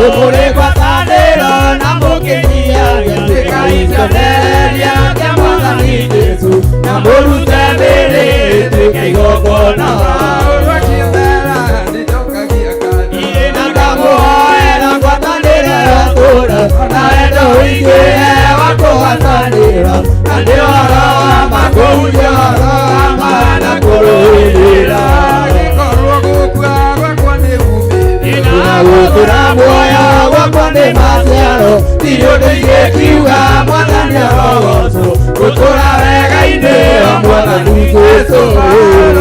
Mũrĩ ngwatanĩro na mũkĩnyihagia tuĩkai kĩonereria kĩa Mwathani Jesũ na mũrute mĩĩrĩ ĩtuĩke igongona. Na ngamũhoera ngwatanĩro ya tũũra na wendo ũingĩ wa kũgwatanĩra na nĩ ũhoro wa ma kũhunjia ũhoro wa ma na kũrũĩrĩra. Angĩkorwo gũkua gwakwa nĩ uumithio. Na gũtũũra muoyo gwakwa nĩ maciaro ti ũndũ ingĩkiuga Mwathani arogocwo gũtũũra wega-inĩ wa Mwathani Jesũ.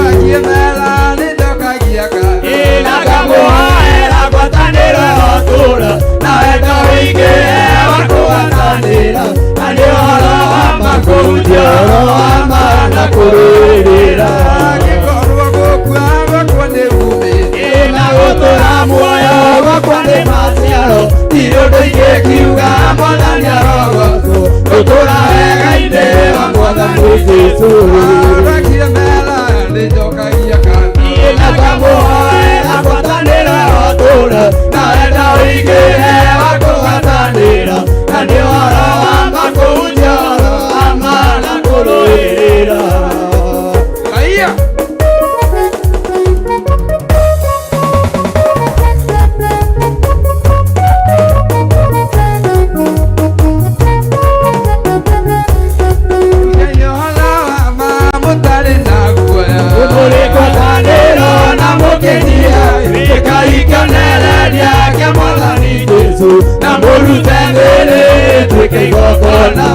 Akĩmera nĩnjokagia ngatho. Na ngamũhoera ngwatanĩro ya ũtũũro na wendo ũingĩ wa kũgwatanĩra na nĩ ũhoro wa ma kũhunjia ũhoro wa ma na kũrũĩrĩra. Angĩkorwo gũkua gwakwa nĩ uumithio. Na gũtũũra muoyo gwakwa nĩ maciaro ti ũndũ ingĩkiuga Mwathani arogocwo gũtũũra wega-inĩ wa Mwathani Jesũ. Akĩmera nĩnjokagia ngatho. Na ngamũhoera ngwatanĩro ya ũtũũro na wendo ũingĩ wa kũgwatanĩra na nĩ ũhoro wa ma kũhunjia ũhoro wa ma na kũrũĩrĩra. Haiya. Mũrĩ ngwatanĩro na mũkĩnyia tuĩkai kĩonereria kĩa Mwathani Jesũ na mũrute mĩĩrĩ ĩtuĩke igongona.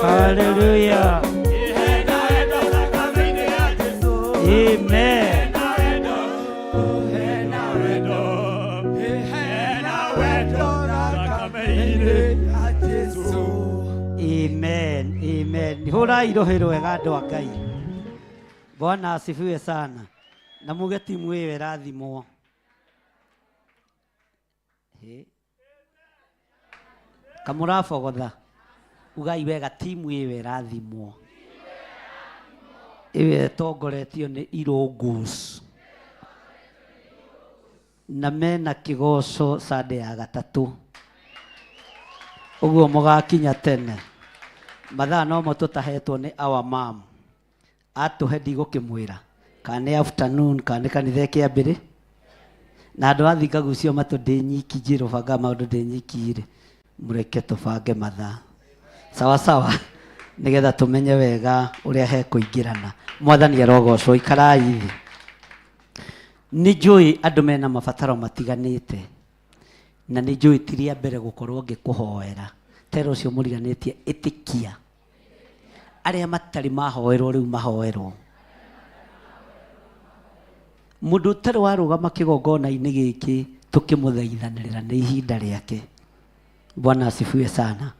Hallelujah. Amen. Amen. Amen. Hũrai rũhĩ rwega andũ a Ngai. Bwana asifiwe sana. Na muge timu ĩyo ĩrathimwo. Hĩ. Kamũrabogotha. Ugai wega timu ĩyo ĩrathimwo. Ĩyo ĩtongoretio nĩ Irũngũs. Na mena kĩgoco Sunday ya gatatũ. Ũguo mũgakinya tene. Mathaa nomo tũtahetwo nĩ our mom. Atũhe ndigũkĩmwĩra. Kana nĩ afternoon kana nĩ kanitha ĩkĩambĩrĩ. Na andũ a Thinga gucio matũ ndĩ nyiki njĩrwo bangaga maũndũ ndĩ nyiki rĩ. Mũreke tũbange mathaa. Sawa sawa. Nĩgetha tũmenye wega ũrĩa hekũingĩrana. Mwathani arogocwo ikarai thĩ. Nĩ njũĩ andũ mena mabataro matiganĩte. Na nĩ njũĩ ti rĩa mbere gũkorwo ngĩkũhoera. Tera ũcio mũriganĩtie ĩtĩkia. Arĩa matarĩ mahoerwo rĩu mahoerwo. Mũndũ ũtarĩ warũgama kĩgongona-inĩ gĩkĩ tũkĩmũthaithanĩrĩra nĩ ihinda rĩake. Bwana asifiwe sana.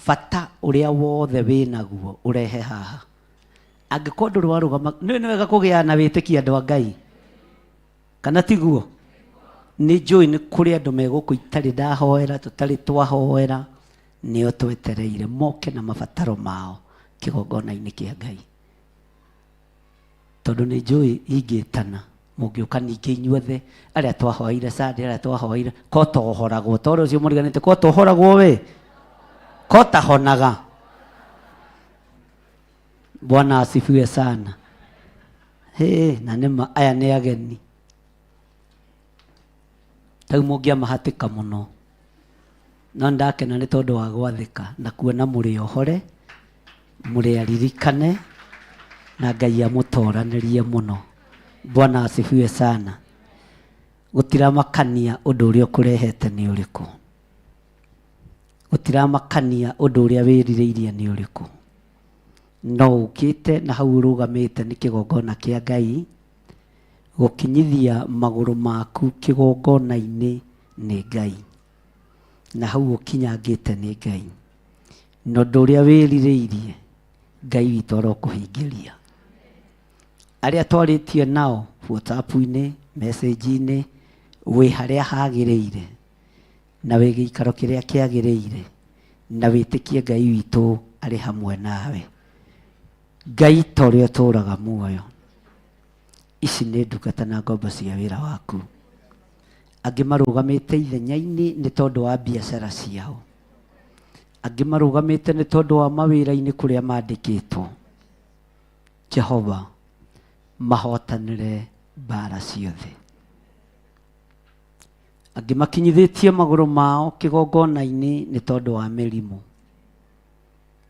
Bata ũrĩa wothe wĩnaguo ũrehe haha. Angĩkorwo ndũrĩ warũgama, nĩ wega kũgĩa na wĩtĩkio andũ a Ngai, kana tiguo? Nĩ njũĩ nĩ kũrĩ andũ me gũkũ itarĩ ndahoera, tũtarĩ twahoera, nĩo twetereire moke na mabataro mao kĩgongona-inĩ kĩa Ngai. Tondũ nĩ njũĩ ingĩtana mũngĩũka ningĩ inyuothe arĩa twahoeire Sunday, arĩa twahoeire ko tohoragwo, tondũ ũcio mũriganĩte ko tohoragwo we ko tahonaga. Bwana asifiwe sana. Hĩ, na nĩma aya nĩ ageni tau mũngĩamahatĩka mũno, no ndakena nĩ tondũ wa gwathĩka na kuona mũrĩ ohore, mũrĩ aririkane, na Ngai amũtoranĩrie mũno. Bwana asifiwe sana. Gũtiramakania ũndũ ũrĩa ũkũrehete nĩ ũrĩkũ, gũtiramakania ũndũ ũrĩa wĩrirĩirie nĩ ũrĩkũ, no ũkĩte na hau ũrũgamĩte nĩ kĩgongona kĩa Ngai, gũkinyithia magũrũ maku kĩgongona-inĩ nĩ Ngai, na hau ũkinyangĩte nĩ Ngai, na ũndũ ũrĩa wĩrirĩirie Ngai witũ arokũhingĩria. Arĩa twarĩtie nao WhatsApp-inĩ, message-inĩ, wĩ harĩa hagĩrĩire na wĩ gĩikaro kĩrĩa kĩagĩrĩire, na wĩtĩkie Ngai witũ arĩ hamwe nawe. Ngai ta ũrĩa ũtũũraga muoyo, ici nĩ ndungata na ngombo cia wĩra waku. Angĩ marũgamĩte ithenya-inĩ nĩ tondũ wa biacara ciao, angĩ marũgamĩte nĩ tondũ wa mawĩra-inĩ kũrĩa mandĩkĩtwo. Jehova, mahotanĩre mbara ciothe. Angĩ makinyithĩtie magũrũ mao kĩgongona-inĩ nĩ tondũ wa mĩrimũ.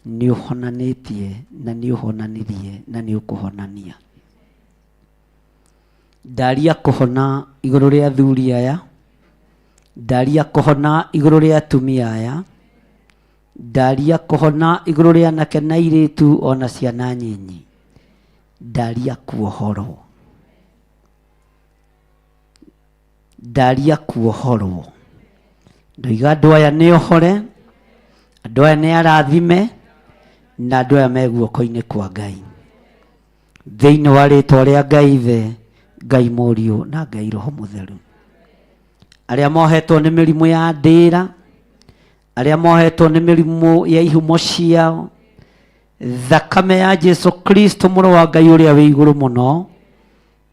Nĩ ũhonanĩtie na nĩ ũhonanirie na nĩ ũkũhonania. Ndaria kũhona igũrũ rĩa athuri aya, ndaria kũhona igũrũ rĩa atumia aya, ndaria kũhona igũrũ rĩa anake na airĩtu ona ciana nyinyi, ndaria kuohorwo, ndaria kuohorwo. Ndoiga andũ aya nĩ ohore, andũ aya nĩ arathime, na andũ aya me guoko-inĩ kwa Ngai. Thĩinĩ wa rĩtwa rĩa Ngai Ithe, Ngai Mũriũ na Ngai Roho Mũtheru. Arĩa mohetwo nĩ mĩrimũ ya ndĩra, arĩa mohetwo nĩ mĩrimũ ya ihumo ciao, thakame ya Jesu Kristo mũrũ wa Ngai ũrĩa wĩ igũrũ mũno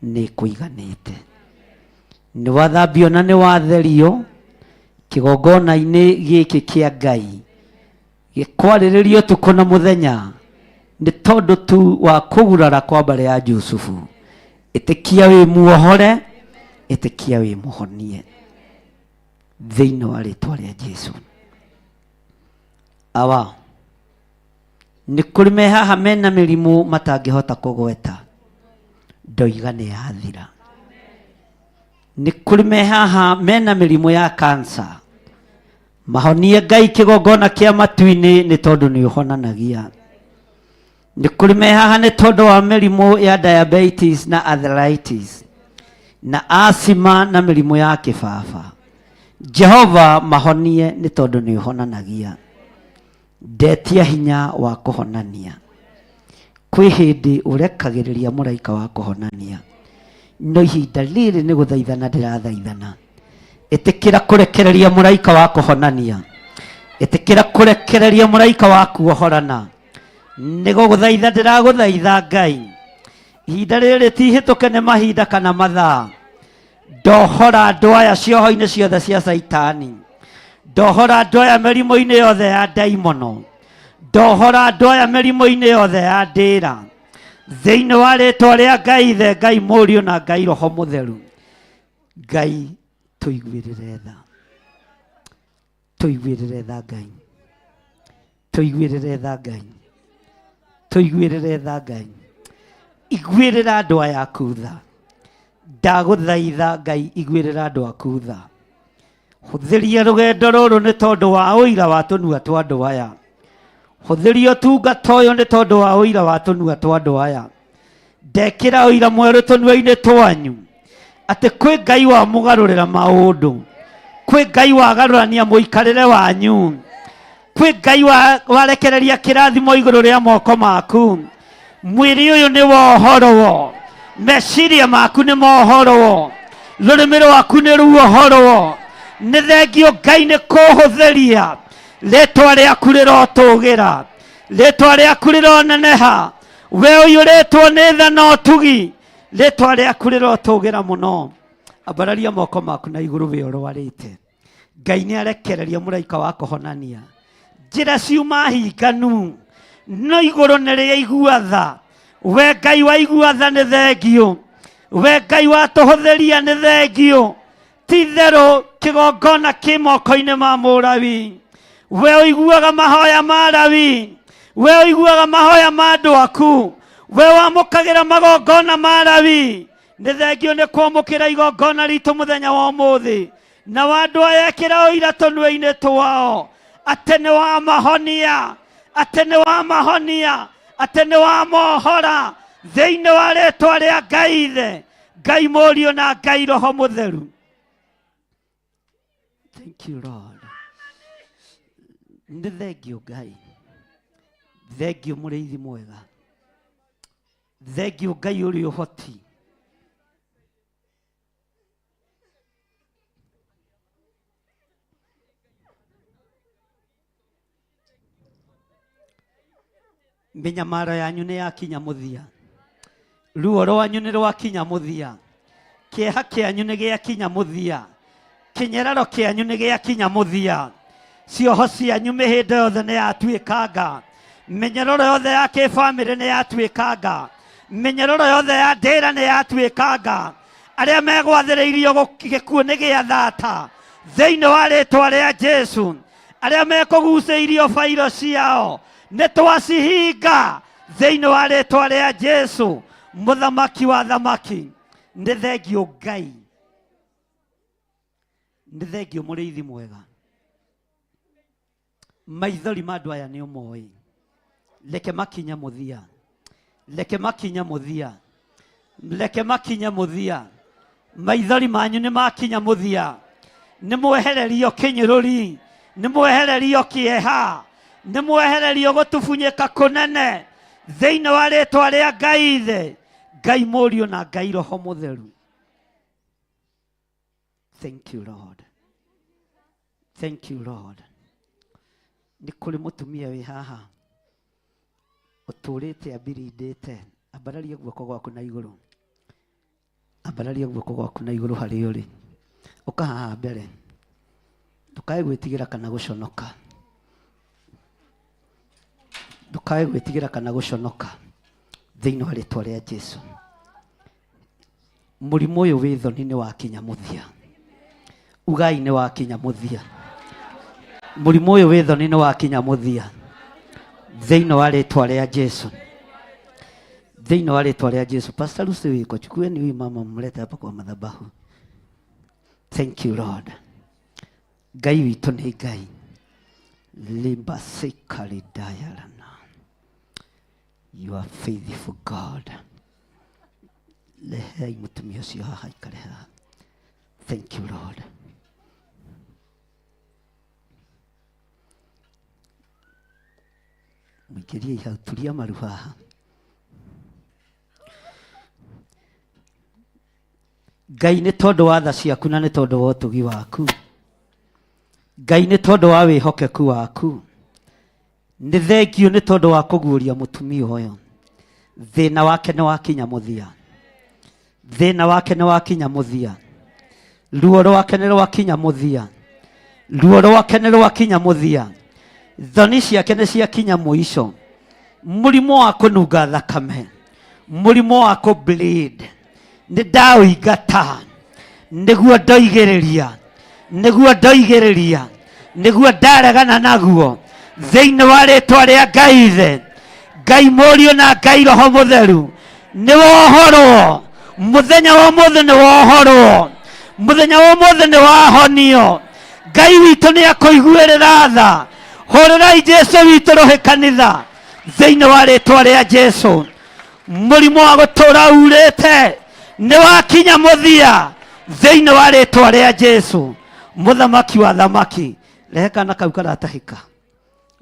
nĩ kũiganĩte. Nĩ wathambio na nĩ watherio kĩgongona-inĩ gĩkĩ kĩa Ngai, gĩkwarĩrĩrio ũtukũ na mũthenya nĩ tondũ tu wa kũgurara kwa mbarĩ ya Jusufu. Ĩtĩkia wĩ muohore, ĩtĩkia wĩ mũhonie thĩinĩ wa rĩtwa rĩa Jesu. Awa, nĩ kũrĩ me haha mena mĩrimũ matangĩhota kũgweta, ndoiga nĩ yathira. Nĩ kũrĩ me haha mena mĩrimũ ya kansa, mahonie Ngai kĩgongona kĩa matu-inĩ nĩ tondũ nĩ ũhonanagia. Nĩ kũrĩ me haha nĩ tondũ wa mĩrimũ ya diabetes na arthritis na asthma na mĩrimũ ya kĩbaba. Jehova mahonie nĩ tondũ nĩ ũhonanagia. Ndetia hinya wa kũhonania. Kwĩ hĩndĩ ũrekagĩrĩria mũraika wa kũhonania, no ihinda rĩrĩ nĩ gũthaithana ndĩrathaithana. Ĩtĩkĩra kũrekereria mũraika wa kũhonania, ĩtĩkĩra kũrekereria mũraika wa kuohorana. Nĩ gũgũthaitha ndĩragũthaitha Ngai, ihinda rĩrĩ ti ihĩtũke nĩ mahinda kana mathaa. Ndohora andũ aya cioho-inĩ ciothe cia Caitani, ndohora andũ aya mĩrimũ-inĩ yothe ya ndaimono, ndohora andũ aya mĩrimũ-inĩ yothe ya ndĩra, thĩinĩ wa rĩtwa rĩa Ngai Ithe, Ngai Mũriũ na Ngai Roho Mũtheru. Ngai tũiguĩrĩre tha, tũiguĩrĩre tha Ngai, tũiguĩrĩre tha Ngai, tũiguĩrĩre tha Ngai, iguĩrĩra andũ aya aku tha. Ndagũthaitha Ngai, iguĩrĩra andũ aku tha. Hũthĩria rũgendo rũrũ nĩ tondũ wa ũira wa tũnua twa andũ aya. Hũthĩria ũtungata ũyũ nĩ tondũ wa ũira wa tũnua twa andũ aya. Ndekĩra ũira mwerũ tũnua-inĩ twanyu atĩ kwĩ Ngai wamũgarũrĩra maũndũ, kwĩ Ngai wagarũrania mũikarĩre wanyu, kwĩ Ngai warekereria kĩrathimo igũrũ rĩa moko maku. Mwĩrĩ ũyũ nĩ wohorwo, meciria maku nĩ mohorwo, rũrĩmĩ rwaku nĩ ruohorwo. Nĩ thengio Ngai nĩ kũhũthĩria. Rĩtwa rĩaku rĩrotũgĩra, rĩtwa rĩaku rĩroneneha. We ũiyũrĩtwo nĩ tha na ũtugi, rĩtwa rĩaku rĩrotũgĩra mũno. Ambararia moko maku na igũrũ we ũrwarĩte. Ngai nĩ arekereria mũraika wa kũhonania. Njĩra ciuma hinganu, no igũrũ nĩ rĩaigua tha. We Ngai waigua tha nĩ thengio. We Ngai watũhũthĩria nĩ thengio. Ti itherũ kĩgongona kĩ moko-inĩ ma Mũlawi. We ũiguaga mahoya ma Lawi, we ũiguaga mahoya ma andũ aku, we wamũkagĩra magongona ma Lawi. Nĩ thengio nĩ kwamũkĩra igongona ritũ mũthenya wa ũmũthĩ, na wa andũ aya ĩkĩra ũira tũnua-inĩ twao atĩ nĩ wamahonia, atĩ nĩ wamahonia, atĩ nĩ wamohora thĩinĩ wa rĩtwa rĩa Ngai Ithe, Ngai Mũriũ na Ngai Roho Mũtheru. Thank you Lord. Nĩ thengio Ngai, thengio mũrĩithi mwega, thengio Ngai ũrĩ ũhoti. Mĩnyamaro yanyu nĩ yakinya mũthia, ruo rwanyu nĩ rwakinya mũthia, kĩeha kĩanyu nĩ gĩakinya mũthia, kĩnyeraro kĩanyu nĩ gĩakinya mũthia, cioho cianyu mĩhĩndo yothe nĩ yatuĩkanga, mĩnyororo yothe ya kĩbamĩrĩ nĩ yatuĩkanga, mĩnyororo yothe ya ndĩra nĩ yatuĩkanga. Arĩa megwathĩrĩirio gĩkuũ nĩ gĩa thata thĩinĩ wa rĩtwa rĩa Jesu. Arĩa mekũgucĩirio bairo ciao nĩ twacihinga thĩinĩ wa rĩtwa rĩa Jesu, mũthamaki wa thamaki. Nĩ thengio Ngai, nĩ thengio mũrĩithi mwega. Maithori ma andũ aya nĩ ũmoĩ, reke makinye mũthia, reke makinye mũthia, reke makinye mũthia. Maithori manyu nĩ makinya mũthia, nĩ mwehererio kĩnyũrũri, nĩ mwehererio kĩeha, nĩ mwehererio gũtubunyĩka kũnene thĩinĩ wa rĩtwa rĩa Ngai Ithe, Ngai Mũriũ na Ngai Roho Mũtheru. Thank you Lord. Thank you Lord. Nĩ kũrĩ mũtumia wĩ haha ũtũrĩte ambirindĩte. Ambararia guoko gwaku na igũrũ, ambararia guoko gwaku na igũrũ harĩa ũrĩ. Ũka haha mbere, ndũkae gwĩtigĩra kana gũconoka, ndũkae gwĩtigĩra kana gũconoka thĩinĩ wa rĩtwa rĩa Jesu. Mũrimũ ũyũ wĩ thoni nĩ wakinya mũthia, ugai nĩ wakinya mũthia. Mũrimũ ũyũ wĩ thoni nĩ wakinya mũthia thĩinĩ wa rĩtwa rĩa Jesu, thĩinĩ wa rĩtwa rĩa Jesu. Pastor Lucy wiko, chukueni huyu mama mlete hapa kwa madhabahu. Thank you Lord. Ngai witũ nĩ Ngai. Limba sikaridayarana. You are faithful God. Rehei mũtumia ũcio haha aikare haha. Thank you Lord. Mũingĩriei hau, turia maru haha. Ngai nĩ tondũ wa tha ciaku na nĩ tondũ wa ũtugi waku. Ngai nĩ tondũ wa wĩhokeku waku. Nĩ thengio nĩ tondũ wa kũguũria mũtumia ũyũ. Thĩna wake nĩ wakinya mũthia, thĩna wake nĩ wakinya mũthia, ruo rwake nĩ rwakinya mũthia, ruo rwake nĩ rwakinya mũthia, thoni ciake nĩ ciakinya mũico. Mũrimũ wa kũnunga thakame, mũrimũ wa kũ bleed, nĩ ndaũingata, nĩguo ndoigĩrĩria, nĩguo ndoigĩrĩria, nĩguo ndaregana naguo thĩinĩ wa rĩtwa rĩa Ngai Ithe, Ngai Mũriũ na Ngai Roho Mũtheru. Nĩ wohorwo mũthenya wa ũmũthĩ, nĩ wohorwo mũthenya wa ũmũthĩ, nĩ wahonio. Ngai witũ nĩ akũiguĩrĩra tha. Hũrĩrai Jesu witũ rũhĩ kanitha thĩinĩ wa rĩtwa rĩa Jesu. Mũrimũ wa gũtũra urĩte nĩ wakinya mũthia thĩinĩ wa rĩtwa rĩa Jesu, mũthamaki wa thamaki. Rehe kana kau karatahĩka,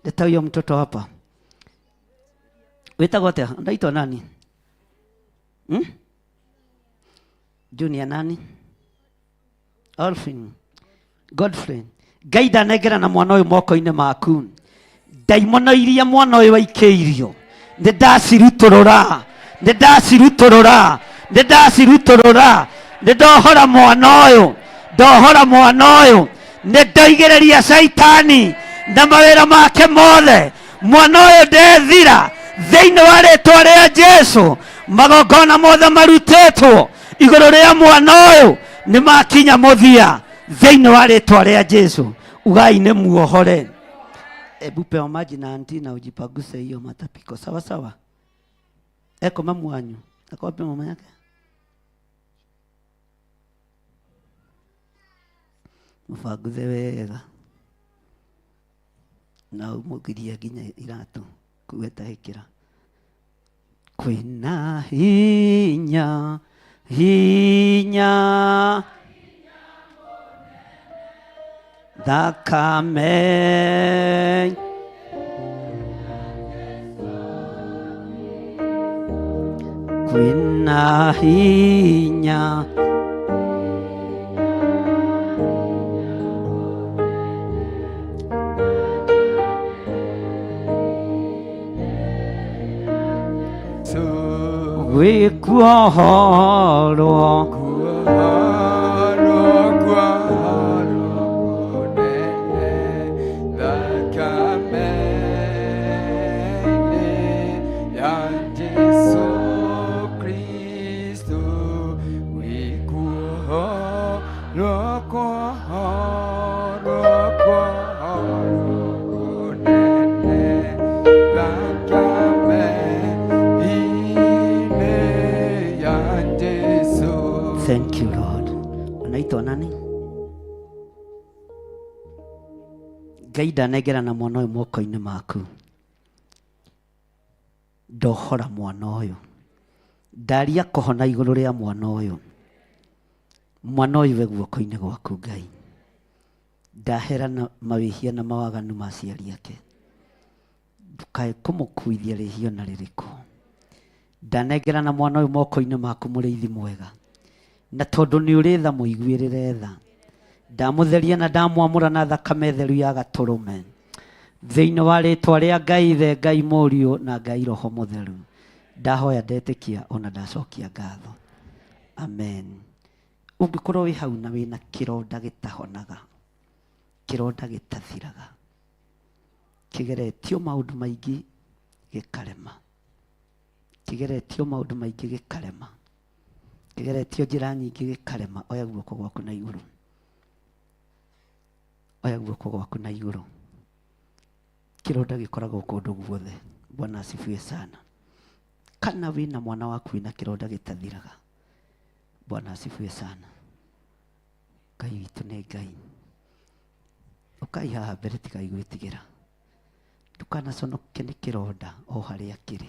leta huyo mtoto hapa. Wĩtagwo atĩa? Unaitwa nani? Hmm? Junior nani? Alfin. Godfrey. Ngai ndanengera na mwana ũyũ moko-inĩ maku. Ndaimono iria mwana ũyũ aikĩirio nĩ ndacirutũrũra, nĩ ndacirutũrũra, nĩ ndacirutũrũra, nĩ ndohora mwana ũyũ, ndohora mwana ũyũ, nĩ ndoigĩrĩria caitani na mawĩra make mothe. Mwana ũyũ ndethira thĩinĩ wa rĩtwa rĩa Jesu. Magongona mothe marutĩtwo igũrũ rĩa mwana ũyũ nĩ makinya mũthia thĩinĩ wa rĩtwa rĩa Jesu. Ugai nĩ muohore. Ebu pewa maji na anti na ujipaguse hiyo matapiko. Sawa sawa. Eko mamu wanyu. Ako wapi mama yake? Mũbanguthe wega na ũmũgirie nginya iratũ kugetahĩkĩra. Kwĩna hinya hinya thakame kwĩna hinya gwĩkuohorwo Thank you Lord. Unaitwa nani? Ngai ndanengera na mwana ũyũ moko-inĩ maku. Ndohora mwana ũyũ. Ndaria kũhona igũrũ rĩa mwana ũyũ. Mwana ũyũ we guoko-inĩ gwaku Ngai. Ndahera na mawĩhia na mawaganu ma aciari ake. Ndukae kũmũkuithia rĩhia ona rĩrĩkũ. Ndanengera na mwana ũyũ moko-inĩ maku mũrĩithi mwega. Na tondũ nĩ ũrĩ tha mũiguĩrĩre tha. Ndamũtheria na ndamwamũra na thakame theru ya gatũrũme. Thĩinĩ wa rĩtwa rĩa Ngai Ithe, Ngai Mũriũ na Ngai Roho Mũtheru. Ndahoya ndetĩkia ona ndacokia ngatho. Amen. Ũngĩkorwo wĩ hau na wĩna kĩronda gĩtahonaga, kĩronda gĩtathiraga, kĩgeretio maũndũ maingĩ gĩkarema, kĩgeretio maũndũ maingĩ gĩkarema, kĩgeretio njĩra nyingĩ gĩkarema, oya guoko gwaku na igũrũ, oya guoko gwaku na igũrũ. Kĩronda gĩkoragwo kũndũ guothe. Bwana asifiwe sana. Kana wĩna mwana waku wĩna kĩronda gĩtathiraga. Bwana asifiwe sana. Ngai witũ nĩ Ngai. Ũkai haha mbere tigai gwĩtigĩra. Ndũkanaconoke nĩ kĩronda o harĩa kĩrĩ.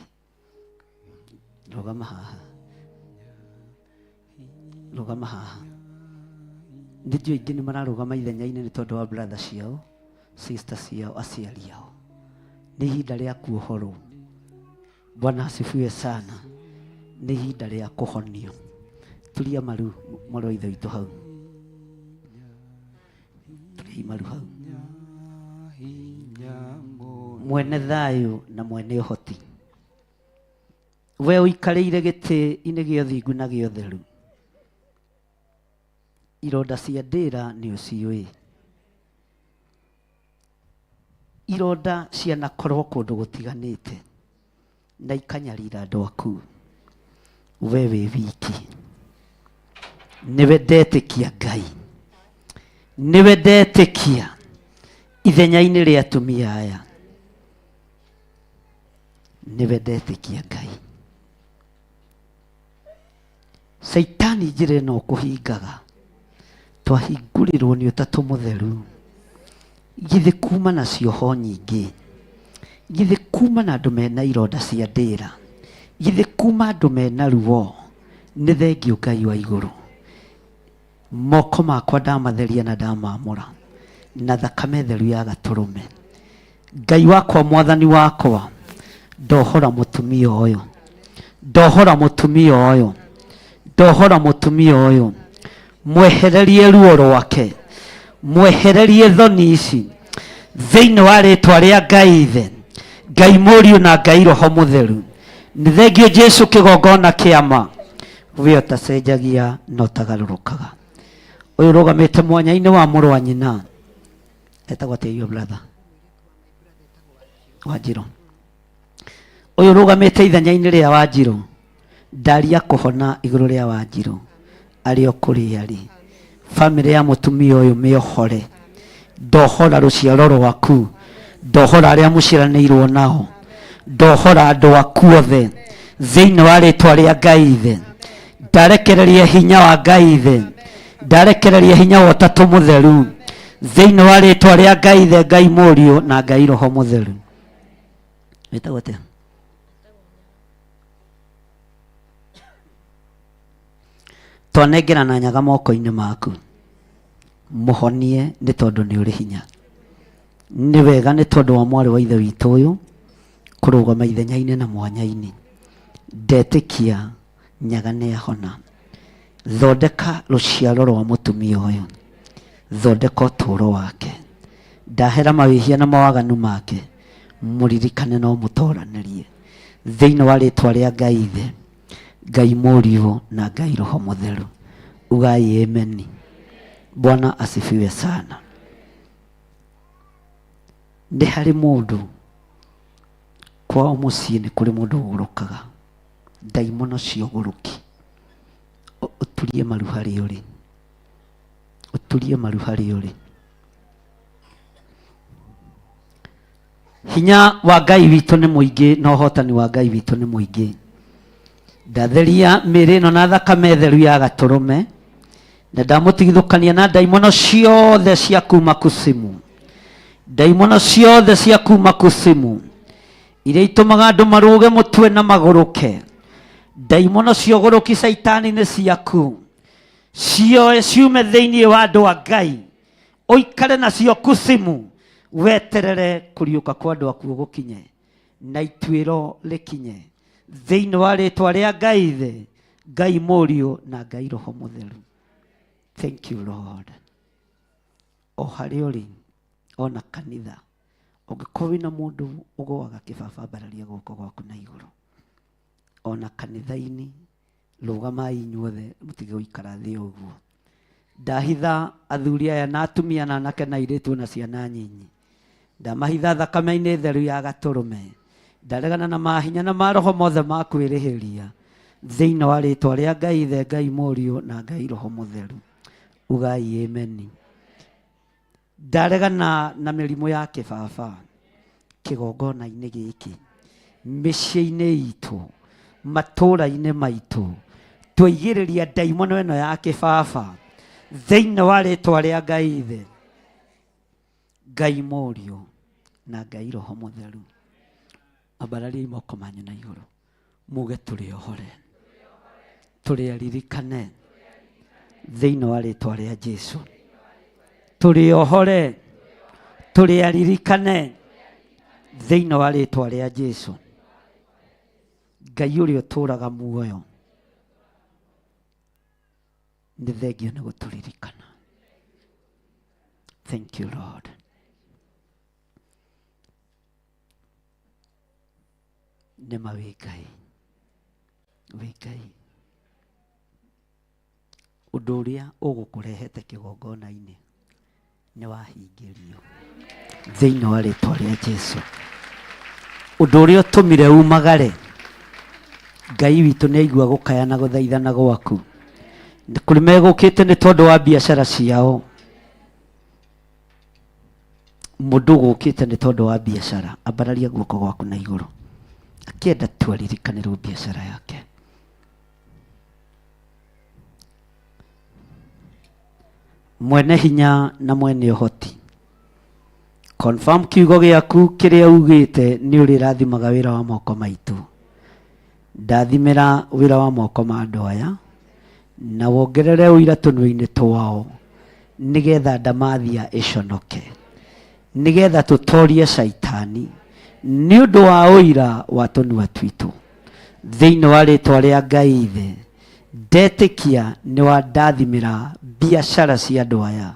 Rũgama haha. Rũgama haha. Nĩ njũĩ aingĩ nĩ mararũgama ithenya-inĩ nĩ tondũ wa brother ciao, sister ciao, aciari ao. Nĩ ihinda rĩa kuohorwo. Bwana asifiwe sana. Nĩ ihinda rĩa kũhonio. Turia maru mũrũ wa ithe witũ hau. Turiai maru hau. Mwene thayũ na mwene ũhoti. We ũikarĩire gĩtĩ-inĩ gĩa ũthingu na gĩa ũtheru. Ironda cia ndĩra nĩ ũciũĩ. Ironda cianakorwo kũndũ gũtiganĩte na ikanyarira andũ aku. We wĩ wiki. Nĩwe ndetĩkia Ngai. Nĩwe ndetĩkia ithenya-inĩ rĩa atumia aya. Nĩwe ndetĩkia Ngai. Caitani njĩra ĩno ũkũhingaga twahingũrĩrwo nĩ ũtatũ mũtheru. Githĩ kuma na cioho nyingĩ, githĩ kuma na andũ mena ironda cia ndĩra, githĩ kuma andũ mena ruo. Nĩ thengiũ Ngai wa igũrũ. Moko makwa ndamatheria na ndamamũra na thakame theru ya gatũrũme. Ngai wakwa, mwathani wakwa, Ndohora mũtumia ũyũ, ndohora mũtumia ũyũ, ndohora mũtumia ũyũ, mwehererie ruo rwake, mwehererie thoni ici thĩinĩ wa rĩtwa rĩa Ngai Ithe, Ngai Mũriũ na Ngai Roho Mũtheru. Nĩ thengio Jesu kĩgongona kĩama, we ũtacenjagia na ũtagarũrũkaga. Ũyũ ũrũgamĩte mwanya-inĩ wa mũrũ wa nyina etagwo atĩa your brother? Wanjirũ. Ũyũ ũrũgamĩte ithenya-inĩ rĩa Wanjirũ, ndaria kũhona igũrũ rĩa Wanjirũ arĩ o kũrĩa arĩ. Bamĩrĩ ya mũtumia ũyũ mĩohore, ndohora rũciaro rwaku, ndohora arĩa mũciaranĩirwo nao, ndohora andũ aku othe thĩinĩ wa rĩtwa rĩa Ngai Ithe. Ndarekereria hinya wa Ngai Ithe, ndarekereria hinya wa Ũtatũ Mũtheru thĩinĩ wa rĩtwa rĩa Ngai Ithe, Ngai Mũriũ na Ngai Roho Mũtheru. Wĩtagwo atĩa? Twanengerana nyaga moko-inĩ maku, mũhonie nĩ tondũ nĩ ũrĩ hinya. Nĩ wega nĩ tondũ wa mwarĩ wa ithe witũ ũyũ kũrũgama ithenya-inĩ na mwanya-inĩ. Ndetĩkia nyaga nĩ ahona. Thondeka rũciaro rwa mũtumia ũyũ, thondeka ũtũũro wake. Ndahera mawĩhia na mawaganu make, mũririkane na ũmũtoranĩrie thĩinĩ wa rĩtwa rĩa Ngai Ithe, Ngai Mũriũ na Ngai Roho Mũtheru. Ugai ameni. Bwana asifiwe sana. Nĩ harĩ mũndũ kwao mũciĩ, nĩ kũrĩ mũndũ ũgũrũkaga, ndaimono cia ũgũrũki. Ũturie maru harĩa ũrĩ, ũturie maru harĩa ũrĩ. Hinya wa Ngai witũ nĩ mũingĩ na ũhotani wa Ngai witũ nĩ mũingĩ. Ndatheria mĩĩrĩ ĩno na thakame theru ya gatũrũme, na ndamũtigithũkania na ndaimono ciothe cia kuma kusimu, ndaimono ciothe cia kuma kusimu iria itũmaga andũ marũge mũtwe na magũrũke. Ndaimono cia ũgũrũki caitani nĩ ciaku, cioe ciume thĩinĩ wa andũ a Ngai, ũikare nacio kusimu, weterere kũriũka kwa andũ akuo gũkinye na ituĩro rĩkinye thĩinĩ wa rĩtwa rĩa Ngai Ithe, Ngai Mũriũ na Ngai Roho Mũtheru. Thank you Lord. O harĩa ũrĩ, ona kanitha, ũngĩkorwo wĩna mũndũ ũgũaga kĩbaba, ambararia guoko gwaku na igũrũ. Ona kanitha-inĩ, rũgamai inyuothe, mũtige gũikara thĩ ũguo. Ndahitha athuri aya na atumia na anake na airĩtu na ciana nyinyi, ndamahitha thakame-inĩ theru ya gatũrũme. Ndaregana na mahinya na maroho mothe ma kwĩrĩhĩria thĩinĩ wa rĩtwa rĩa Ngai Ithe, Ngai Mũriũ na Ngai Roho Mũtheru. Ugai ameni. Ndaregana na mĩrimũ ya kĩbaba kĩgongona-inĩ gĩkĩ, mĩciĩ-inĩ itũ, matũũra-inĩ maitũ. Twaigĩrĩria ndaimono ĩno ya kĩbaba thĩinĩ wa rĩtwa rĩa Ngai Ithe, Ngai Mũriũ na Ngai Roho Mũtheru. Ambarariai moko manyu na igũrũ muge tũrĩ ohore, tũrĩ aririkane thĩinĩ wa rĩtwa rĩa Jesu. Tũrĩ ohore, tũrĩ aririkane thĩinĩ wa rĩtwa rĩa Jesu. Ngai ũrĩa ũtũũraga muoyo, nĩ thengio nĩ gũtũririkana. Thank you Lord. Nĩma wĩ Ngai, wĩ Ngai. Ũndũ ũrĩa ũgũkũrehete kĩgongona-inĩ nĩ wahingĩrio thĩinĩ wa rĩtwa rĩa Jesu. Ũndũ ũrĩa ũtũmire umagare, Ngai witũ nĩ aigua gũkaya na gũthaithana gwaku. Nĩ kũrĩ megũkĩte nĩ tondũ wa biacara ciao. Mũndũ ũgũkĩte nĩ tondũ wa biacara, ambararia guoko gwaku na igũrũ, akĩenda tu aririkanĩrwo biacara yake. Mwene hinya na mwene ũhoti, confirm kiugo gĩaku kĩrĩa ugĩte nĩ ũrĩrathimaga wĩra wa moko maitũ. Ndathimĩra wĩra wa moko ma andũ aya na wongerere ũira tũnua-inĩ twao, nĩgetha ndamathia ĩconoke, nĩgetha tũtorie caitani. Nĩ ũndũ wa ũira wa tũnua twitũ. Thĩinĩ wa rĩtwa rĩa Ngai Ithe, ndetĩkia nĩ wandathimĩra biacara cia andũ aya,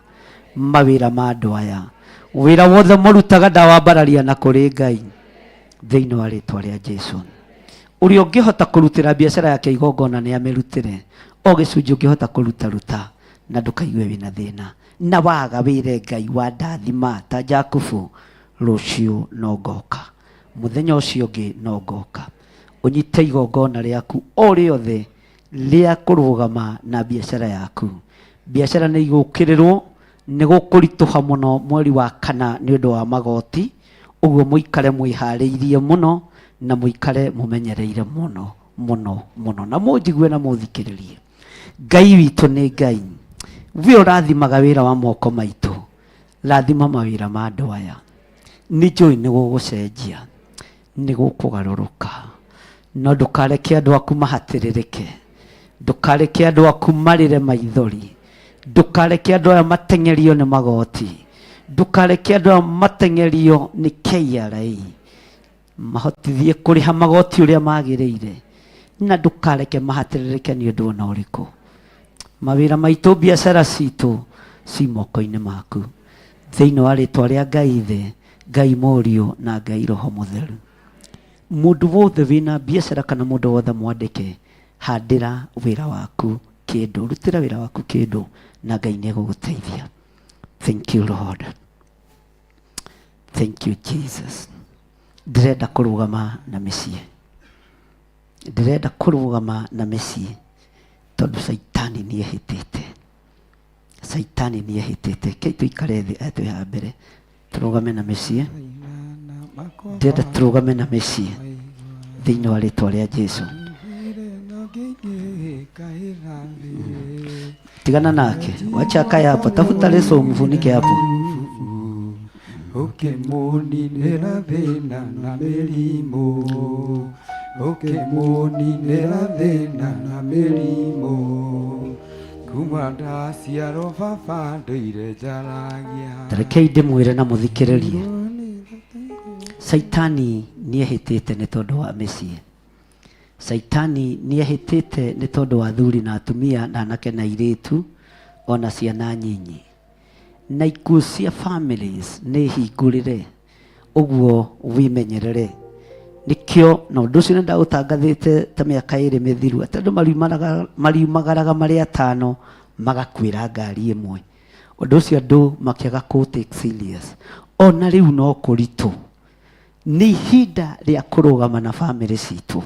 mawĩra ma andũ aya. Wĩra wothe mũrutaga ndawambararia na kũrĩ Ngai. Thĩinĩ wa rĩtwa rĩa Jesu. Ũrĩa ũngĩhota kũrutĩra biacara yake igongona nĩ amĩrutĩre. O gĩcunjĩ ũngĩhota kũruta ruta na ndũkaigue wĩna thĩna. Na waga wĩre Ngai wandathima ta Jakubu, rũciũ no ngoka. Mũthenya ũcio ũngĩ no ngoka. Ũnyite igongona rĩaku o rĩothe rĩa kũrũgama na biacara yaku. Biacara nĩ igũkĩrĩrwo, nĩ gũkũritũha mũno mweri wa kana nĩ ũndũ wa magoti, ũguo mũikare mwĩharĩirie mũno na mũikare mũmenyereire mũno mũno mũno, na mũnjigue na mũthikĩrĩrie. Ngai witũ nĩ Ngai, we ũrathimaga wĩra wa moko maitũ, rathima mawĩra ma andũ aya. Nĩ njũĩ nĩ gũgũcenjia, nĩ gũkũgarũrũka, no ndũkareke andũ aku mahatĩrĩrĩke, ndũkareke andũ aku marĩre maithori, ndũkareke andũ aya mateng'erio nĩ magoti, ndũkareke andũ aya mateng'erio nĩ KRA, mahotithie kũrĩha magoti ũrĩa magĩrĩire, na ndũkareke mahatĩrĩrĩke nĩ ũndũ ona ũrĩkũ. Mawĩra maitũ, biacara citũ ci moko-inĩ maku, thĩinĩ wa rĩtwa rĩa Ngai Ithe, Ngai Mũriũ na Ngai Roho Mũtheru. Mũndũ wothe wĩna biacara kana mũndũ wothe mwandĩke, handĩra wĩra waku kĩndũ, rutĩra wĩra waku kĩndũ na Ngai nĩ egũgũteithia. Thank you Lord. Thank you Jesus. Ndĩrenda kũrũgama na mĩciĩ. Ndĩrenda kũrũgama na mĩciĩ tondũ Caitani nĩ ehĩtĩte. Caitani nĩ ehĩtĩte. Kei tũikare thĩ aya twĩ haha mbere tũrũgame na mĩciĩ. Ndĩrenda tũrũgame na mĩciĩ thĩinĩ wa rĩtwa rĩa Jesu. Tigana nake, wacha akae hapo, tafuta leso umfunike hapo. Ũkĩmũninĩra thĩna na mĩrimũ, ũkĩmũninĩra thĩna na mĩrimũ, kuma ndaciarwo baba ndũire njaragia. Tarekei ndĩmwĩre na mũthikĩrĩrie, Caitani nĩ ehĩtĩte nĩ tondũ wa mĩciĩ. Caitani nĩ ehĩtĩte nĩ tondũ wa athuri na atumia na anake na airĩtu ona ciana nyinyi. Na ikuũ cia families nĩ hingũrĩre, ũguo wĩmenyerere. Nĩkĩo na ũndũ ũcio nĩ ndaũtangathĩte ta mĩaka ĩrĩ mĩthiru atĩ andũ mariumagaraga marĩ atano magakuĩra ngari ĩmwe. Ũndũ ũcio andũ makĩaga kũ take serious. Ona rĩu no kũritũ. Nĩ ihinda rĩa kũrũgama na famĩlĩ citũ.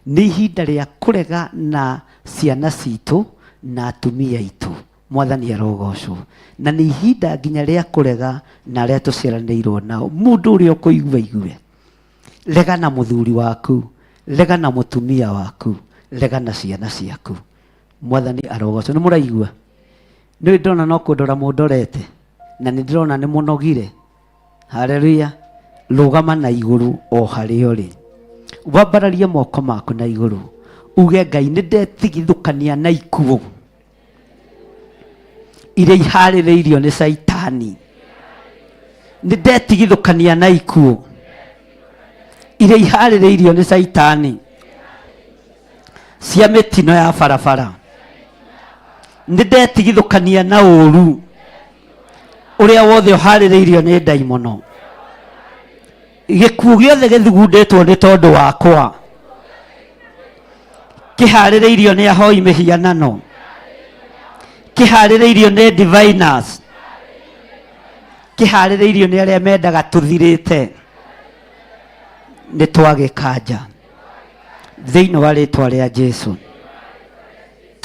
Nĩ ihinda rĩa kũrega na ciana citũ na atumia aitũ. Mwathani arogocwo. Na nĩ ihinda nginya rĩa kũrega na arĩa tũciaranĩirwo nao. Mũndũ ũrĩa ũkũigua igue. Rega na mũthuri waku, rega na mũtumia waku, rega na ciana ciaku. Mwathani arogocwo. Nĩ mũraigua? Nĩ ndĩrona no kũndora mũndorete na nĩ ndĩrona nĩ mũnogire. Haleluya. Rũgama na igũrũ o harĩa ũrĩ. Wambararie moko maku na igũrũ. Uge Ngai nĩ ndetigithũkania na ikuũ iria iharĩrĩirio nĩ Caitani. Nĩ ndetigithũkania na ikuũ iria iharĩrĩirio nĩ Caitani cia mĩtino ya barabara. Nĩ ndetigithũkania na ũru ũrĩa wothe ũharĩrĩirio nĩ ndaimono. Gĩkuũ gĩothe gĩthugundĩtwo nĩ tondũ wakwa, kĩharĩrĩirio nĩ ahoi mĩhianano, kĩharĩrĩirio nĩ diviners, kĩharĩrĩirio nĩ arĩa mendaga tũthirĩte, nĩ twagĩkanja thĩinĩ wa rĩtwa rĩa Jesu,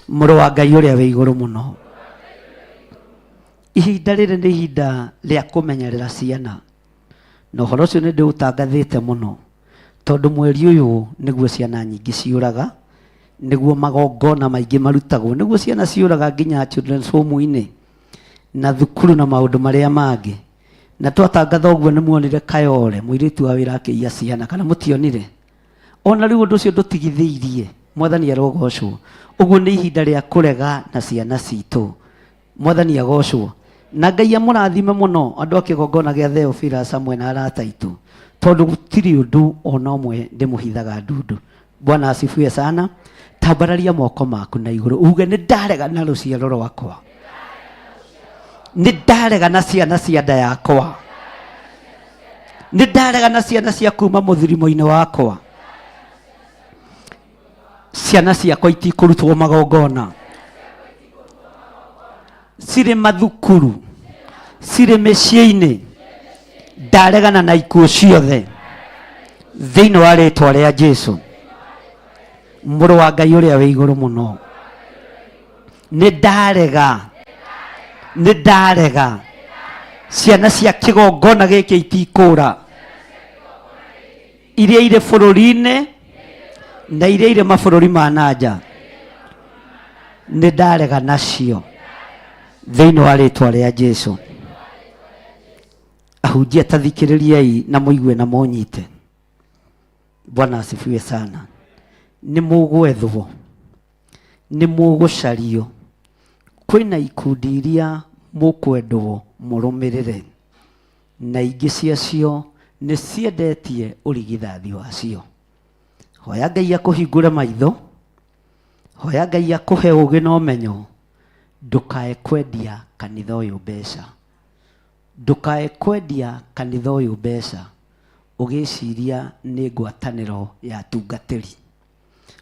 mũrũ wa Ngai ũrĩa wĩ igũrũ mũno. Ihinda rĩrĩ nĩ ihinda rĩa kũmenyerera ciana, na ũhoro ũcio nĩ ndĩũtangathĩte mũno, tondũ mweri ũyũ nĩguo ciana nyingĩ ciũraga, nĩguo magongona maingĩ marutagwo, nĩguo ciana ciũraga nginya children's home-inĩ na thukuru na maũndũ marĩa mangĩ. Na twatangatha ũguo nĩ muonire Kayore mũirĩtu wa wĩra akĩiya ciana, kana mũtionire? Ona rĩu ũndũ ũcio ndũtigithĩirie. Mwathani arogocwo. Ũguo nĩ ihinda rĩa kũrega na ciana citũ. Mwathani agocwo. Na Ngai amũrathime mũno andũ a kĩgongona gĩa Theophilus hamwe na arata aitũ. Tondũ gũtirĩ ũndũ ona ũmwe ndĩmũhithaga ndundu. Bwana asifiwe sana. Tambararia moko maku na igũrũ uge nĩ ndarega na rũciaro rwakwa, nĩ ndarega na ciana cia nda yakwa, nĩ ndarega na ciana cia kuma mũthirimo-inĩ wakwa. Ciana ciakwa itikũrutwo magongona, cirĩ mathukuru, cirĩ mĩciĩ-inĩ. Ndaregana na ikuũ ciothe thĩinĩ wa rĩtwa rĩa Jesu, mũrũ wa Ngai ũrĩa wĩ igũrũ mũno. Nĩ ndarega, nĩ ndarega. Ciana cia kĩgongona gĩkĩ itikũra, iria irĩ bũrũri-inĩ na iria irĩ mabũrũri ma nanja, nĩ ndarega nacio thĩinĩ wa rĩtwa rĩa Jesu. Ahunjia, tathikĩrĩriai na mũigue na mũnyite. Bwana asifiwe sana. Nĩ mũgwethwo, nĩ mũgũcario, kwĩna ikundi iria mũkwendwo mũrũmĩrĩre, na ingĩ ciacio nĩ ciendetie ũrigithathi wacio. Hoya Ngai akũhingũre maitho, hoya Ngai akũhe ũgĩ na ũmenyo, ndũkae kwendia kanitha ũyũ mbeca, ndũkae kwendia kanitha ũyũ mbeca ũgĩciria nĩ ngwatanĩro ya atungatĩri,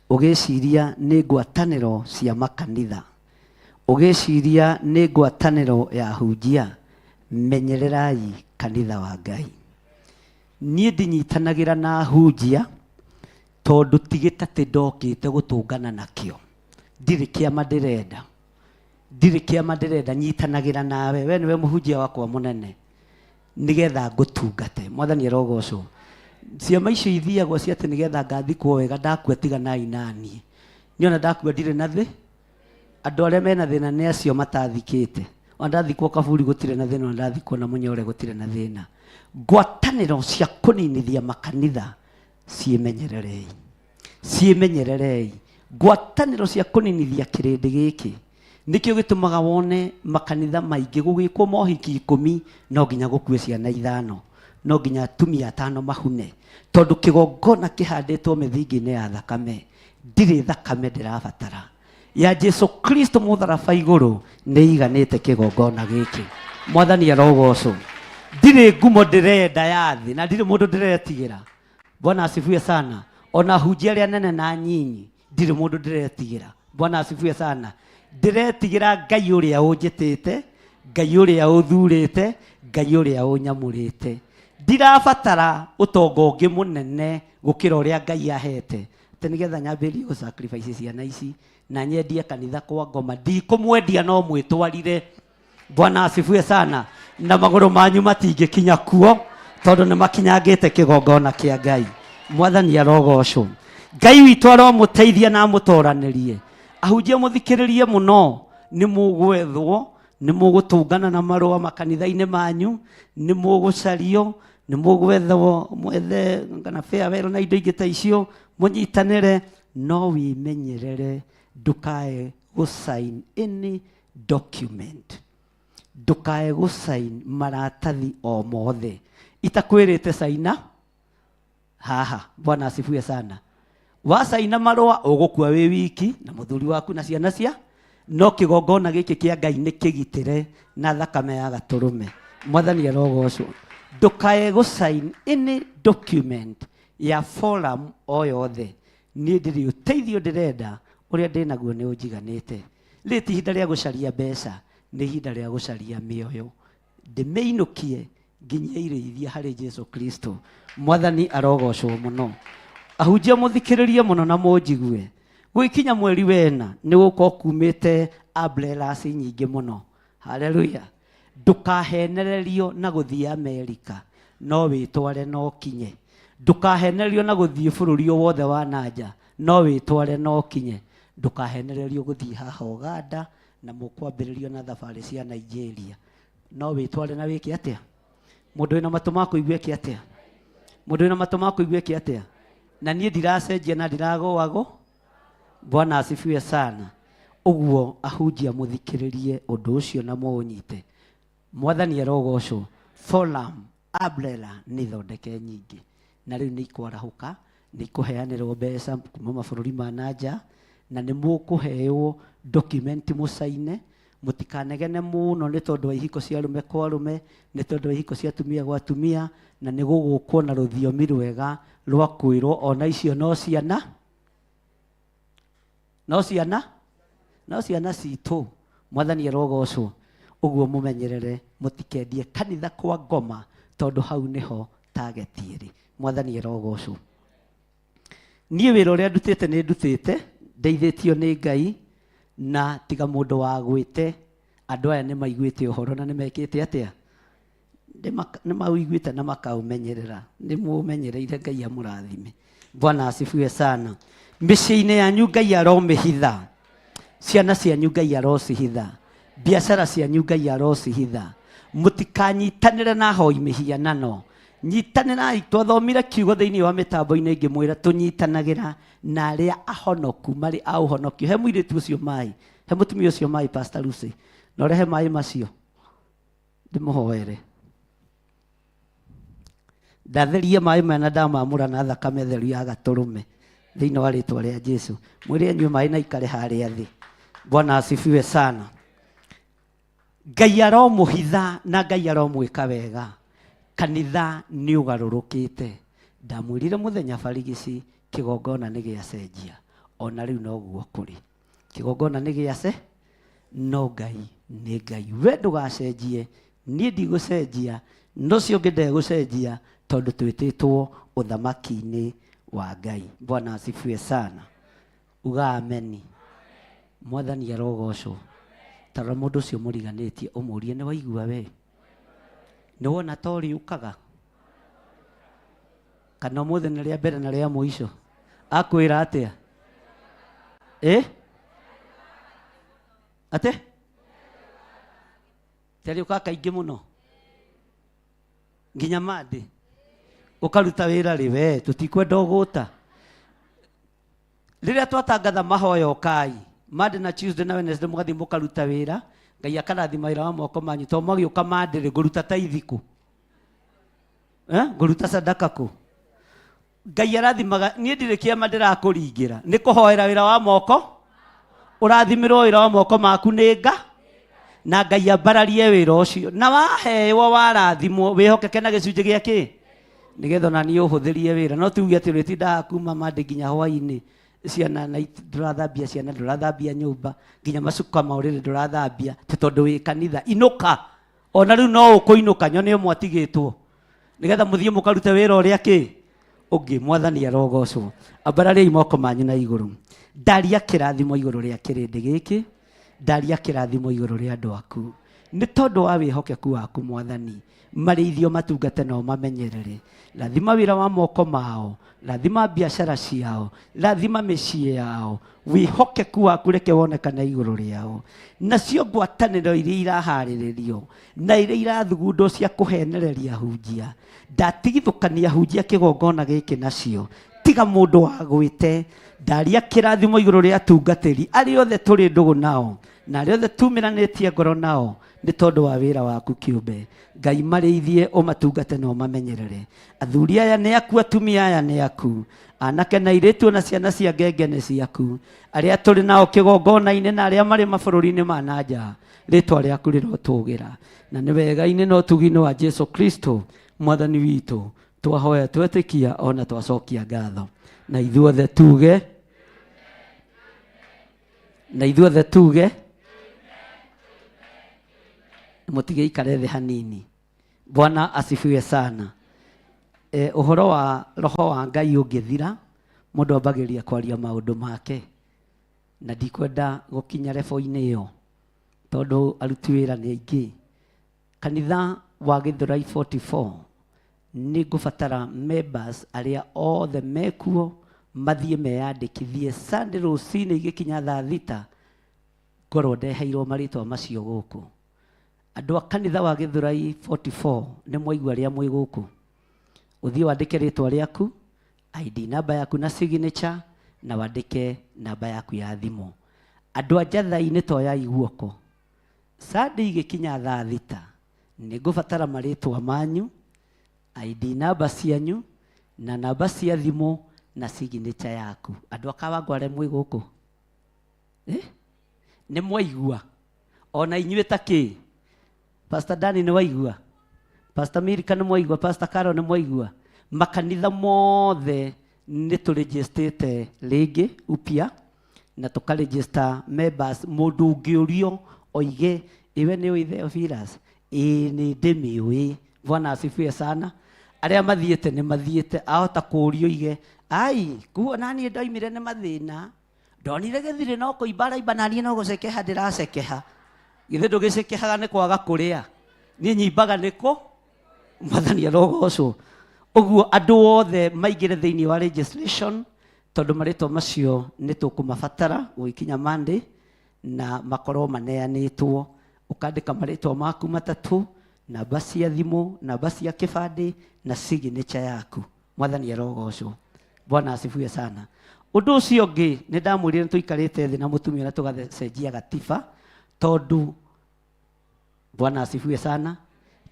ũgĩciria nĩ ngwatanĩro cia makanitha, ũgĩciria nĩ ngwatanĩro ya hunjia. Menyererai kanitha wa Ngai. Niĩ ndinyitanagĩra na hunjia tondũ ti gĩtatĩ ndokĩte gũtũngana nakĩo. Ndirĩ kĩama ndĩrenda, ndirĩ kĩama ndĩrenda. Nyitanagĩra nawe, we nĩwe mũhunjia wakwa mũnene, nĩgetha ngũtungate. Mwathani arogocwo. Ciama icio ithiagwo cia atĩ nĩgetha ngathikwo wega ndakua, tiganai naniĩ. Niĩ ona ndakua ndirĩ na thĩ. Andũ arĩa mena thĩna nĩ acio matathikĩte. Ona ndathikwo kaburi gũtirĩ na thĩna, ona ndathikwo na mũnyore gũtirĩ na thĩna. Ngwatanĩro cia kũninithia makanitha ciĩmenyererei, ciĩmenyererei. Ngwatanĩro cia kũninithia kĩrĩndĩ gĩkĩ nĩkĩo gĩtũmaga wone makanitha maingĩ gũgĩkwo mohiki 10, no nginya gũkue ciana 5, no nginya atumia 5 mahune, tondũ kĩgongona kĩhandĩtwo mĩthingi-inĩ ya thakame. Ndirĩ thakame ndĩrabatara ya Jesu Kristo mũtharaba igũrũ nĩ iganĩte kĩgongona gĩkĩ. Mwathani arogocwo. Ndirĩ ngumo ndĩrenda ya thĩ na ndirĩ mũndũ ndĩretigĩra. Bwana asifiwe sana. Ona hunjia arĩa nene na nyinyi, ndirĩ mũndũ ndĩretigĩra. Bwana asifiwe sana. Ndĩretigĩra Ngai ũrĩa ũnjĩtĩte, Ngai ũrĩa ũthurĩte, Ngai ũrĩa ũnyamũrĩte. Ndirabatara ũtonga ũngĩ mũnene gũkĩra ũrĩa Ngai ahete, atĩ nĩgetha nyambĩrĩrie gũ sacrifice ciana ici na nyendie kanitha kwa ngoma. Ndikũmwendia, no mwĩtwarire. Bwana asifiwe sana. Na magũrũ manyu matingĩkinya kuo tondũ nĩ makinyangĩte kĩgongona kĩa Ngai. Mwathani arogocwo. Ngai witũ aromũteithia na amũtoranĩrie. Ahunjia, mũthikĩrĩrie mũno. Nĩ mũgwethwo, nĩ mũgũtũngana na marũa makanitha-inĩ manyu, nĩ mũgũcario, nĩ mũgwethwo mwethe kana farewell na indo ingĩ ta icio, mũnyitanĩre, no wĩmenyerere ndũkae gũ sign any document, ndũkae gũ sign maratathi o mothe itakwĩrĩte saina haha. Bwana asifiwe sana. Wacaina marũa ũgũkua wĩ wiki na mũthuri waku na ciana cia, no kĩgongona gĩkĩ kĩa Ngai nĩ kĩgitĩre na thakame ya gatũrũme. Mwathani arogocwo. Ndũkae gũ sign any document ya forum o yothe. Niĩ ndirĩ ũteithio ndĩrenda, ũrĩa ndĩnaguo nĩ ũnjiganĩte. Rĩrĩ ti ihinda rĩa gũcaria mbeca, nĩ ihinda rĩa gũcaria mĩoyo, ndĩmĩinũkie nginyie irĩithia harĩ Jesu Kristo. Mwathani arogocwo mũno. Ahunjia, mũthikĩrĩrie mũno na mũnjigue. Gũgĩkinya mweri wena nĩ gũkorwo kumĩte umbrellas nyingĩ mũno. Haleluya. Ndũkahenererio na gũthiĩ Amerika, no wĩtware no kinye. Ndũkahenererio na gũthiĩ bũrũri o wothe wa nanja, no wĩtware no kinye. Ndũkahenererio gũthiĩ haha Uganda na mũkwambĩrĩrio na thabarĩ cia Nigeria, no wĩtware na wĩke atĩa? Mũndũ wĩna matũ ma kũigua eke atĩa? Mũndũ wĩna matũ ma kũigua eke atĩa? Na niĩ ndiracenjia na ndiragũagwo. Bwana asifiwe sana. Ũguo ahunjia, mũthikĩrĩrie ũndũ ũcio na mũũnyite. Mwathani arogocwo. Forum umbrella nĩ thondeke nyingĩ. Na rĩu nĩ ikwarahũka, nĩ ikũheanĩrwo mbeca kuma mabũrũri ma na nja, na nĩ mũkũheo document mũcaine. Mũtikanegene mũno nĩ tondũ wa ihiko cia arũme kwa arũme, nĩ tondũ wa ihiko cia atumia gwa atumia, na nĩ gũgũkwo na rũthiomi rwega rwa kwĩrwo ona icio no ciana, no ciana, no ciana citũ. Mwathani arogocwo. Ũguo mũmenyerere mũtikendie kanitha kwa ngoma, tondũ hau nĩho target ĩrĩ. Mwathani arogocwo. Niĩ wĩra ũrĩa ndutĩte nĩ ndutĩte, ndeithĩtio nĩ Ngai, na tiga mũndũ wa gwĩte, andũ aya nĩ maiguĩte ũhoro na nĩ mekĩte atĩa? Nĩ maũiguĩte na makaũmenyerera. Nĩ mũũmenyereire, Ngai amũrathime. Bwana asifiwe sana. Mĩciĩ-inĩ yanyu Ngai aromĩhitha, ciana cianyu Ngai arocihitha, biacara cianyu Ngai arocihitha. Mũtikanyitanĩre na ahoi mĩhianano. Nyitanĩrai. Twathomire kiugo thĩinĩ wa mĩtambo-inĩ ngĩmwĩra tũnyitanagĩra na arĩa ahonoku marĩ a ũhonokio. He mũirĩtu ũcio maĩ, he mũtumia ũcio maĩ, Pastor Lucy, na ũrehe maĩ macio ndĩmũhoere. Ndatherie maĩ maya na ndamamũra na thakame theru ya gatũrũme thĩinĩ wa rĩtwa rĩa Jesu. Mwĩre anyue maĩ na ikare harĩa thĩ. Bwana asifiwe sana. Ngai aromũhitha na Ngai aromwĩka wega. Kanitha nĩ ũgarũrũkĩte. Ndamwĩrire mũthenya barigici kĩgongona nĩ gĩacenjia, ona rĩu noguo kũrĩ. Kĩgongona nĩ gĩace, no Ngai nĩ Ngai. We ndũgacenjie, niĩ ndigũcenjia, no ũcio ũngĩ ndegũcenjia, tondũ twĩtĩtwo ũthamaki-inĩ wa Ngai. Bwana asifiwe sana. Uga ameni. Mwathani arogocwo. Tarora mũndũ ũcio mũriganĩtie ũmũrie, nĩ waigua we? Nĩ wona ta ũrĩũkaga? Kana ũmũthĩ nĩ rĩa mbere na rĩa mũico? Akwĩra atĩa? Atĩ? Tarĩũkaga kaingĩ mũno nginya Monday ũkaruta wĩra rĩ, we tũtikwenda ũgũta. Rĩrĩa twatangatha mahoya ũkai Monday na Tuesday na Wednesday, mũgathiĩ mũkaruta wĩra, Ngai akarathima wĩra wa moko manyu. Tondũ mwagĩũka Monday rĩ, ngũruta taithi kũ? Ngũruta sadaka kũ? Ngai arathimaga. Niĩ ndirĩ kĩama ndĩrakũringĩra, nĩ kũhoera wĩra wa moko ũrathimĩrwo wĩra wa moko maku nĩ nga na Ngai ambararie wĩra ũcio. Na waheo warathimwo, wĩhokeke na gĩcunjĩ gĩa kĩ, nĩgetha ona niĩ ũhũthĩrie wĩra. No tuge atĩ ũrĩtindaga kuma Monday nginya hwaĩ-inĩ, ciana na ndũrathambia ciana, ndũrathambia nyũmba, nginya macuka ma ũrĩrĩ ndũrathambia, ti tondũ wĩ kanitha. Inũka. Ona rĩu no ũkũinũka, nyone ũmwe atigĩtwo, nĩgetha mũthiĩ mũkarute wĩra ũrĩa kĩ ũngĩ. Mwathani arogocwo. Ambarariai moko manyu na igũrũ. Ndaria kĩrathimo igũrũ rĩa kĩrĩndĩ gĩkĩ, ndaria kĩrathimo igũrũ rĩa andũ aku, nĩ tondũ wa wĩhokeku waku. Mwathani, marĩithio, matungate na ũmamenyerere. Rathima wĩra wa moko mao, rathima biacara ciao, rathima mĩciĩ yao. Wĩhokeku waku reke wonekane igũrũ rĩao. Nacio ngwatanĩro iria iraharĩrĩrio na iria irathugundwo cia kũhenereria hunjia, ndatigithũkania hunjia kĩgongona gĩkĩ nacio, tiga mũndũ wa gwĩte. Ndaria kĩrathimo igũrũ rĩa atungatĩri arĩa othe tũrĩ ndũgũ nao na arĩa othe tumĩranĩtie ngoro nao, nĩ tondũ wa wĩra waku kĩũmbe. Ngai, marĩithie, ũmatungate na ũmamenyerere. Athuri aya nĩ aku, atumia aya nĩ aku, anake na airĩtu na ciana cia ngenge nĩ ciaku, arĩa tũrĩ nao kĩgongona-inĩ na arĩa marĩ mabũrũri-inĩ ma na nja. Rĩtwa rĩaku rĩrotũgĩra, na nĩ wega-inĩ na ũtugi-inĩ wa Jesu Kristo Mwathani witũ twahoya, twetĩkia ona twacokia ngatho. Na ithuothe tuge, na ithuothe tuge. Mũtige ikare thĩ hanini. Bwana asifiwe sana. Ũhoro wa roho wa Ngai ũngĩthira, mũndũ ambagĩrĩria kwaria maũndũ make, na ndikwenda gũkinya rebo-inĩ ĩyo tondũ aruti wĩra nĩ aingĩ. Kanitha wa Gĩthũrai 44 nĩ ngũbatara members arĩa othe mekuo mathiĩ meyandĩkithie. Sunday rũcinĩ igĩkinya thaa 6 ngorwo ndeheirwo marĩtwa macio gũkũ. Andũ a kanitha wa Gĩthũrai 44, nĩ mwaigua arĩa mwĩ gũkũ, ũthiĩ wandĩke rĩtwa rĩaku, ID namba yaku na signature, na wandĩke namba yaku ya thimũ. Andũ a Njathai, nĩ toyai guoko. Sunday igĩkinya thaa 6 nĩ ngũbatara marĩtwa manyu, ID namba cianyu. Na namba cia thimũ na signature yaku. Andũ a Kawangware mwĩ gũkũ? Eh? Nĩ mwaigua? Ona inyuĩ ta kĩ? Pastor Dani nĩ waigua? Pastor Milka nĩ mwaigua? Pastor Carol nĩ mwaigua? Makanitha mothe nĩ tũrĩgĩstĩte rĩngĩ upya na tũkarĩgĩsta members. Mũndũ ũngĩũrio oige iwe nĩ ũĩ Theophilus? Ĩĩ nĩ ndĩmĩũĩ. Bwana asifiwe sana. Arĩa mathiĩte nĩ mathiĩte, ahota kũũrio oige ai kuo naniĩ ndoimire nĩ mathĩna, ndonire gĩthirĩ no kũimba araimba naniĩ no gũcekeha ndĩracekeha. Githĩ ndũgĩcekehaga nĩ kwaga kũrĩa? Niĩ nyimbaga nĩ kũ Mwathani arogocwo. Ũguo andũ othe maingĩre thĩinĩ wa registration tondũ marĩtwa macio nĩ tũkũmabatara gũgĩkinya Monday na makorwo maneanĩtwo. Ũkandĩka marĩtwa maku matatũ, namba cia thimũ, namba cia kĩbandĩ na signature yaku. Mwathani arogocwo. Bwana asifiwe sana. Ũndũ ũcio ũngĩ nĩ ndamwĩrire nĩ tũikarĩte thĩ na mũtumia na tũgacenjia gatiba tondũ Bwana asifiwe sana.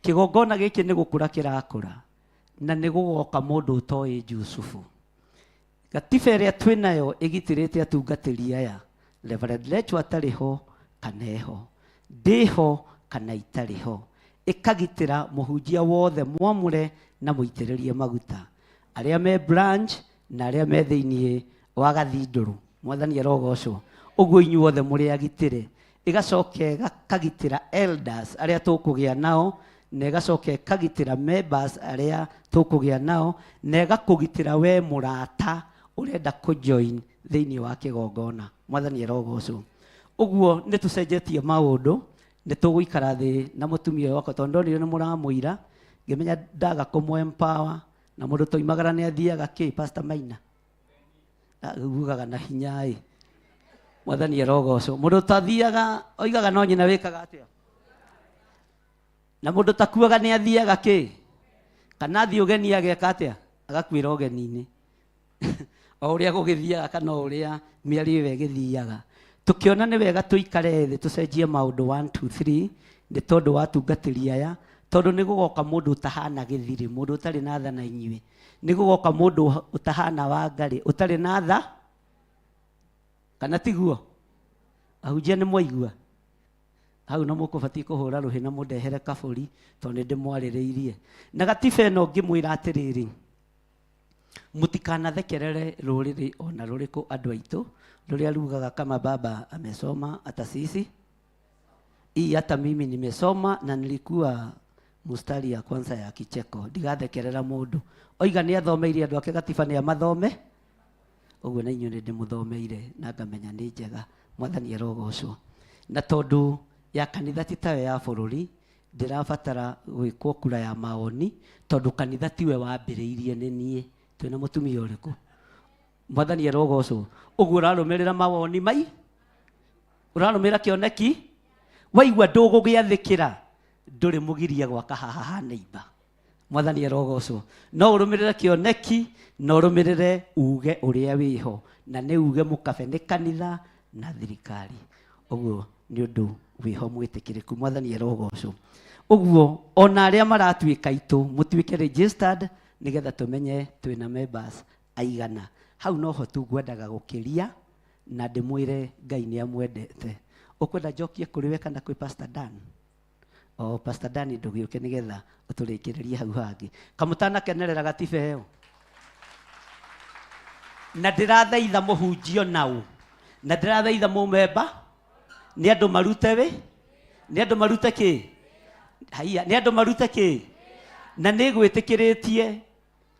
Kĩgongona gĩkĩ nĩ gũkũra kĩrakũra na nĩ gũgoka mũndũ ũtoĩ Jusufu. Gatiba ĩrĩa twĩ nayo ĩgitĩrĩte atungatĩri aya, Reverend Lecho atarĩ ho kana eho, ndĩho kana itarĩ ho, ĩkagitĩra mũhunjia wothe mwamũre na mũitĩrĩrie maguta, arĩa me branch na arĩa me thĩinĩ wa gathindũrũ. Mwathani arogocwo. Ũguo inyuothe mũrĩ agitĩre. Ĩgacoka ĩkagitĩra elders arĩa tũkũgĩa nao, na ĩgacoka ĩkagitĩra members arĩa tũkũgĩa nao, na ĩgakũgitĩra we mũrata ũrenda kũjoin thĩinĩ wa kĩgongona. Mwathani arogocwo. Ũguo nĩ tũcenjetie maũndũ, nĩ tũgũikara thĩ na mũtumia ũyũ wakwa tondũ ndonire nĩ mũramũira, ngĩmenya ndaga kũmũ empower na mũndũ toimagara nĩ athiaga kĩ Pastor Maina ugaga na hinya ĩ. Mwathani arogocwo. Mũndũ ũtathiaga oigaga no nyina wĩkaga atĩa? Na mũndũ takuaga nĩ athiaga kĩ? Kana athiĩ ũgeni ageka atĩa? Agakuĩra ũgeni-inĩ. O ũrĩa gũgĩthiaga kana o ũrĩa mĩario ĩyo ĩgĩthiaga. Tũkĩona nĩ wega tũikare thĩ tũcenjie maũndũ 1 2 3 nĩ tondũ wa atungatĩri aya, tondũ nĩ gũgoka mũndũ ũtahana gĩthirĩ, mũndũ ũtarĩ na tha na inyuĩ. Nĩ gũgoka mũndũ ũtahana Wangarĩ, ũtarĩ na tha, kana tiguo? Ahunjia nĩ mwaigua? Hau no mũkũbatiĩ kũhũra rũhĩ na mũndehere kabũri tondũ nĩ ndĩmwarĩrĩirie. Na gatiba ĩno ngĩmwĩra atĩrĩrĩ, mũtikanathekerere rũrĩrĩ ona rũrĩkũ andũ aitũ, rũrĩa rugaga kama baba amesoma hata sisi. Hii hata mimi nimesoma na nilikuwa mstari ya kwanza ya kicheko. Ndigathekerera mũndũ. Oiga nĩ athomeire andũ ake gatiba nĩ amathome. Ũguo na inyuĩ nĩ ndĩmũthomeire na ngamenya nĩ njega. Mwathani arogocwo. Na tondũ ya kanitha ti tayo ya bũrũri, ndĩrabatara gwĩkwo kura ya maoni, tondũ kanitha tiwe wambĩrĩirie nĩ niĩ. Twĩna mũtumia ũrĩkũ? Mwathani arogocwo. Ũguo ũrarũmĩrĩra mawoni mai? Ũrarũmĩrĩra kĩoneki? Waigua ndũgũgĩathĩkĩra, ndũrĩ mũgiria gwaka haha ha neighbor. Mwathani arogocwo. No ũrũmĩrĩre kĩoneki na ũrũmĩrĩre uge ũrĩa wĩho, na nĩ uge mũkabe nĩ kanitha na thirikari. Ũguo nĩ ũndũ wĩho mwĩtĩkĩrĩku. Mwathani arogocwo. Ũguo ona arĩa maratuĩka aitũ mũtuĩke registered nĩgetha tũmenye twĩna members aigana. Hau noho tu ngwendaga gũkĩria na ndĩmwĩre Ngai nĩ amwendete. Ũkwenda njokie kũrĩ we kana kwĩ Pastor Dan? O Pastor Dan ndũgĩũke nĩgetha ũtũrĩkĩrĩrie hau hangĩ. Kamũtanakenerera gatiba ĩyo. Na ndĩrathaitha mũhunjio nau, na ndĩrathaitha mũmemba, nĩ andũ marute wĩ, nĩ andũ marute kĩ? Haiya, nĩ andũ marute kĩ? Na nĩ gwĩtĩkĩrĩtie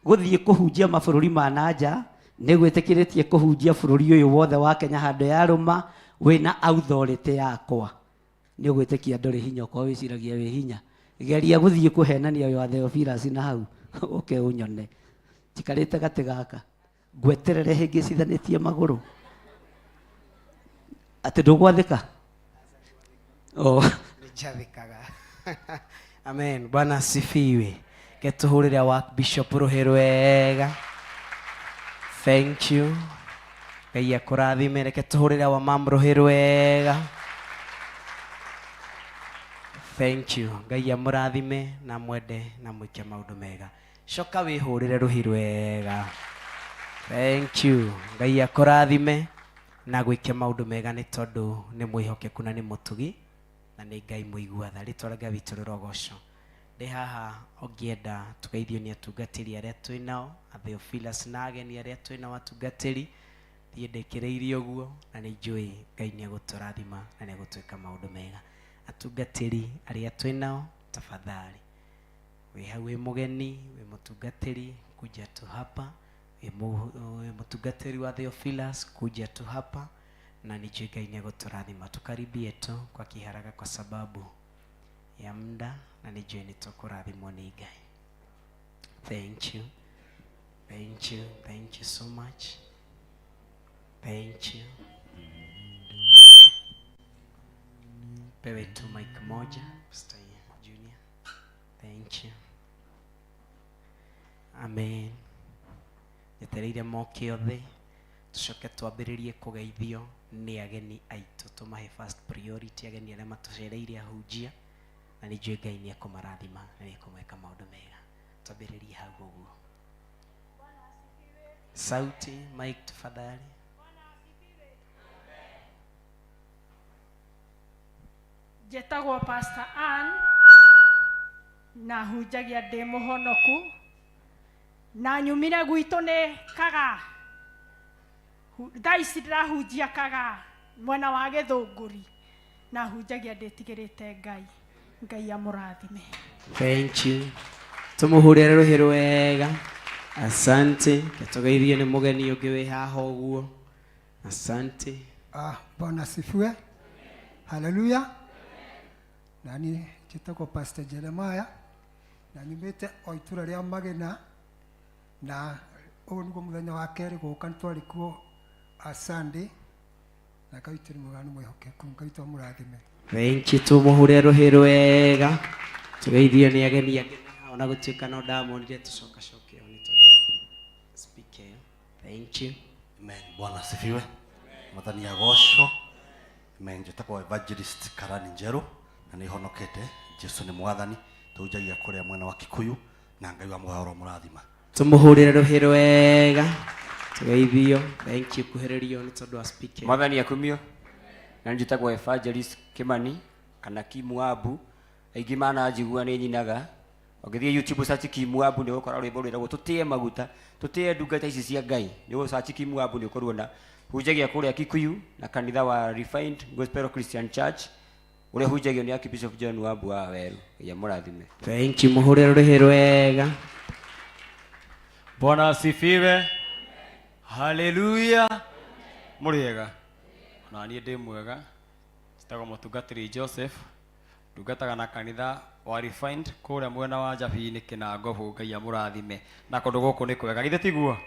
gũthiĩ kũhunjia mabũrũri ma na nja, nĩ gwĩtĩkĩrĩtie kũhunjia bũrũri ũyũ wothe wa Kenya handũ yarũma, wĩna authority yakwa. Nĩ ũgwĩtĩkia ndũrĩ hinya okorwo wĩciragia wĩ hinya. Geria gũthiĩ kũhenania wĩ wa Theophilus na hau, ũke ũnyone. Njikarĩte gatĩ gaka, ngweterere hĩngĩcithanĩtie magũrũ. Atĩ ndũgwathĩka? Oh. Nĩnjathĩkaga. Amen. Bwana asifiwe. Ketuhurire wa Bishop rũhĩ rwega. Thank you. Ngai akũrathime. Reke tũhũrĩre wa mam rũhĩ rwega. Thank you. Ngai amũrathime na mwende na mwĩke maũndũ mega. Coka wĩhũrĩre rũhĩ rwega. Thank you. Ngai akũrathime na gwĩke maũndũ mega nĩ tondũ nĩ mwĩhokeku na nĩ mũtugi na nĩ Ngai mũigua tha. Rĩtwa rĩa Ngai witũ rĩrogocwo. Ndĩ haha ũngĩenda tũgeithio nĩ atungatĩri arĩa twĩ nao, a Theophilus na ageni arĩa twĩ nao atungatĩri. Thiĩ ndĩkĩrĩirie ũguo na nĩ njũĩ Ngai nĩ egũtũrathima na nĩ egũtwĩka maũndũ mega. Atungatĩri arĩa twĩ nao, tafadhali wĩ hau wĩ mũgeni, wĩ mũtungatĩri, kuja tu hapa. Wĩ mũtungatĩri wa Theophilus, kuja tu hapa na nĩ njũĩ Ngai nĩ egũtũrathima. Tukaribie tu kwa kiharaka kwa sababu ya muda na nĩ njũĩ nĩ tũkũrathimwo nĩ Ngai. Thank you. Thank you. Thank you so much. Thank you. Pewe tu mic moja, Pastor Junior. Thank you. Amen. Njetereire moke othe tucoke twambĩrĩrie kũgeithio nĩ ageni aitũ, tũmahe first priority ageni arĩa matũcereire ahunjia, na nĩ njũĩ Ngai nĩ ekũmarathima na nĩ ekũmeka maũndũ mega. Twambĩrĩrie hau ũguo. Sauti, mic tafadhali. Njĩtagwo Pastor Ann na hunjagia ndĩ mũhonoku na nyumire gwitũ nĩ Kagaa. Thaa ici ndĩrahunjia Kagaa mwena wa Gĩthũngũri na hunjagia ndĩtigĩrĩte Ngai. Ngai amũrathime. Thank you. Tũmũhũrĩre rũhĩ rwega. Asante. Tũgeithio nĩ mũgeni ũngĩ wĩ haha ũguo. Asante. Bwana asifiwe. Haleluya. Nani njĩtagwo Pastor Jeremiah na nyumĩte o itũra rĩa Magena na ũyũ nĩguo mũthenya wa kerĩ gũka, nĩ twarĩ kuo a Sunday na Ngai witũ nĩ mwega, nĩ mwĩhokeku. Ngai witũ amũrathime. Thank you. Tũmũhũrĩre rũhĩ rwega. Tũgeithio nĩ ageni angĩ ona gũtuĩka no ndamonire tũcokacoke o nĩ tondũ wa speaker ĩyo. Thank you. Amen. Bwana asifiwe. Mwathani agocwo. Amen. Njĩtagwo Evangelist Karani Njerũ na nĩ honokete. Jesu nĩ mwathani. Tũhunjagia kũrĩa mwena wa Kikuyu na Ngai wa muoyo ũromũrathima. Tũmũhũrĩre rũhĩ rwega. Tũgeithio. Thank you kuhĩrĩrio nĩ tondũ wa speaker. Mwathani akumio. Na njĩtagwo Evangelist Kimani kana Kimuabu. Aingĩ mananjigua nĩ nyinaga. Ũngĩthiĩ YouTube search Kimuabu nĩ ũgũkora rwĩmbo rwĩragwo tũtĩe maguta, tũtĩe ndungata ici cia Ngai. Nĩ ũgũ search Kimuabu nĩ ũkũruona. Hunjagia kũrĩa Kikuyu na kanitha wa Refined Gospel Christian Church ũrĩa hunjagio nĩ Archbishop John Wambu wa Waweru. Ngai amũrathime. Thank you. Mũhũrĩre rũhĩ rwega. Bwana asifiwe. Haleluya. Mũrĩega. Na niĩ ndĩ mwega. Njĩtagwo mũtungatĩri Joseph. Ndungataga na kanitha wa Refined kũrĩa mwena wa Njabini Kĩnangobu. Ngai amũrathime. Na kũndũ gũkũ nĩ kwega. Githĩ tiguo?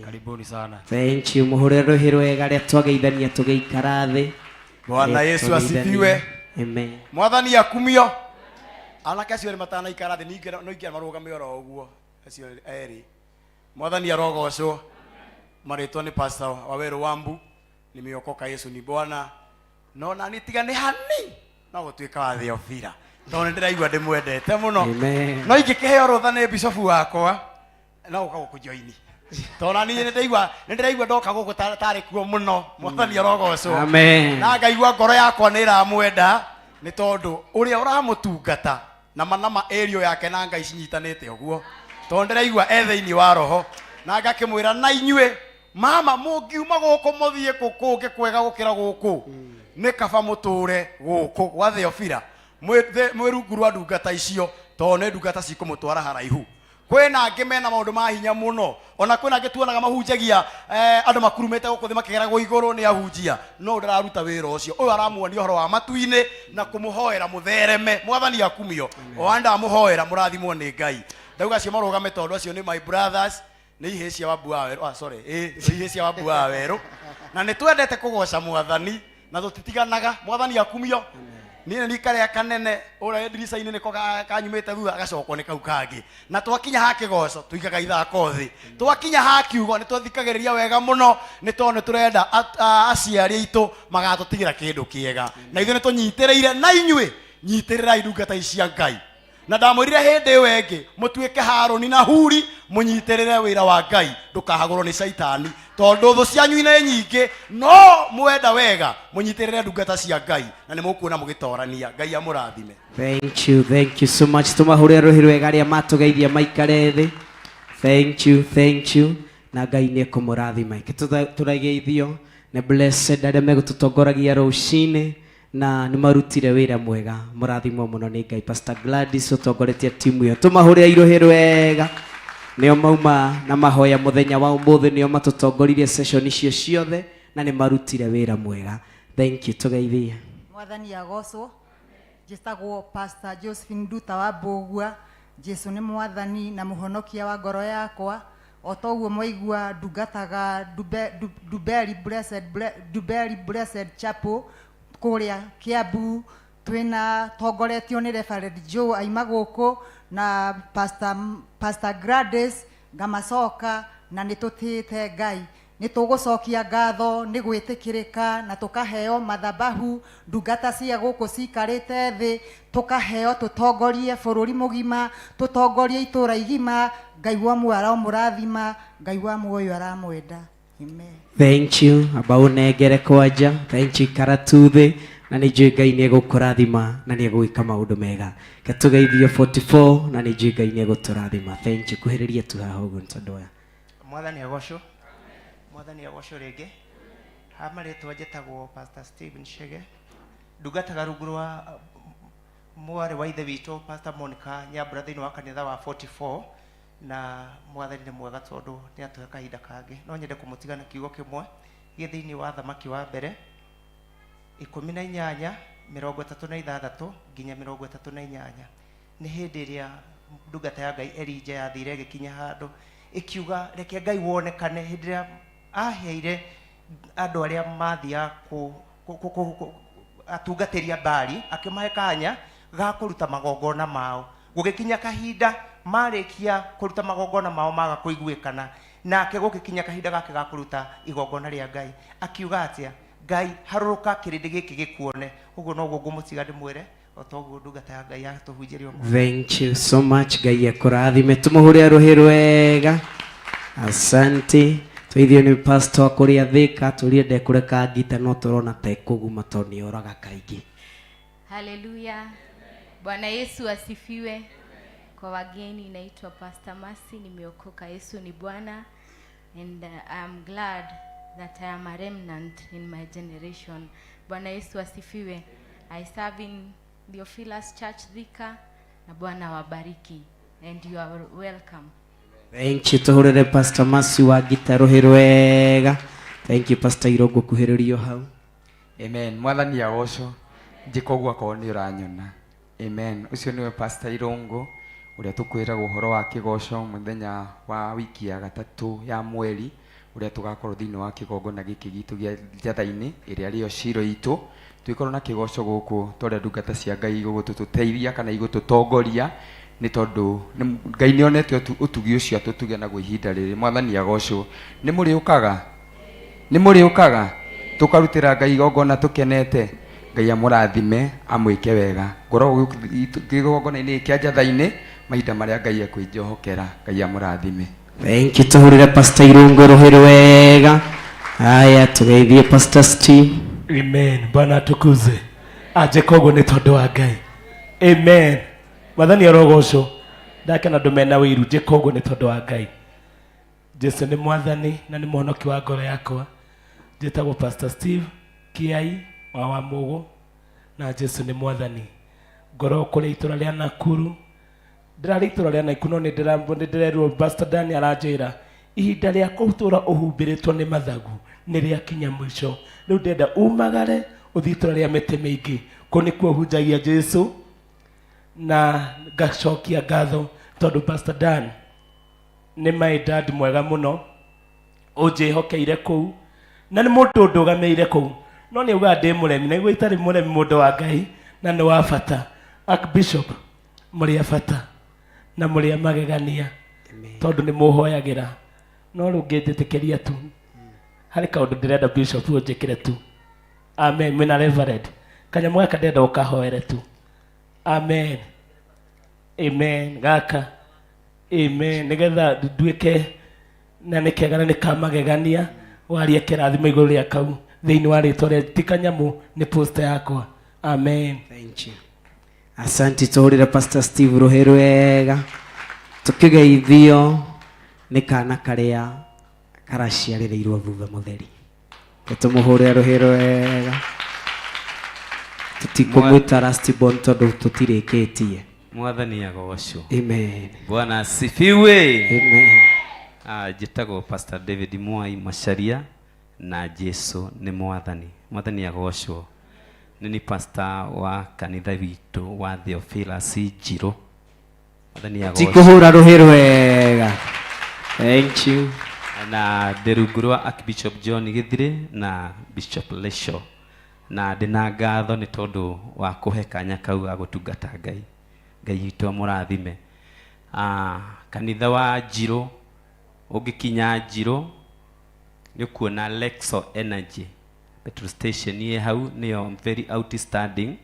Karibuni sana. Thank you. Mũhũrĩre rũhĩ rwega rĩa twageithania tũgĩikara thĩ. Bwana Rĩa Yesu twageithania. asifiwe. Amen. Mwathani akumio. Anake acio erĩ matanaikara thĩ ningĩ no ingĩra marũgame oro ũguo acio erĩ. Mwathani arogocwo. Marĩtwa nĩ Pastor Waweru Wambu. Nimeokoka, Yesu ni Bwana. No nani tiga nĩ hani no gũtuĩka wa Theophila tondũ nĩ ndĩraigua ndĩmwendete mũno. Amen. No ingĩkĩheo rũtha nĩ bishofu wakwa no gũka gũkũjoini tondũ nani nĩ ndĩraigua nĩ ndĩraigua ndoka gũkũ tarĩ kuo mũno. Mwathani arogocwo. Amen. Na ngaigua ngoro yakwa nĩ ĩramwenda nĩ tondũ ũrĩa ũramũtungata na manama ĩrio yake na Ngai cinyitanĩte ũguo tondũ ndĩraigua e thĩinĩ wa roho na ngakĩmwĩra na inyuĩ mama mũngiuma gũkũ mũthiĩ kũ kũngĩ kwega gũkĩra gũkũ nĩ kaba mũtũre gũkũ gwa Theophila mwĩ rungu rwa ndungata icio tondũ nĩ ndungata cikũmũtwara haraihu. Kwĩna angĩ mena maũndũ ma hinya mũno ona kwĩna angĩ tuonaga mahunjagia andũ makurumĩte gũkũ thĩ makĩgeragwo igũrũ nĩ ahunjia no ndararuta wĩra ũcio. Ũyũ aramuonia ũhoro wa matu-inĩ na kũmũhoera mũthereme. Mwathani akumio. O andamũhoera mũrathimwo nĩ Ngai. Ndauga acio marũgame tondũ acio nĩ my brothers nĩ ihĩĩ cia Wambu wa Werũ. Sorry, nĩ ihĩĩ cia Wambu wa Werũ. Na nĩ twendete kũgoca mwathani na tũtitiganaga. Mwathani akumio. Niĩ nĩ karĩa kanene ũrĩa ndirica-inĩ nĩko kanyumĩte thutha gacokwo nĩ kau kangĩ. Na twakinya ha kĩgoco tũigaga ithako thĩ. Twakinya ha kiugo nĩ twathikagĩrĩria wega mũno nĩ tondũ nĩ tũrenda aciari aitũ magatũtigĩra kĩndũ kĩega. Na ithuĩ nĩ tũnyitĩrĩire na inyuĩ nyitĩrĩrai ndungata ici cia Ngai. Na ndamwĩrire hĩndĩ ĩyo ĩngĩ mũtuĩke Harũni na Huri, mũnyitĩrĩre wĩra wa Ngai, ndũkahagũrwo nĩ Caitani, tondũ thũ cianyu nĩ nyingĩ, no mwenda wega mũnyitĩrĩre ndungata cia Ngai na nĩ mũkuona mũgĩtorania. Ngai amũrathime. Thank you, thank you so much. Tũmahũrĩre rũhĩ rwega arĩa matũgeithia maikare thĩ. Thank you, thank you. Na Ngai nĩ ekũmũrathima. Reke tũrageithio nĩ Blessed arĩa megũtũtongoragia rũcinĩ na nĩ marutire wĩra mwega. Mũrathimwo mũno nĩ Ngai. Pastor Gladys ũtongoretie timu ĩyo. Tũmahũrĩre irũhĩ rwega. Nĩo mauma na mahoya mũthenya wa ũmũthĩ, nĩo matũtongoririe session icio ciothe na nĩ marutire wĩra mwega. Thank you, tũgeithie. Mwathani agocwo. Njĩtagwo Pastor Josephine Nduta wa Mbũgua. Jesu nĩ Mwathani na Mũhonokia wa ngoro yakwa. O ta ũguo mwaigua ndungataga Nduberi Blessed, Nduberi Blessed Chapel kũrĩa Kiambu. Twĩna tongoretio nĩ Reverend Joe aima gũkũ na Pastor Gladys ngamacoka, na nĩ tũtĩĩte Ngai. Nĩ tũgũcokia ngatho nĩ gwĩtĩkĩrĩka na tũkaheo mathabahu, ndungata cia gũkũ cikarĩte thĩ, tũkaheo tũtongorie bũrũri mũgima, tũtongorie itũũra igima. Ngai wa muoyo aromũrathima, Ngai wa muoyo aramwenda. Amen. Thank you. Amba ũnengere kwanja. Thank you Karatuthĩ. Na nĩ njũĩ Ngai nĩ egũkũrathima na nĩ egũgĩka maũndũ mega. Reke tũgeithio 44 na nĩ njũĩ Ngai nĩ egũtũrathima. Thank you. Kuhĩrĩria tu haha ũguo nĩ tondũ wa Mwathani agocwo. Mwathani agocwo rĩngĩ. Ha marĩtwa njĩtagwo Pastor Stephen Chege. Ndungataga rungu rwa mwarĩ wa ithe witũ Pastor Monica Nyambura thĩinĩ wa kanitha wa 44, na Mwathani nĩ mwega tondũ nĩ atũhe kahinda kangĩ. No nyende kũmũtiga na kiugo kĩmwe gĩ thĩinĩ wa Thamaki wa mbere 18 36 nginya 38. Nĩ hĩndĩ ĩrĩa ndungata ya Ngai Elijah yathire ĩgĩkinya handũ ĩkiuga reke Ngai wonekane, hĩndĩ ĩrĩa aheire andũ arĩa mathiaga atungatĩri a Baali, akĩmahe kanya ga kũruta magongona mao. Gũgĩkinya kahinda marĩkia kũruta magongona mao maga kũiguĩkana, nake gũgĩkinya kahinda gake ga kũruta igongona rĩa Ngai, akiuga atĩa? Ngai harũrũka kĩrĩndĩ gĩkĩ gĩkuone. Ũguo noguo ngũmũtiga ndĩmwĩre, o ta ũguo ndungata ya Ngai yatũhunjĩria ũmũthĩ. Thank you so much. Ngai akũrathime. Tũmũhũrĩre rũhĩ rwega. Asante. Tũithio nĩ pastor kũrĩa Thĩka, tũrie ndekũreka ngita no tũrona ta ĩkũguma tondũ nĩ oraga kaingĩ. Haleluya. Bwana Yesu asifiwe. Kwa wageni, naitwa Pastor Mercy, nimeokoka. Yesu ni Bwana, and I am glad that I am a remnant in my generation. Bwana Yesu asifiwe. I serve in Theophilus Church Thika, na Bwana wabariki, and you are welcome. Thank you. Tũhũrĩre Pastor Mercy wa ngita rũhĩ rwega. Thank you Pastor Irũngũ kuhĩrĩrio hau. Amen. Mwathani agocwo. Njĩka ũguo akorwo nĩ ũranyona. Amen. Ũcio nĩwe Pastor Irũngũ ũrĩa tũkwĩragwo ũhoro wa kĩgoco mũthenya wa wiki ya gatatũ ya mweri, ũrĩa tũgakorwo thĩinĩ wa kĩgongona gĩkĩ gitũ gĩa Njatha-inĩ ĩrĩa rĩo Shilo itũ. Twĩkorwo na kĩgoco gũkũ tondũ ndungata cia Ngai igũgũtũteithia kana igũtũtongoria, nĩ tondũ Ngai nĩ onete ũtugi ũcio atũtuge naguo ihinda rĩrĩ. Mwathani agocwo. Nĩ mũrĩũkaga? Nĩ mũrĩũkaga? Tũkarutĩra Ngai igongona tũkenete. Ngai amũrathime, amwĩke wega. Ngoragwo kĩgongona-inĩ kĩa Njatha-inĩ mahinda marĩa Ngai ekwĩnjohokera. Ngai amũrathime. Thank you. Tũhũrĩre Pastor Irũngũ rũhĩ rwega. Haya, tũgeithie Pastor Steve. Amen. Bwana atukuze. Aje koguo nĩ tondũ wa Ngai. Amen. Mwathani arogocwo. Ndakena andũ mena ũiru, njĩka ũguo nĩ tondũ wa Ngai. Jesu nĩ Mwathani na nĩ mũhonoki wa ngoro yakwa. Njĩtagwo Pastor Steve Kiai wa Wamũgũ, na Jesu nĩ Mwathani. Ngoragwo kũrĩa itũra rĩa Nakuru. Ndĩrarĩ itũra rĩa Nakuru, no nĩ ndĩrerwo Pastor Dani aranjĩra ihinda rĩa kũtũra ũhumbĩrĩtwo nĩ mathagu nĩ rĩakinya mũico. Rĩu ndĩrenda umagare ũthiĩ itũra rĩa mĩtĩ mĩingĩ, kũu nĩkuo hunjagia Jesu, na ngacokia ngatho tondũ Pastor Dan nĩ my dad mwega mũno ũnjĩhokeire kũu, na nĩ mũndũ ũndũgamĩire kũu, no nĩ augaga ndĩ mũremi, na nĩguo itarĩ mũremi, mũndũ wa Ngai na nĩ wa bata. Archbishop, mũrĩ a bata na mũrĩ a magegania tondũ nĩ mũhoyagĩra, no rĩu ngĩnjĩtĩkĩria tu harĩ kaũndũ ndĩrenda bishop ũnjĩkĩre tu. Amen. Mwĩna reverend, kanyamũ gaka ndĩrenda ũkahoere tu. Amen. Amen. Gaka. Amen. Nigetha nduĩke na nĩ kega na nĩ kamagegania warie kĩrathimo igũrũ rĩa kau thĩinĩ wa rĩtwa rĩa ti kanyamũ nĩ poster yakwa. Amen. Thank you. Asante tũhũrĩre Pastor Steve rũhĩ rwega tũkĩgeithio nĩ kana karĩa karaciarĩrĩirwo thutha mũtheri. Tũmũhũrĩre rũhĩ rwega. Tũtikũmwĩta last born tondũ tũtirĩkĩtie. Mwathani agocwo. Amen. Bwana asifiwe. Amen. Ah, njĩtagwo Pastor David Mwai Macharia na Jesu nĩ mwathani. Mwathani agocwo. Nĩ ni pastor wa kanitha witũ wa Theophilus Njirũ. Mwathani agocwo. Tikũhũra rũhĩ rwega. Thank you. Na ndĩ rungu rwa Archbishop John Gĩthirĩ na Bishop Lesho. Na ndĩna ngatho nĩ tondũ wa kũhe kanya kau ga gũtungata Ngai. Ngai witũ amũrathime. Ah, kanitha wa Njirũ, ũngĩkinya Njirũ nĩ ũkuona Lexo Energy petrol station ĩ hau, nĩyo very outstanding,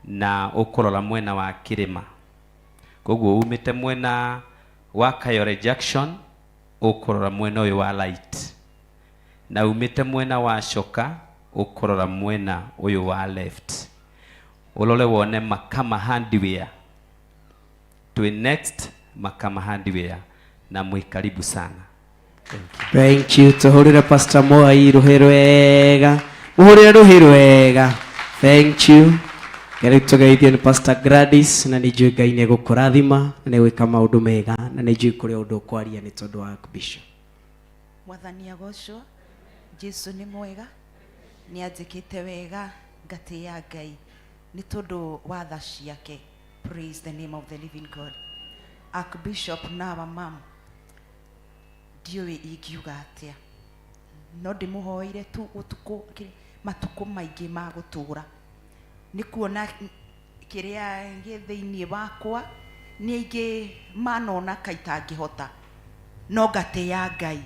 na ũkũrora mwena wa kĩrĩma. Koguo umĩte mwena wa Kayore Junction ũkũrora mwena ũyũ wa light, na umĩte mwena wa Coka ũkũrora mwena ũyũ wa left. Ũrore wone Makama Hardware. Twĩ next Makama Hardware, na mwĩ karibu sana. Thank you. Thank you. Tũhũrĩre Pastor Mwai rũhĩ rwega. Mũhũrĩre rũhĩ rwega. Thank you. Rĩu tũgeithio nĩ Pastor Gladys na nĩ njũĩ Ngai nĩ egũkũrathima na nĩ egwĩka maũndũ mega na nĩ njũĩ kũrĩ ũndũ ũkwaria nĩ tondũ wa Bishop. Mwathani agocwo. Jesu nĩ mwega, nĩ anjĩkĩte wega, ngatĩĩa Ngai nĩ tondũ wa tha ciake. Praise the name of the living God. Archbishop na wa mam, ndiũĩ ingiuga atĩa, no ndĩmũhoeire tu ũtukũ matukũ maingĩ ma gũtũra, nĩ kuona kĩrĩa gĩ thĩinĩ wakwa nĩ aingĩ manona ka itangĩhota, no ngatĩĩa Ngai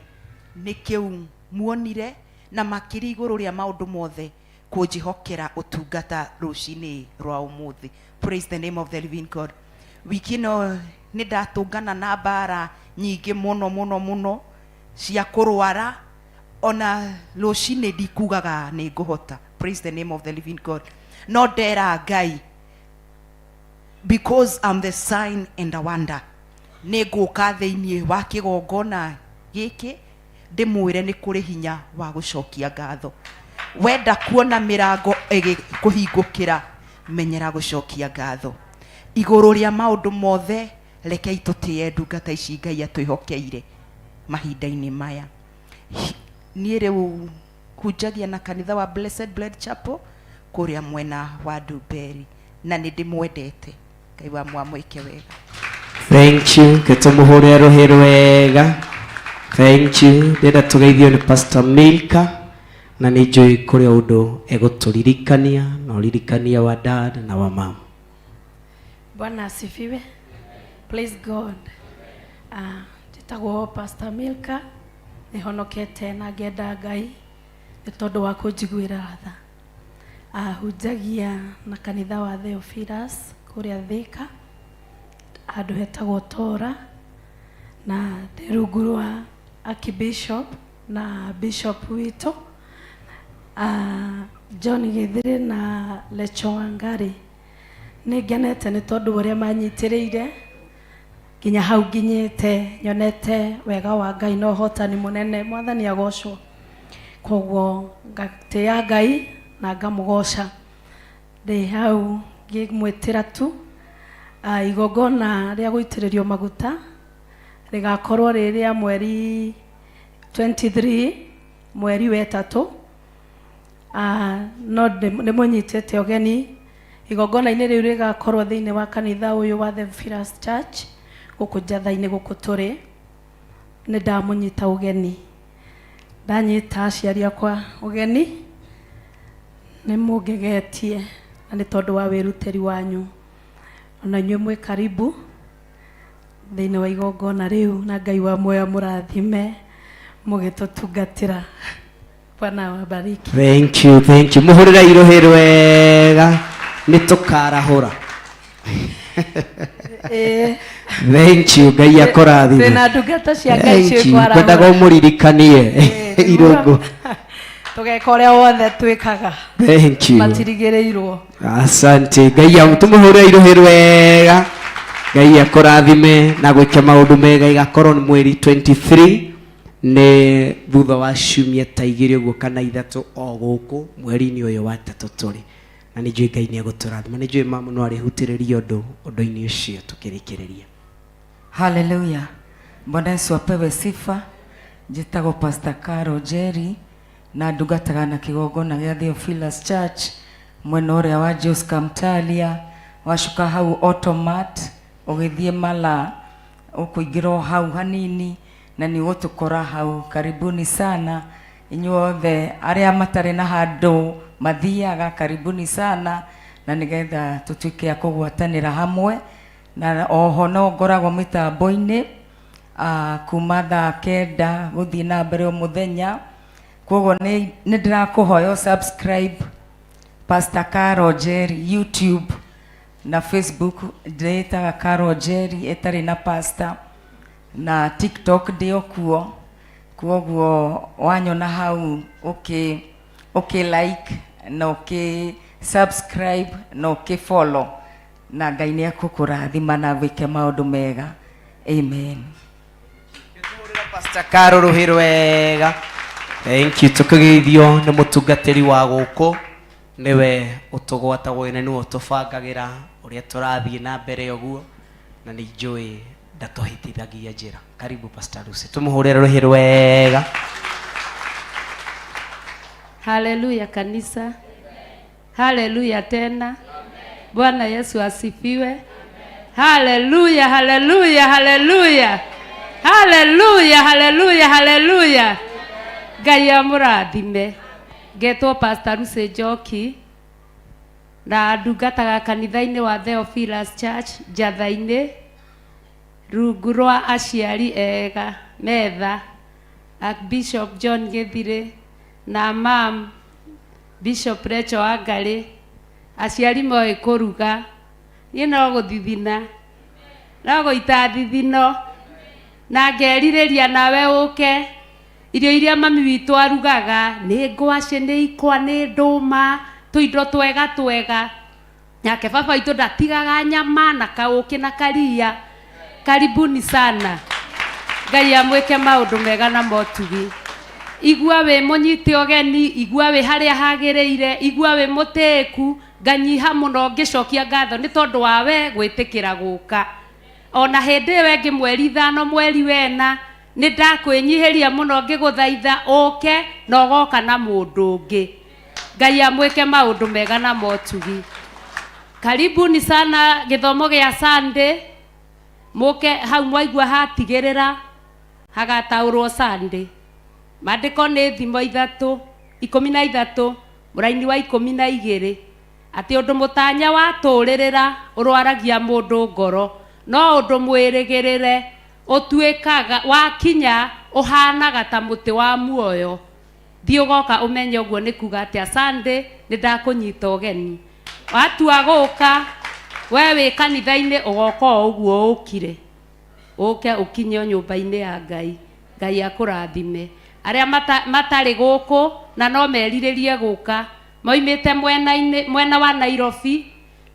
nĩ kĩu muonire, na makĩria igũrũ rĩa maũndũ mothe kũnjĩhokera ũtungata rũcinĩ rwa ũmũthĩ. Praise the name of the living God. Wiki ĩno nĩ ndatũngana na mbara nyingĩ mũno mũno mũno cia kũrwara, ona rũcinĩ ndikugaga nĩ ngũhota. Praise the name of the living God. No ndera Ngai, because I'm the sign and a wonder, nĩ ngũka thĩinĩ wa kĩgongona gĩkĩ ndĩmwĩre nĩ kũrĩ hinya wa gũcokia ngatho. Wenda kuona mĩrango ĩgĩkũhingũkĩra, menyera gũcokia ngatho. Igũrũ rĩa maũndũ mothe, rekei tũtĩe ndungata ici Ngai atwĩhokeire mahinda-inĩ maya. Niĩ rĩu hunjagia na kanitha wa Blessed Blood Chapel kũrĩa mwena wa Ndumberi, na nĩ ndĩmwendete. Ngai wa mwamwĩke wega. Thank you. Gĩtũmũhũrĩre rũhĩ rwega. Thank you. Ndĩrenda tũgeithio nĩ Pastor Milka na nĩ njũĩ kũrĩ ũndũ egũtũririkania na ũririkania wa dad na wa mom. Bwana asifiwe. Praise God. Njĩtagwo Pastor Milka, nĩhonokete na ngenda Ngai nĩ tondũ wa kũnjiguĩra tha. Hunjagia na kanitha wa Theophilus kũrĩa Thika, handũ hetagwo Tora, na ndĩ rungu rwa Archbishop na Bishop witũ John Gĩthĩrĩ na Lecho Wangari. Nĩ ngenete nĩ tondũ ũrĩa manyitĩrĩire nginya hau nginyĩte, nyonete wega wa Ngai na ũhotani mũnene. Mwathani agocwo. Koguo ngatĩĩa Ngai na ngamũgoca. Ndĩ hau ngĩmwĩtĩra tu igongona rĩa gũitĩrĩrio maguta rĩgakorwo rĩ rĩa mweri 23 mweri wa ĩtatũ. No ndĩmũnyitĩte ũgeni igongona-inĩ rĩu rĩgakorwo thĩinĩ wa kanitha ũyũ wa The Theophilus Church gũkũ Njatha-inĩ gũkũ tũrĩ. Nĩ ndamũnyita ũgeni, ndanyita aciari akwa ũgeni, nĩ mũngegetie na nĩ tondũ wa wĩrutĩri wanyu. Ona inyuĩ mwĩ karibu thĩinĩ wa igongona rĩu, na Ngai wa muoyo mũrathime mũgĩtũtungatĩra. Bwana awabariki. Thank you, thank you. Mũhũrĩre irũhĩ rwega, nĩ tũkarahũra. Ĩĩ. Thank you, Ngai akũrathime. Twĩna ndungata cia Ngai Thank you. ciĩkwarahũra. Ngwendaga ũmũririkanie irũngũ. Tũgeka ũrĩa wothe twĩkaga. Thank you. Matirigĩrĩirwo. Asante. Ngai tũmũhũre irũhĩ rwega. Ngai akũrathime na gwĩke maũndũ mega. Igakorwo nĩ mweri 23 nĩ thutha wa ciumia ta igĩrĩ ũguo kana ithatũ o gũkũ mweri-inĩ ũyũ wa tatũ tũrĩ, na nĩ njũĩ Ngai nĩ egũtũrathima. Nĩ njũĩ mamu no arĩhutĩrĩria ũndũ ũndũ-inĩ ũcio tũkĩrĩkĩrĩria. Haleluya. Bwana Yesu apewe sifa. Njĩtagwo Pastor Caro Jerry na ndungataga na kĩgongona gĩa Theophilus Church mwena ũrĩa wa Joska Mtalia, wacuka hau Automat ũgĩthiĩ Mala ũkũingĩra o hau hanini na nĩ ũgũtũkora hau. Karibuni sana inyuothe arĩa matarĩ na handũ mathiaga, karibuni sana, na nĩgetha tũtuĩke a kũgwatanĩra hamwe. Na oho no ngoragwo mĩtambo-inĩ kuma thaa 9 gũthiĩ na mbere o mũthenya. Koguo nĩ ndĩrakũhoya subscribe Pastor Caro Jerry YouTube na Facebook, ndĩĩtaga Caro Jerry ĩtarĩ na pastor, na TikTok ndĩ o kuo. Koguo wanyona hau ũkĩ like na ũkĩ subscribe na ũkĩ follow, na Ngai nĩ ekũkũrathima na gwĩke maũndũ mega. Amen. Pastor Caro rũhĩ rwega. Thank you. Tũkĩgeithio nĩ mũtungatĩri wa gũkũ, nĩwe ũtũgwatagwo na nĩwe ũtũbangagĩra ũrĩa tũrathiĩ na mbere ũguo, na nĩ njũĩ ndatũhĩtithagia njĩra. Karibu Pastor Lucy, tũmũhũrĩre rũhĩ rwega. Haleluya kanisa. Haleluya tena. Bwana Yesu asifiwe. Haleluya, haleluya, haleluya. Haleluya, haleluya, haleluya. Ngai amũrathime. Ngetwo Pastor Lucy Njoki na ndungataga kanitha-inĩ wa Theophilus Church Njatha-inĩ, rungu rwa aciari ega metha Archbishop John Gĩthirĩ na mam Bishop Rachel Wangarĩ. Aciari moĩ kũruga, niĩ no gũthithina, no gũita thithino, na ngerirĩria nawe ũke. Irio iria mami witũ arugaga nĩ ngwacĩ, nĩ ikwa, nĩ ndũma, tũindo twega twega. Nake baba witũ ndatigaga nyama na kaũkĩ na karia. Karibuni sana. Ngai amwĩke maũndũ mega na motugi. Igua wĩ mũnyite ũgeni, igua wĩ harĩa hagĩrĩire, igua wĩ mũtĩĩku. Nganyiha mũno ngĩcokia ngatho nĩ tondũ wa we gwĩtĩkĩra gũka. Ona hĩndĩ ĩyo ĩngĩ mweri 5 mweri 4 nĩ ndakwĩnyihĩria mũno ngĩgũthaitha ũke na ũgoka na mũndũ ũngĩ. Ngai amwĩke maũndũ mega na motugi. Karibuni sana gĩthomo gĩa Sunday. Mũke hau mwaigua hatigĩrĩra hagataũrwo Sunday. Maandĩko nĩ thimo 3 13 mũraini wa 12, atĩ ũndũ mũtanya watũrĩrĩra ũrwaragia mũndũ ngoro, no ũndũ mwĩrĩgĩrĩre ũtuĩkaga wakinya ũhanaga ta mũtĩ wa muoyo. Thiĩ ũgoka ũmenye ũguo nĩ kuga atĩa. Sunday nĩ ndakũnyita ũgeni. Watua gũka we wĩ kanitha-inĩ ũgoka o ũguo ũkire, ũke ũkinye o nyũmba-inĩ ya Ngai. Ngai akũrathime. Arĩa matarĩ gũkũ na no merirĩrie gũka, moimĩte mwena wa Nairobi,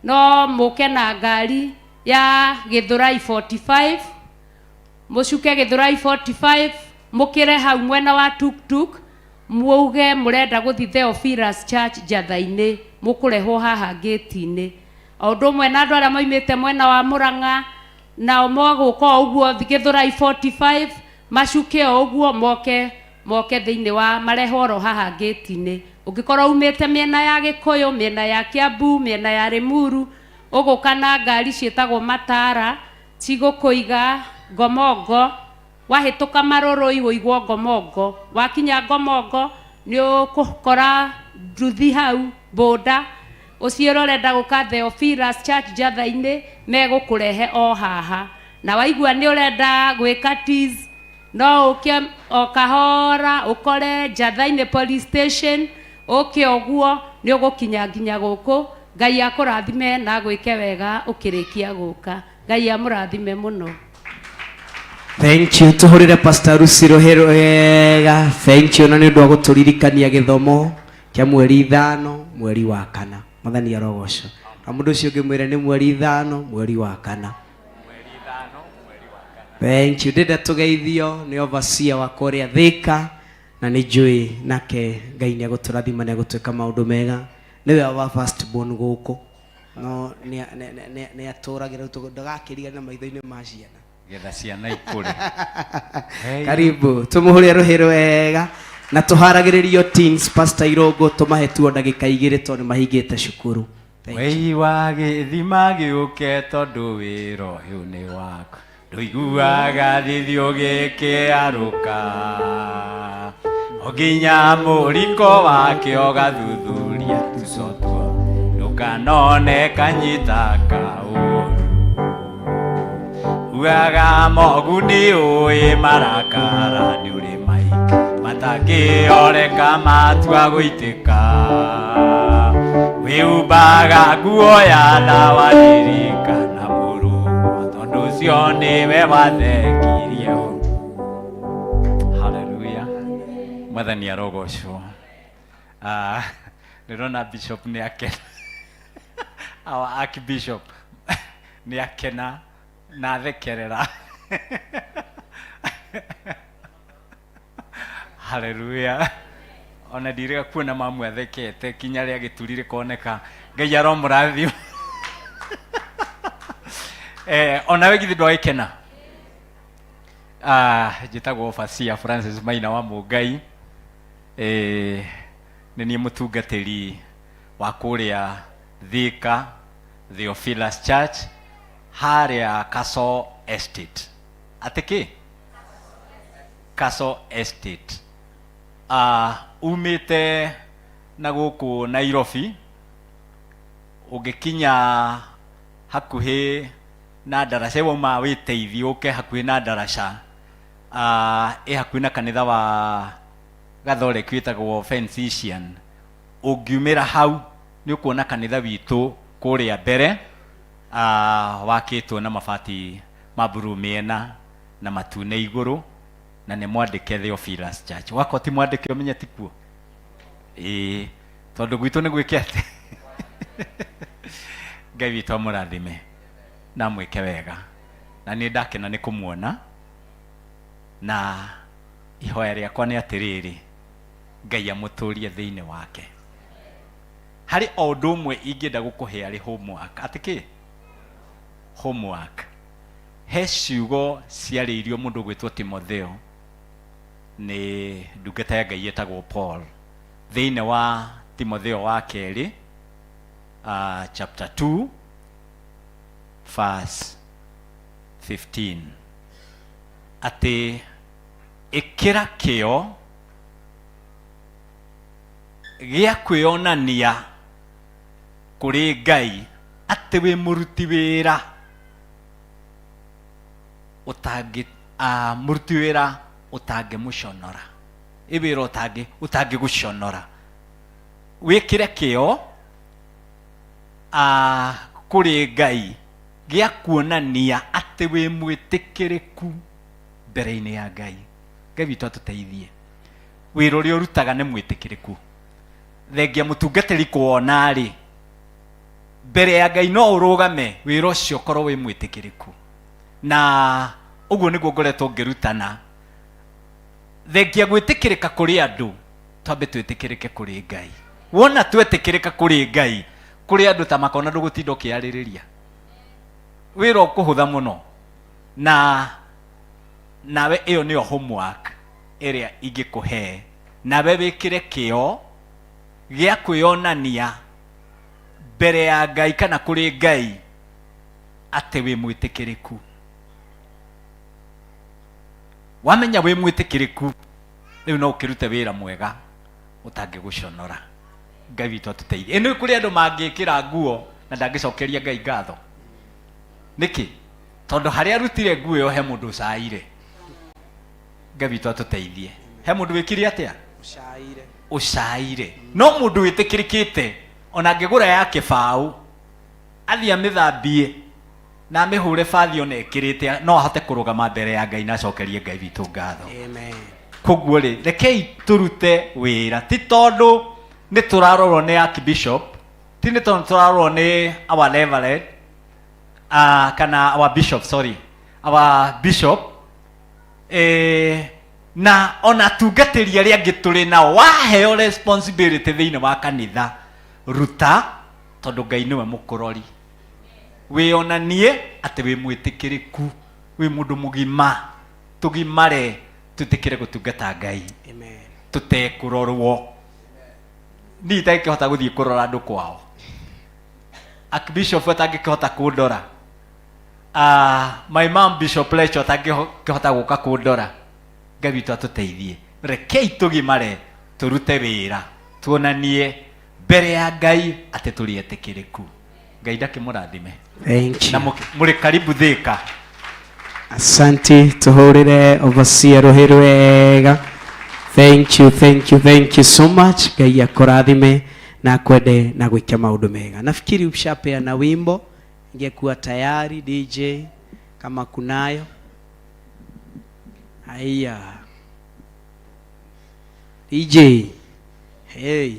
no mũke na ngari ya Gĩthũrai 45, mũcuke Gĩthũrai 45, mũkĩre hau mwena wa tuk-tuk, muge mũrenda gũthiĩ Theophilus Church Njatha-inĩ, mũkũrehwo haha ngĩti-inĩ. O ũndũ ũmwe na andũ arĩa moimĩte mwena wa Mũrang'a, nao mogũka o ũguo Gĩthũrai 45, macuke o ũguo moke thĩinĩ wa marehwo oro haha ngĩti-inĩ. Ũngĩkorwo umĩte mĩena ya Gĩkũyũ, mĩena ya Kiambu, mĩena ya Limuru, ũgũka na ngari ciĩtagwo matara, cigũkũiga Ngomongo. Wahĩtũka Marũrũi ũigwo Ngomongo, wakinya Ngomongo nĩ ũgũkora nduthi hau boda, ũciĩre ũrenda gũka Theophilus Church Njatha-inĩ, megũkũrehe o haha. Na waigua nĩ ũrenda gwĩka teas, no ũke o kahora ũkore Njatha-inĩ police station, ũke ũguo nĩ ũgũkinya nginya gũkũ Ngai akũrathime na agwĩke wega ũkĩrĩkia gũka. Ngai amũrathime mũno. Thank you. Tuhurire Pastor Lucy rũhĩ wega. Thank you na nĩ ũndũ wa gũtũririkania gĩthomo kĩa mweri 5 mweri wa 4. Mwathani arogocwo. Na mũndũ ũcio ũngĩ mwĩre nĩ mweri 5 mweri wa 4. Thank you. Ndĩrenda tũgeithio nĩ overseer wa kũrĩa Thika na nĩ njũĩ nake Ngai nĩ egũtũrathima na egũtwĩka maũndũ mega. Nĩwe wa first born gũkũ. No nĩ atũragĩra ndagakĩrigana maitho-inĩ ma ciana. Getha ciana ikũre. Hey. Karibu tumuhure rũhĩ rwega na tũharagĩrĩrio teens Pastor Irũngũ tũmahe tuo ndagĩka 2 tondũ nĩ mahingĩte cukuru. Thank you. Wei wa gĩthima gĩũke tondũ wĩra ũyũ nĩ waku ndũiguaga thithi ũgĩkĩarũka o nginya mũriko wake ũgathuthuria tuco tuo ndũkanone kanyita kaũru ugaga moguni ũĩ marakara nĩ ũrĩ maingĩ matakĩoreka matua gũitĩka wĩumbaga nguo ya thawa ririkana mũrũgwa tondũ ũcio nĩwe wathengirie ũru. Haleluya, mwathani arogocwo. Ndĩrona bishop nĩ akena, our archbishop nĩ akena na athekerera. Haleluya. Ona ndirĩga kuona mamu athekete kinya rĩa gĩturi rĩkoneka. Ngai aromũrathima. Onawe githĩ ndwagĩkena? Njĩtagwo Overseer Francis Maina wa Mũngai. Nĩ niĩ mũtungatĩri wa kũrĩa Thika Theophilus Church harĩa Castle Estate. Atĩ kĩ? Castle Estate. Umĩte na gũkũ Nairobi ũngĩkinya hakuhĩ na ndaraca, wauma wĩteithie ũke hakuhĩ na ndaraca, ĩ hakuhĩ na kanitha wa Gathoreki wĩtagwo Felician. Ũngiumĩra hau nĩ ũkuona kanitha witũ kũrĩa mbere, wakĩtwo na mabati ma blue mĩena na matune igũrũ, na nĩ mwandĩke Theophilus Church. Wakorwo ti mwandĩke ũmenye ti kuo. Ĩĩ, tondũ gwitũ nĩ gwĩke atĩ. Ngai witũ amũrathime na amwĩke wega. Na nĩ ndakena nĩ kũmuona, na ihoya rĩakwa nĩ atĩrĩrĩ, Ngai amũtũrie thĩinĩ wake. Harĩ o ũndũ ũmwe ingĩenda gũkũhe arĩ homework. Atĩ kĩ? Homework. He ciugo ciarĩirio mũndũ ũgwĩtwo Timotheo nĩ ndungata ya Ngai ĩtagwo Paul. Thĩinĩ wa Timotheo wa kerĩ, chapter 2 verse 15, atĩ ĩkĩra kĩo gĩa kwĩonania kũrĩ Ngai atĩ wĩ mũruti wĩra ũtangĩ, mũruti wĩra ũtangĩmũconora. Ĩ wĩra ũtangĩgũconora. Wĩkĩre kĩo, kũrĩ Ngai gĩa kuonania atĩ wĩ mwĩtĩkĩrĩku mbere-inĩ ya Ngai. Ngai witũ atũteithie. Wĩra ũrĩa ũrutaga nĩ mwĩtĩkĩrĩku. Thengia mũtungatĩri kuona rĩ, mbere ya Ngai no ũrũgame wĩra ũcio ũkorwo wĩ mwĩtĩkĩrĩku. Na ũguo nĩguo ngoretwo ngĩrutana. Thengia gwĩtĩkĩrĩka kũrĩ andũ, twambe twĩtĩkĩrĩke kũrĩ Ngai. Wona twetĩkĩrĩka kũrĩ Ngai, kũrĩ andũ ta makona ndũgũtinda ũkĩarĩrĩria. Wĩra ũkũhũtha mũno. Na nawe ĩyo nĩyo homework ĩrĩa ingĩkũhe. Nawe wĩkĩre kĩo gĩa kwĩonania mbere ya Ngai kana kũrĩ Ngai atĩ wĩ mwĩtĩkĩrĩku. Wamenya wĩ mwĩtĩkĩrĩku, rĩu no ũkĩrute wĩra mwega ũtangĩgũconora. Ngai witũ atũteithie. Ĩ nĩ kũrĩ andũ mangĩkĩra nguo na ndangĩcokeria Ngai ngatho. Nĩkĩ? Tondũ harĩa arutire nguo ĩyo he mũndũ ũcaire. Ngai witũ atũteithie. He mũndũ wĩkire atĩa? Ũcaire. Ũcaire. No mũndũ wĩtĩkĩrĩkĩte Ona angĩgũra ya kĩbaũ athiĩ amĩthambie na amĩhũre bathi ona ĩkĩrĩte, no ahote kũrũgama mbere ya Ngai na acokerie Ngai witũ ngatho. Amen. Koguo rĩ, rekei tũrute wĩra, ti tondũ nĩ tũrarorwo nĩ archbishop, ti nĩ tondũ tũrarorwo nĩ our reverend, kana our bishop, sorry, our bishop, na ona atungatĩri arĩa angĩ tũrĩ nao. Waheo responsibility thĩinĩ wa kanitha, ruta, tondũ Ngai nĩwe mũkũrori. Wĩonanie atĩ wĩ mwĩtĩkĩrĩku, wĩ mũndũ mũgima. Tũgimare, twĩtĩkĩre gũtungata Ngai. Amen. Tũtekũrorwo. Niĩ itangĩkĩhota gũthiĩ kũrora andũ kwao, archbishop atangĩkĩhota kũndora, my mom Bishop Lecho atangĩkĩhota gũka kũndora. Ngai witũ atũteithie. Rekei tũgimare, tũrute wĩra, tuonanie mbere ya Ngai atĩ tũrĩ etĩkĩrĩku. Ngai ndakĩmũrathime. Thank you. Na mũrĩ karibu Thĩka. Asante, tuhurire overseer rũhĩ rwega. Thank you, thank you, thank you so much. Ngai akũrathime na akwende na gwĩka maũndũ mega. Nafikiri ushapeana wimbo, ingekuwa tayari DJ kama kunayo. Haya. DJ. Hey.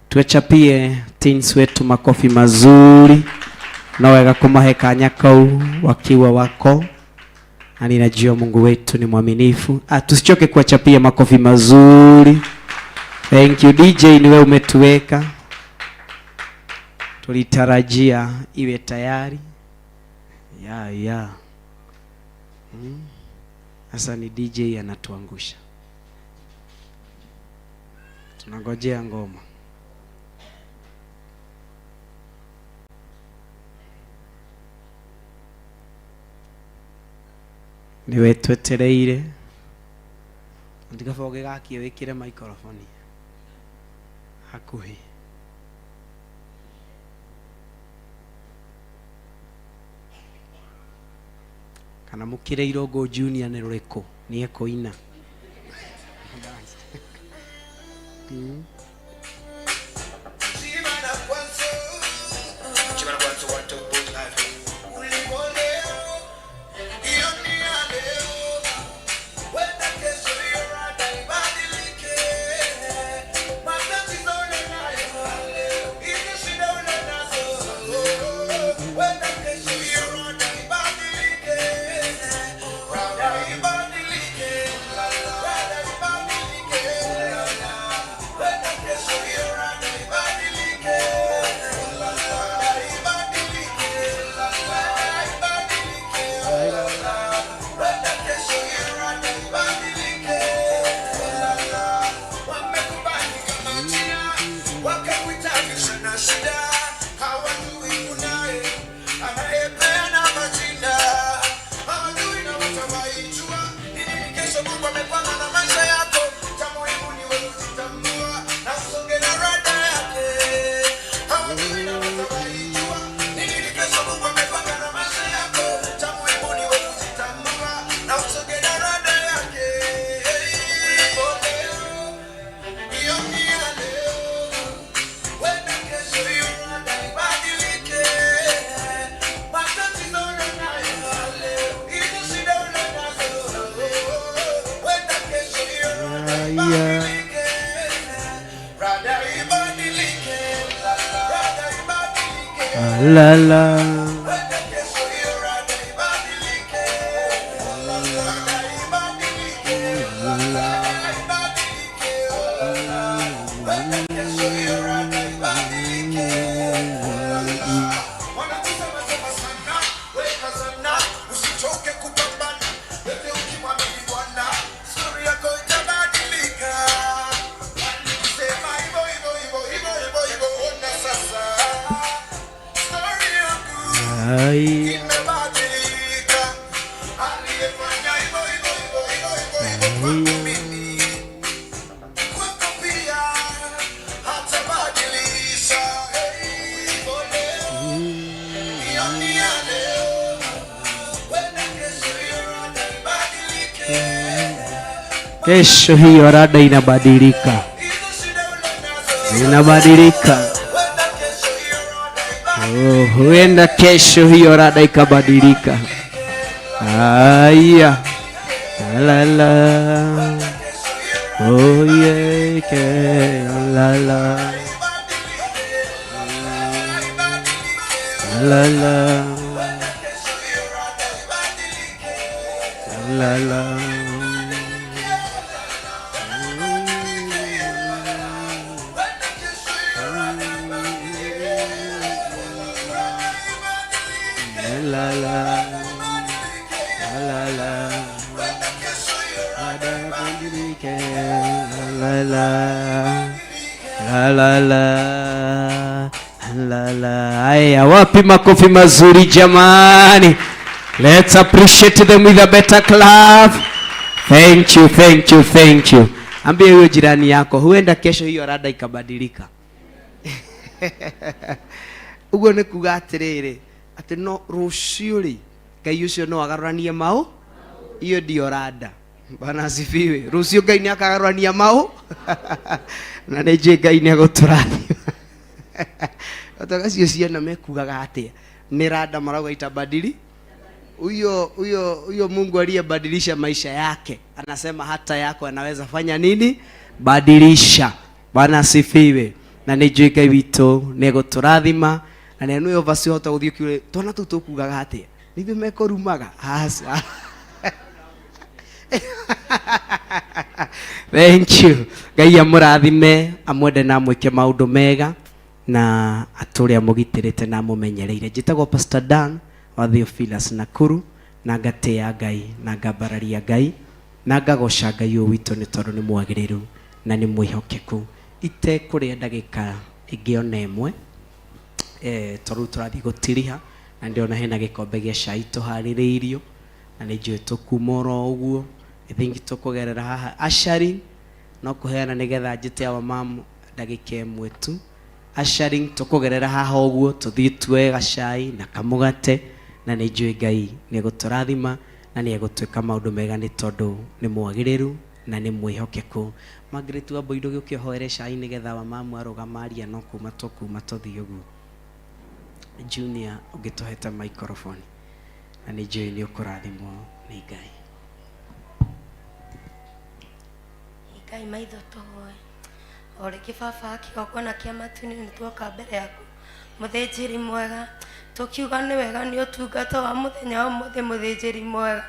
Tuwachapie teens wetu makofi mazuri. Na wega kumahe kanya kau wakiwa wako. Na ninajua Mungu wetu ni mwaminifu. Tusichoke kuwachapia makofi mazuri. Thank you DJ, ni wewe umetuweka. Tulitarajia iwe tayari. Ya, ya. Sasa ni DJ anatuangusha. Tunangojea ngoma. Niwe twetereire. Ndikaba ũgĩgakie wĩkĩre microphone hakuhĩ. Kana mũkĩre Irũngũ Junior nĩ rũrĩkũ? Nĩ ekũina. La la. Kesho hiyo rada inabadilika. Zinabadilika. Oh, huenda kesho hiyo rada ikabadilika. Aya. La la. Oh yeah, ke la la. La la. La la. La la. La la. Badilike. La la. La la la. La la. Aya, wapi makofi mazuri jamani? Let's appreciate them with a better clap. Thank you, thank you, thank you. Ambie huyo jirani yako, huenda kesho hiyo rada ikabadilika. Uguo nĩ kuga atĩrĩrĩ, atĩ no rũciũ rĩ, Ngai ũcio no agarũranie mau, hiyo ndio rada. Bwana asifiwe. Rũciũ Ngai nĩ akagarũrania mau, na nĩ njũĩ Ngai nĩ egũtũrathima. Otoga cio ciana mekugaga atĩa? Nĩ rada marauga itabadili. Huyo huyo huyo Mungu aliyebadilisha maisha yake anasema hata yako anaweza fanya nini? Badilisha. Bwana asifiwe. Na nĩ njũĩ Ngai witũ nĩ egũtũrathima na nĩ nĩyo vaci hota gũthiĩ ũkiuge twana tũu tũkugaga atĩa? Nĩ ithuĩ mekũrumaga? Aca. Thank you. Ngai amũrathime, amwende na amwĩke maũndũ mega na atũre amũgitĩrĩte na amũmenyereire. Njĩtagwo Pastor Dan wa Theophilus Nakuru na ngatĩa Ngai na ngambararia Ngai na ngagoca Ngai ũyũ witũ nĩ tondũ nĩ mwagĩrĩru na nĩ mwĩhokeku. Itekũrĩa ndagĩka ĩngĩ ona ĩmwe, tondũ rĩu tũrathiĩ gũtiriha na ndĩrona hena gĩkombe gĩa cai tũharĩrĩirio na nĩ njũĩ tũkuma oro ũguo. I think tũkũgerera haha ushering no kũheana nĩgetha njĩte our mom ndagĩka ĩmwe tu. Ushering tũkũgerera haha ũguo tũthiĩ tuoe gacai na kamũgate na nĩ njũĩ Ngai nĩ egũtũrathima na nĩ egũtwĩka maũndũ mega nĩ tondũ nĩ mwagĩrĩru na nĩ mwĩhokeku. Margaret Wambui ndũgĩũke ũhoere cai nĩgetha wa mamu arũgama aria no kuma tũkuma tũthiĩ ũguo. Junior ũngĩtũhete microphone na nĩ njũĩ nĩ ũkũrathimwo nĩ Ngai. Ngai maitho tũhoe o rĩngĩ baba kĩgongona kĩa matu-inĩ nĩ tuoka mbere yaku mũthĩnjĩri mwega tũkiuga nĩ wega nĩ ũtungata wa mũthenya wa ũmũthĩ mũthĩnjĩri mwega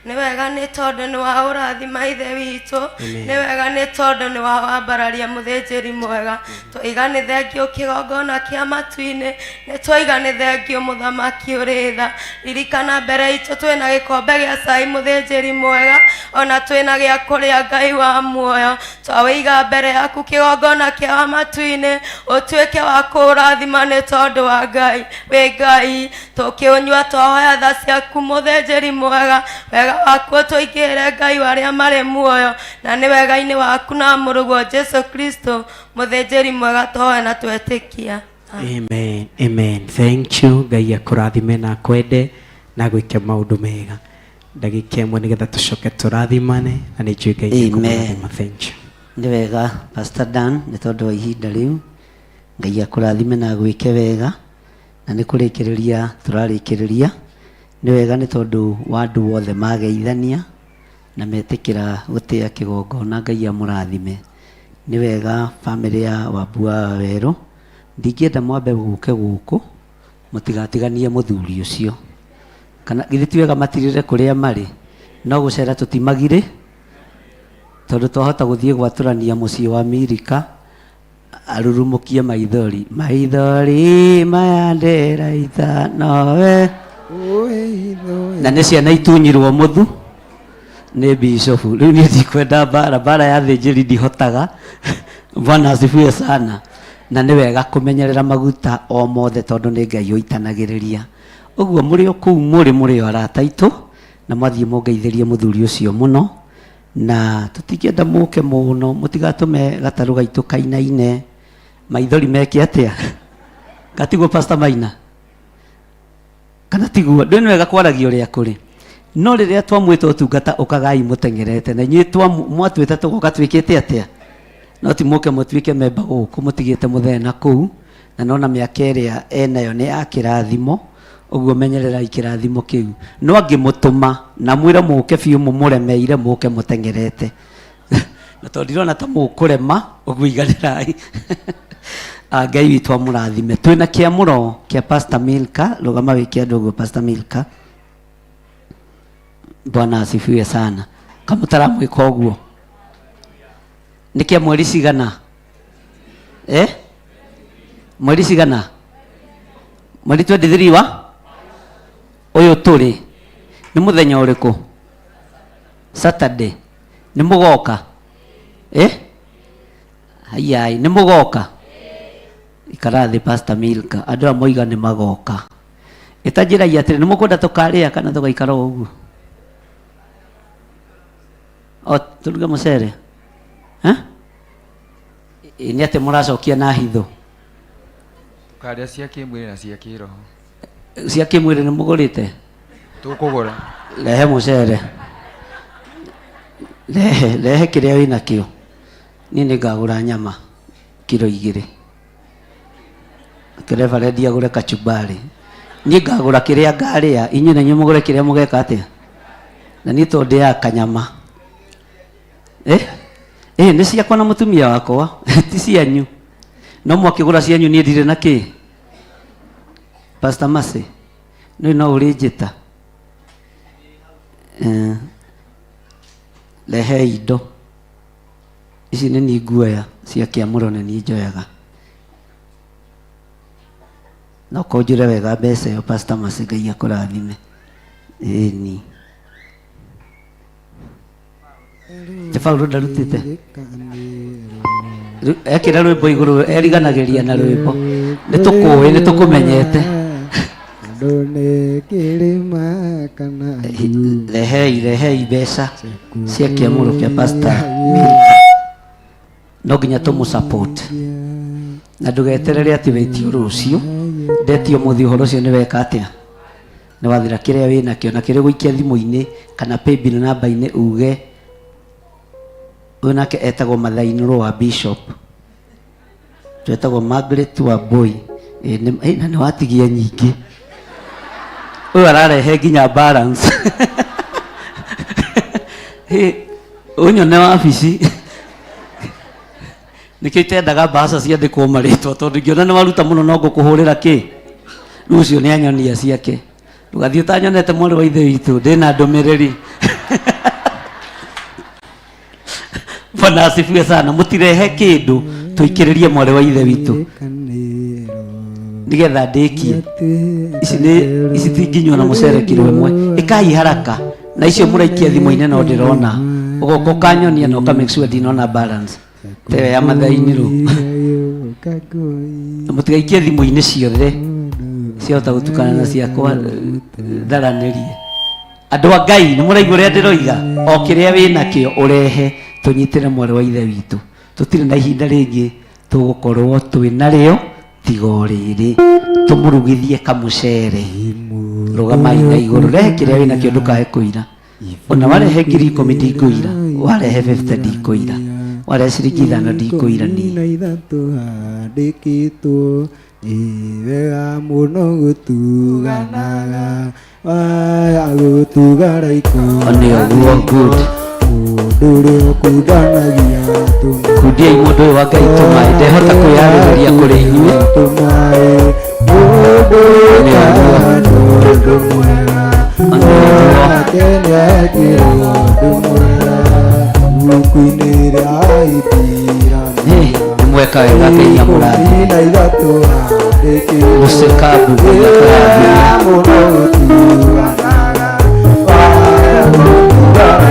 nĩ wega nĩ tondũ nĩ wa ũrathima ithe witũ Amen. nĩ wega nĩ tondũ nĩ wa wambararia mũthĩnjĩri mwega twaiga nĩ thengio kĩgongona kĩa matu-inĩ nĩ twaiga nĩ thengio mũthamaki ũrĩ tha ririkana mbere itũ twĩna gĩkombe gĩa cai mũthĩnjĩri mwega ona twĩna gĩa kũrĩa Ngai wa muoyo twawĩiga mbere yaku kĩgongona kĩa matu-inĩ ũtuĩke wa kũrathima nĩ tondũ wa Ngai wĩ Ngai tũkĩũnyua twahoya tha ciaku mũthĩnjĩri mwega wega waku ũtũingĩre Ngai wa arĩa marĩ muoyo na nĩ wega-inĩ waku na mũrũguo Jesu Kristo mũthĩnjĩri mwega twahoya na twetĩkia. Amen. Amen. Thank you. Ngai akũrathime na akwende na gwĩke maũndũ mega. Ndagĩka ĩmwe nĩgetha tũcoke tũrathimane na nĩ njũĩ Ngai Amen. nĩekũmũrathima. Thank you. Nĩ wega Pastor Dan nĩ tondũ wa ihinda rĩu Ngai akũrathime na agwĩke wega na nĩ kũrĩkĩrĩria tũrarĩkĩrĩria nĩ wega nĩ tondũ wa andũ othe mageithania na metĩkĩra gũtĩa kĩgongona Ngai amũrathime nĩ wega bamĩrĩ ya Wambua wa Werũ ndingĩenda mwambe gũke gũkũ mũtigatiganie mũthuri ũcio kana githĩ ti wega matirĩre kũrĩa marĩ no gũcera tũtimagirĩ tondũ twahota gũthiĩ gwatũrania mũciĩ wa Mirika arurumũkie maithori maithori maya ndĩraita nowe na nĩ ciana itunyirwo mũthu nĩ bishofu rĩu niĩ ndikwenda mbara mbara ya thĩnjĩri ndihotaga Bwana asifiwe sana na nĩ wega kũmenyerera maguta o mothe tondũ nĩ Ngai ũitanagĩrĩria ũguo mũrĩ o kũu mũrĩ mũrĩ o arata aitũ na mwathiĩ mũngeithĩrie mũthuri ũcio mũno na tũtingĩenda mũke mũno mũtigatũme gatarũ gaitũ kainaine maithori meke atĩa gatiguo Pastor Maina kana tiguo ndĩ nĩ wega kwaragia ũrĩa kũrĩ no rĩrĩa twamwĩta ũtungata ũkagai mũteng'erete na inyuĩ mwatwĩta tũgoka twĩkĩte atĩa No ti mũke mũtuĩke memba gũkũ mũtigĩte mũthee na kũu, na nona mĩaka ĩrĩa enayo nĩ ya kĩrathimo, ũguo menyererai kĩrathimo kĩu. No angĩmũtũma na mwĩre mũke biũ mũmũremeire, mũke mũteng'erete. Na tondũ ndirona ta mũkũrema, ũguo iganĩrai. Ah, Ngai witũ amũrathime. Twĩna kĩamũro kĩa Pastor Milka, rũgama wĩke andũ ũguo Pastor Milka. Bwana asifiwe sana. Kamũtaramwĩka ũguo. Nĩ kĩa mweri cigana? Eh? Mweri cigana? Mweri 23 wa? Ũyũ tũrĩ. Nĩ mũthenya ũrĩkũ? Saturday. Nĩ mũgoka? Eh? Haiyai, nĩ mũgoka? Ikara thĩ Pastor Milka. Andũ aya moiga nĩ magoka. Ĩtanjĩrai atĩrĩ, nĩ mũkwenda tũkarĩa kana tũgaikara o ũguo? O tũruge mũcere? Eh? Ĩ nĩ atĩ mũracokia na hitho. Tũkarĩa cia kĩmwĩrĩ na cia kĩroho. Cia kĩmwĩrĩ nĩ mũgũrĩte? Tũkũgũra. Rehe mũcere. Rehe, rehe kĩrĩa wĩnakĩo. Niĩ nĩ ngagũra nyama kiro 2. Reverend agũre kachumbari. Niĩ ngagũra kĩrĩa ngarĩa, inyuĩ na inyuĩ mũgũre kĩrĩa mũgeka atĩa? Na niĩ tondũ ndĩaga kanyama. Eh? Eh, nĩ ciakwa na mũtumia wakwa, ti cianyu. No mwakĩgũra cianyu niĩ ndirĩ na kĩ. Pastor Mercy, nĩ no ũrĩ njĩta. Eh, rehei indo. Ici nĩ niĩ nguoya cia kĩamũro nĩ niĩ njoyaga. No kũnjũre wega mbeca ĩyo Pastor Mercy Ngai akũrathime. Ĩni. Ti Paulo ndarutĩte. Rĩu ekĩra rwĩmbo igũrũ eriganagĩria na rwĩmbo. Nĩ tũkũĩ, nĩ tũkũmenyete. Andũ nĩ kĩrĩma kana Rehei, rehei mbeca cia kĩamũro kĩa Pastor Milka. No nginya tũmũ support. Na ndũgeterere atĩ wĩtio rũciũ, ndetio mũthĩ ũhoro ũcio nĩ weka atĩa? Nĩ wathira kĩrĩa wĩnakĩo na kĩrĩ gũikia thimũ-inĩ kana paybill namba-inĩ uge ũyũ nake etagwo mother-in-law wa bishop. Twetagwo Margaret Wambui. Ĩ, na nĩ watigia nyingĩ. Ũyũ ararehe nginya balance. Hĩ, ũnyone wabici. Nĩkĩo itendaga mbaca ciandĩkwo marĩtwa tondũ ingĩona nĩ waruta mũno no ngũkũhũrĩra kĩ. Rĩu ũcio nĩ anyonia ciake. Ndũgathiĩ ũtanyonete mwarĩ wa ithe witũ, ndĩna ndũmĩrĩri. Bwana asifiwe sana. Mũtirehe kĩndũ tũikĩrĩrie mwarĩ wa ithe witũ nĩgetha ndĩkie. Ici nĩ ici ti nginyua na mũcere kiro ĩmwe. Ĩkai haraka na icio mũraikia thimũ-inĩ no ndĩrona. Ũgoka ũkanyonia na ũka make sure ndinona balance. Teyo ya mathainĩ rũ. Na mũtigaikie thimũ-inĩ ciothe ciahota gũtukana na ciakwa tharanĩrie. Andũ a Ngai nĩ mũraigua ũrĩa ndĩroiga, o kĩrĩa wĩ nakĩo ũrehe tũnyitĩre mwarĩ wa ithe witũ. Tũtirĩ na ihinda rĩngĩ tũgũkorwo twĩ narĩo tiga o rĩrĩ tũmũrugithie kamũcere. Rũgamai na igũrũ, rehe kĩrĩa wĩ nakĩo ndũkae kũira. Ona warehe 10,000 ndikũira, warehe 50 ndikũira, warehe ciringi 5 ndikũira niĩ. Na ithatũ handĩkĩtwo nĩ wega mũno gũtuganaga waya gũtugara Nĩ ũguo, good. Mũndũ ũrĩa ũkundanagia Kundiai mũndũ ũyũ wa Ngai tũmaĩ, ndehota kwĩyarĩrĩria kũrĩ inyuĩ. Tũmaĩ mũndũ ũndũ mwega onake nĩekĩrwo ũndũ mwega ibuku-inĩ rĩa Ibirania Nĩ mweka wega Ngai amũrathime. na ithatũ handĩkĩtwo Mũcekabu Ngai akũrathime. mũno gũtuganaga waya gũtugara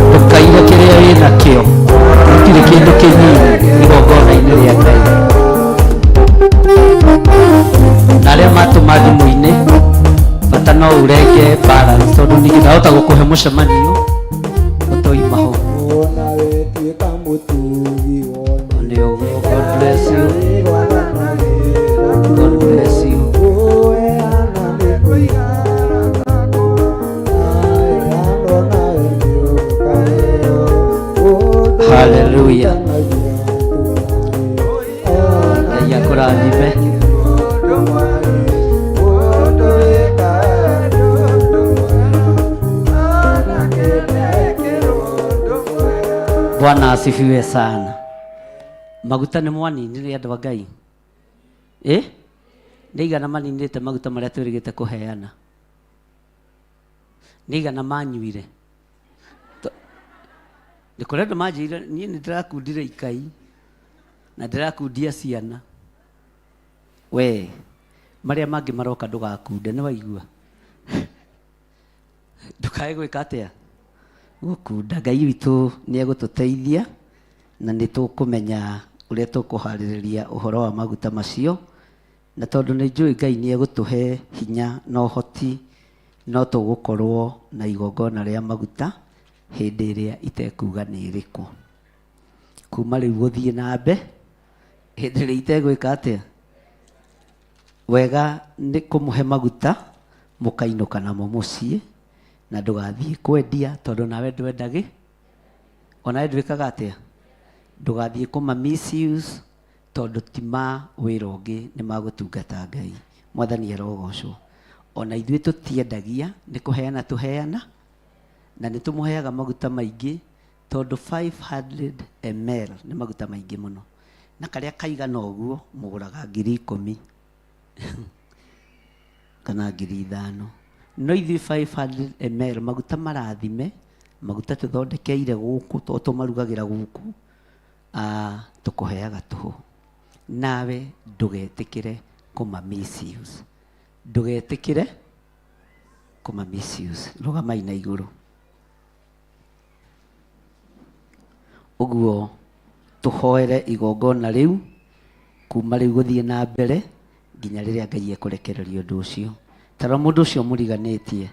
Ndũkaire kĩrĩa wĩ nakĩo, gũtirĩ kĩndũ kĩnini igongona-inĩ rĩa Ngai. Na arĩa matũma thimũ-inĩ, bata no ũrenge balance tondũ ningĩ ndahota gũkũhe mũcemanio ũtoima ho. Ona wetuĩka mũtugi wone Nĩ ũguo, God bless you. Haleluya. Ngai akũrathime. Bwana asifiwe sana. Maguta nĩ mwaninire andũ a Ngai. Eh? Nĩ igana maninĩte maguta marĩa twĩrĩgĩte kũheana. Nĩ igana manyuire. Nĩ kũrĩ andũ manjĩrire niĩ nĩ ndĩrakundire ikai na ndĩrakundia ciana. We marĩa mangĩ maroka ndũgakunde nĩ waigua. Ndũkae gwĩka atĩa? Gũkunda. Ngai witũ nĩ egũtũteithia na nĩ tũkũmenya ũrĩa tũkũharĩrĩria ũhoro wa maguta macio, na tondũ nĩ njũĩ Ngai nĩ egũtũhe hinya na ũhoti, no tũgũkorwo na igongona rĩa maguta hĩndĩ ĩrĩa itekuga nĩ ĩrĩkũ. Kuma rĩu gũthiĩ na mbe, hĩndĩ ĩrĩa itegwĩka atĩa? Wega nĩ kũmũhe maguta mũkainũka namo mũciĩ, na ndũgathiĩ kwendia tondũ nawe ndwendagĩ, onawe ndwĩkaga atĩa? Ndũgathiĩ kũma misuse tondũ ti ma wĩra ũngĩ, nĩ ma gũtungata Ngai. Mwathani arogocwo. Ona ithuĩ tũtiendagia, nĩ kũheana tũheana, na nĩ tũmũheaga maguta maingĩ tondũ 500 ml nĩ maguta maingĩ mũno, na karĩa kaigana ũguo mũgũraga 10,000 kana 5,000. No ithuĩ 500 ml maguta marathime, maguta tũthondekeire gũkũ, to tũmarugagĩra gũkũ, tũkũheaga tũhũ. Nawe ndũgetĩkĩre kũma misuse. Ndũgetĩkĩre kũma misuse. Rũgamai na igũrũ. Ũguo tũhoere igongona rĩu kuma rĩu gũthiĩ na mbere nginya rĩrĩa Ngai ekũrekereria ũndũ ũcio. Tarora mũndũ ũcio mũriganĩtie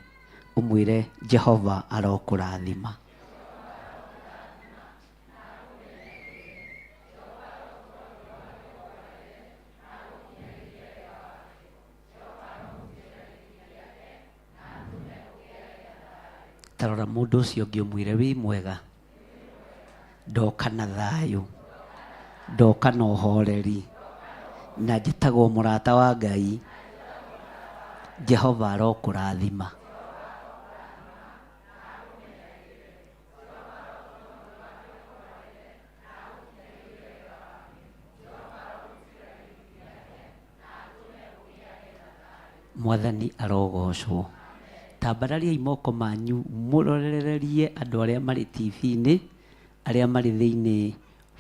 ũmwĩre Jehova arokũrathima. Tarora mũndũ ũcio ũngĩ ũmwĩre wĩ mwega, ndoka na thayũ, ndoka na ũhoreri, na njĩtagwo mũrata wa Ngai. Jehova arokũrathima. Mwathani arogocwo. Tambarariai moko manyu mũrorererie andũ arĩa marĩ TV-inĩ, arĩa marĩ thĩinĩ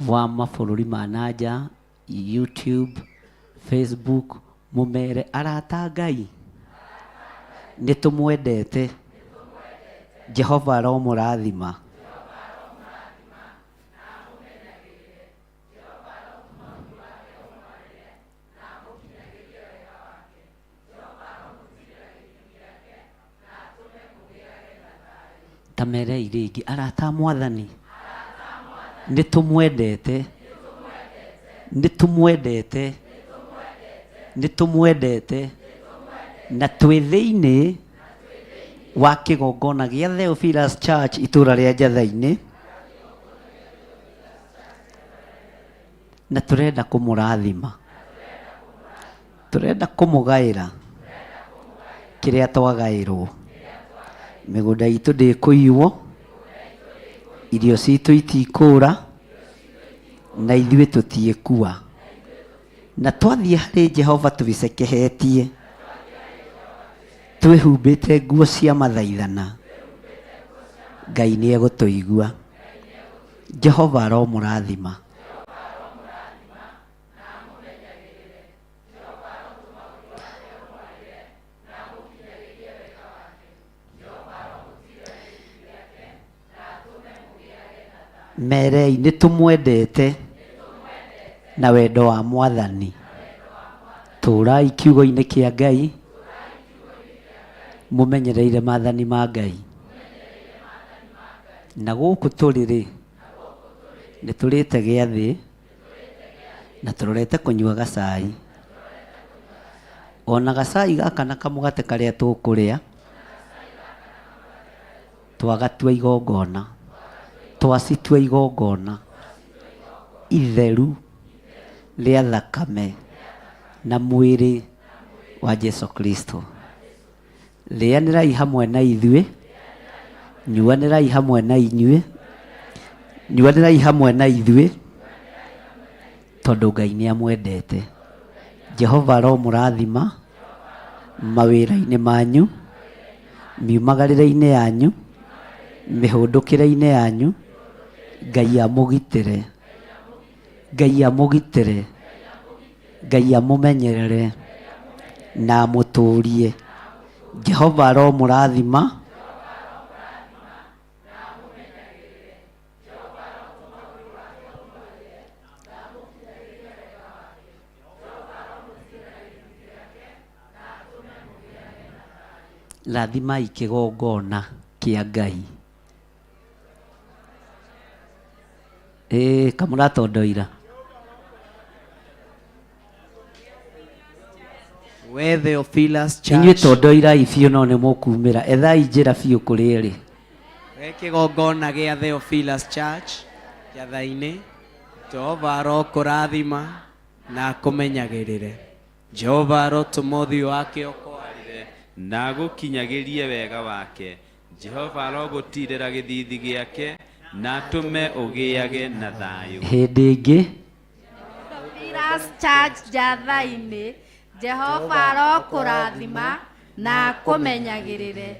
wa mabũrũri ma nanja, YouTube, Facebook, mũmere arata a Ngai nĩ tũmwendete. Jehova aromũrathima. Ta merei rĩngĩ arata a Mwathani nĩ tũmwendete, nĩ tũmwendete, nĩ tũmwendete, na twĩ thĩinĩ wa kĩgongona gĩa Theophilus Church itũra rĩa Njatha-inĩ, na tũrenda kũmũrathima, tũrenda kũmũgaĩra kĩrĩa twagaĩrwo. Mĩgũnda itũ ndĩkũiywo, irio citũ itikũra, na ithuĩ tũtiĩkua. Na twathiĩ harĩ Jehova twĩcekehetie, twĩhumbĩte nguo cia mathaithana, Ngai nĩ egũtũigua. Jehova aromũrathima. Merei nĩ tũmwendete na wendo wa Mwathani. Tũrai kiugo-inĩ kĩa Ngai, mũmenyereire maathani ma Ngai. Na gũkũ tũrĩ rĩ, nĩ tũrĩte gĩathĩ na tũrorete kũnyua gacai. Ona gacai gaka na kamũgate karĩa tũkũrĩa, twagatua igongona, twacitua igongona. Itheru rĩa thakame na mwĩrĩ wa Jesu Kristo. Rĩanĩrai hamwe na ithuĩ, nyuanĩrai hamwe na inyuĩ, nyuanĩrai hamwe na ithuĩ, tondũ Ngai nĩ amwendete. Jehova aromũrathima mawĩra-inĩ manyu, miumagarĩre-inĩ yanyu, mĩhũndũkĩre-inĩ yanyu, Ngai amũgitĩre, Ngai amũgitĩre, Ngai amũmenyerere na amũtũrie. Jehova aromũrathima. Rathimai kĩgongona kĩa Ngai. Ĩĩ kamũratondoira. We Theophilus Inyuĩ Church, tondoirai biũ no nĩ mũkumĩra. Ethai njĩra biũ kũrĩ ĩrĩ. we kĩgongona gĩa Theophilus Church, Njatha-inĩ, Jehova arokũrathima na akũmenyagĩrĩre. Jehova arotũma ũthiũ wake ũkwarĩre na agũkinyagĩrie wega wake. Jehova arogũtiirĩra gĩthiithi gĩake, na atũme ũgĩage na thayũ. Hĩndĩ ĩngĩ. Theophilus Church Njatha-inĩ, Jehova arokũrathima na akũmenyagĩrĩre.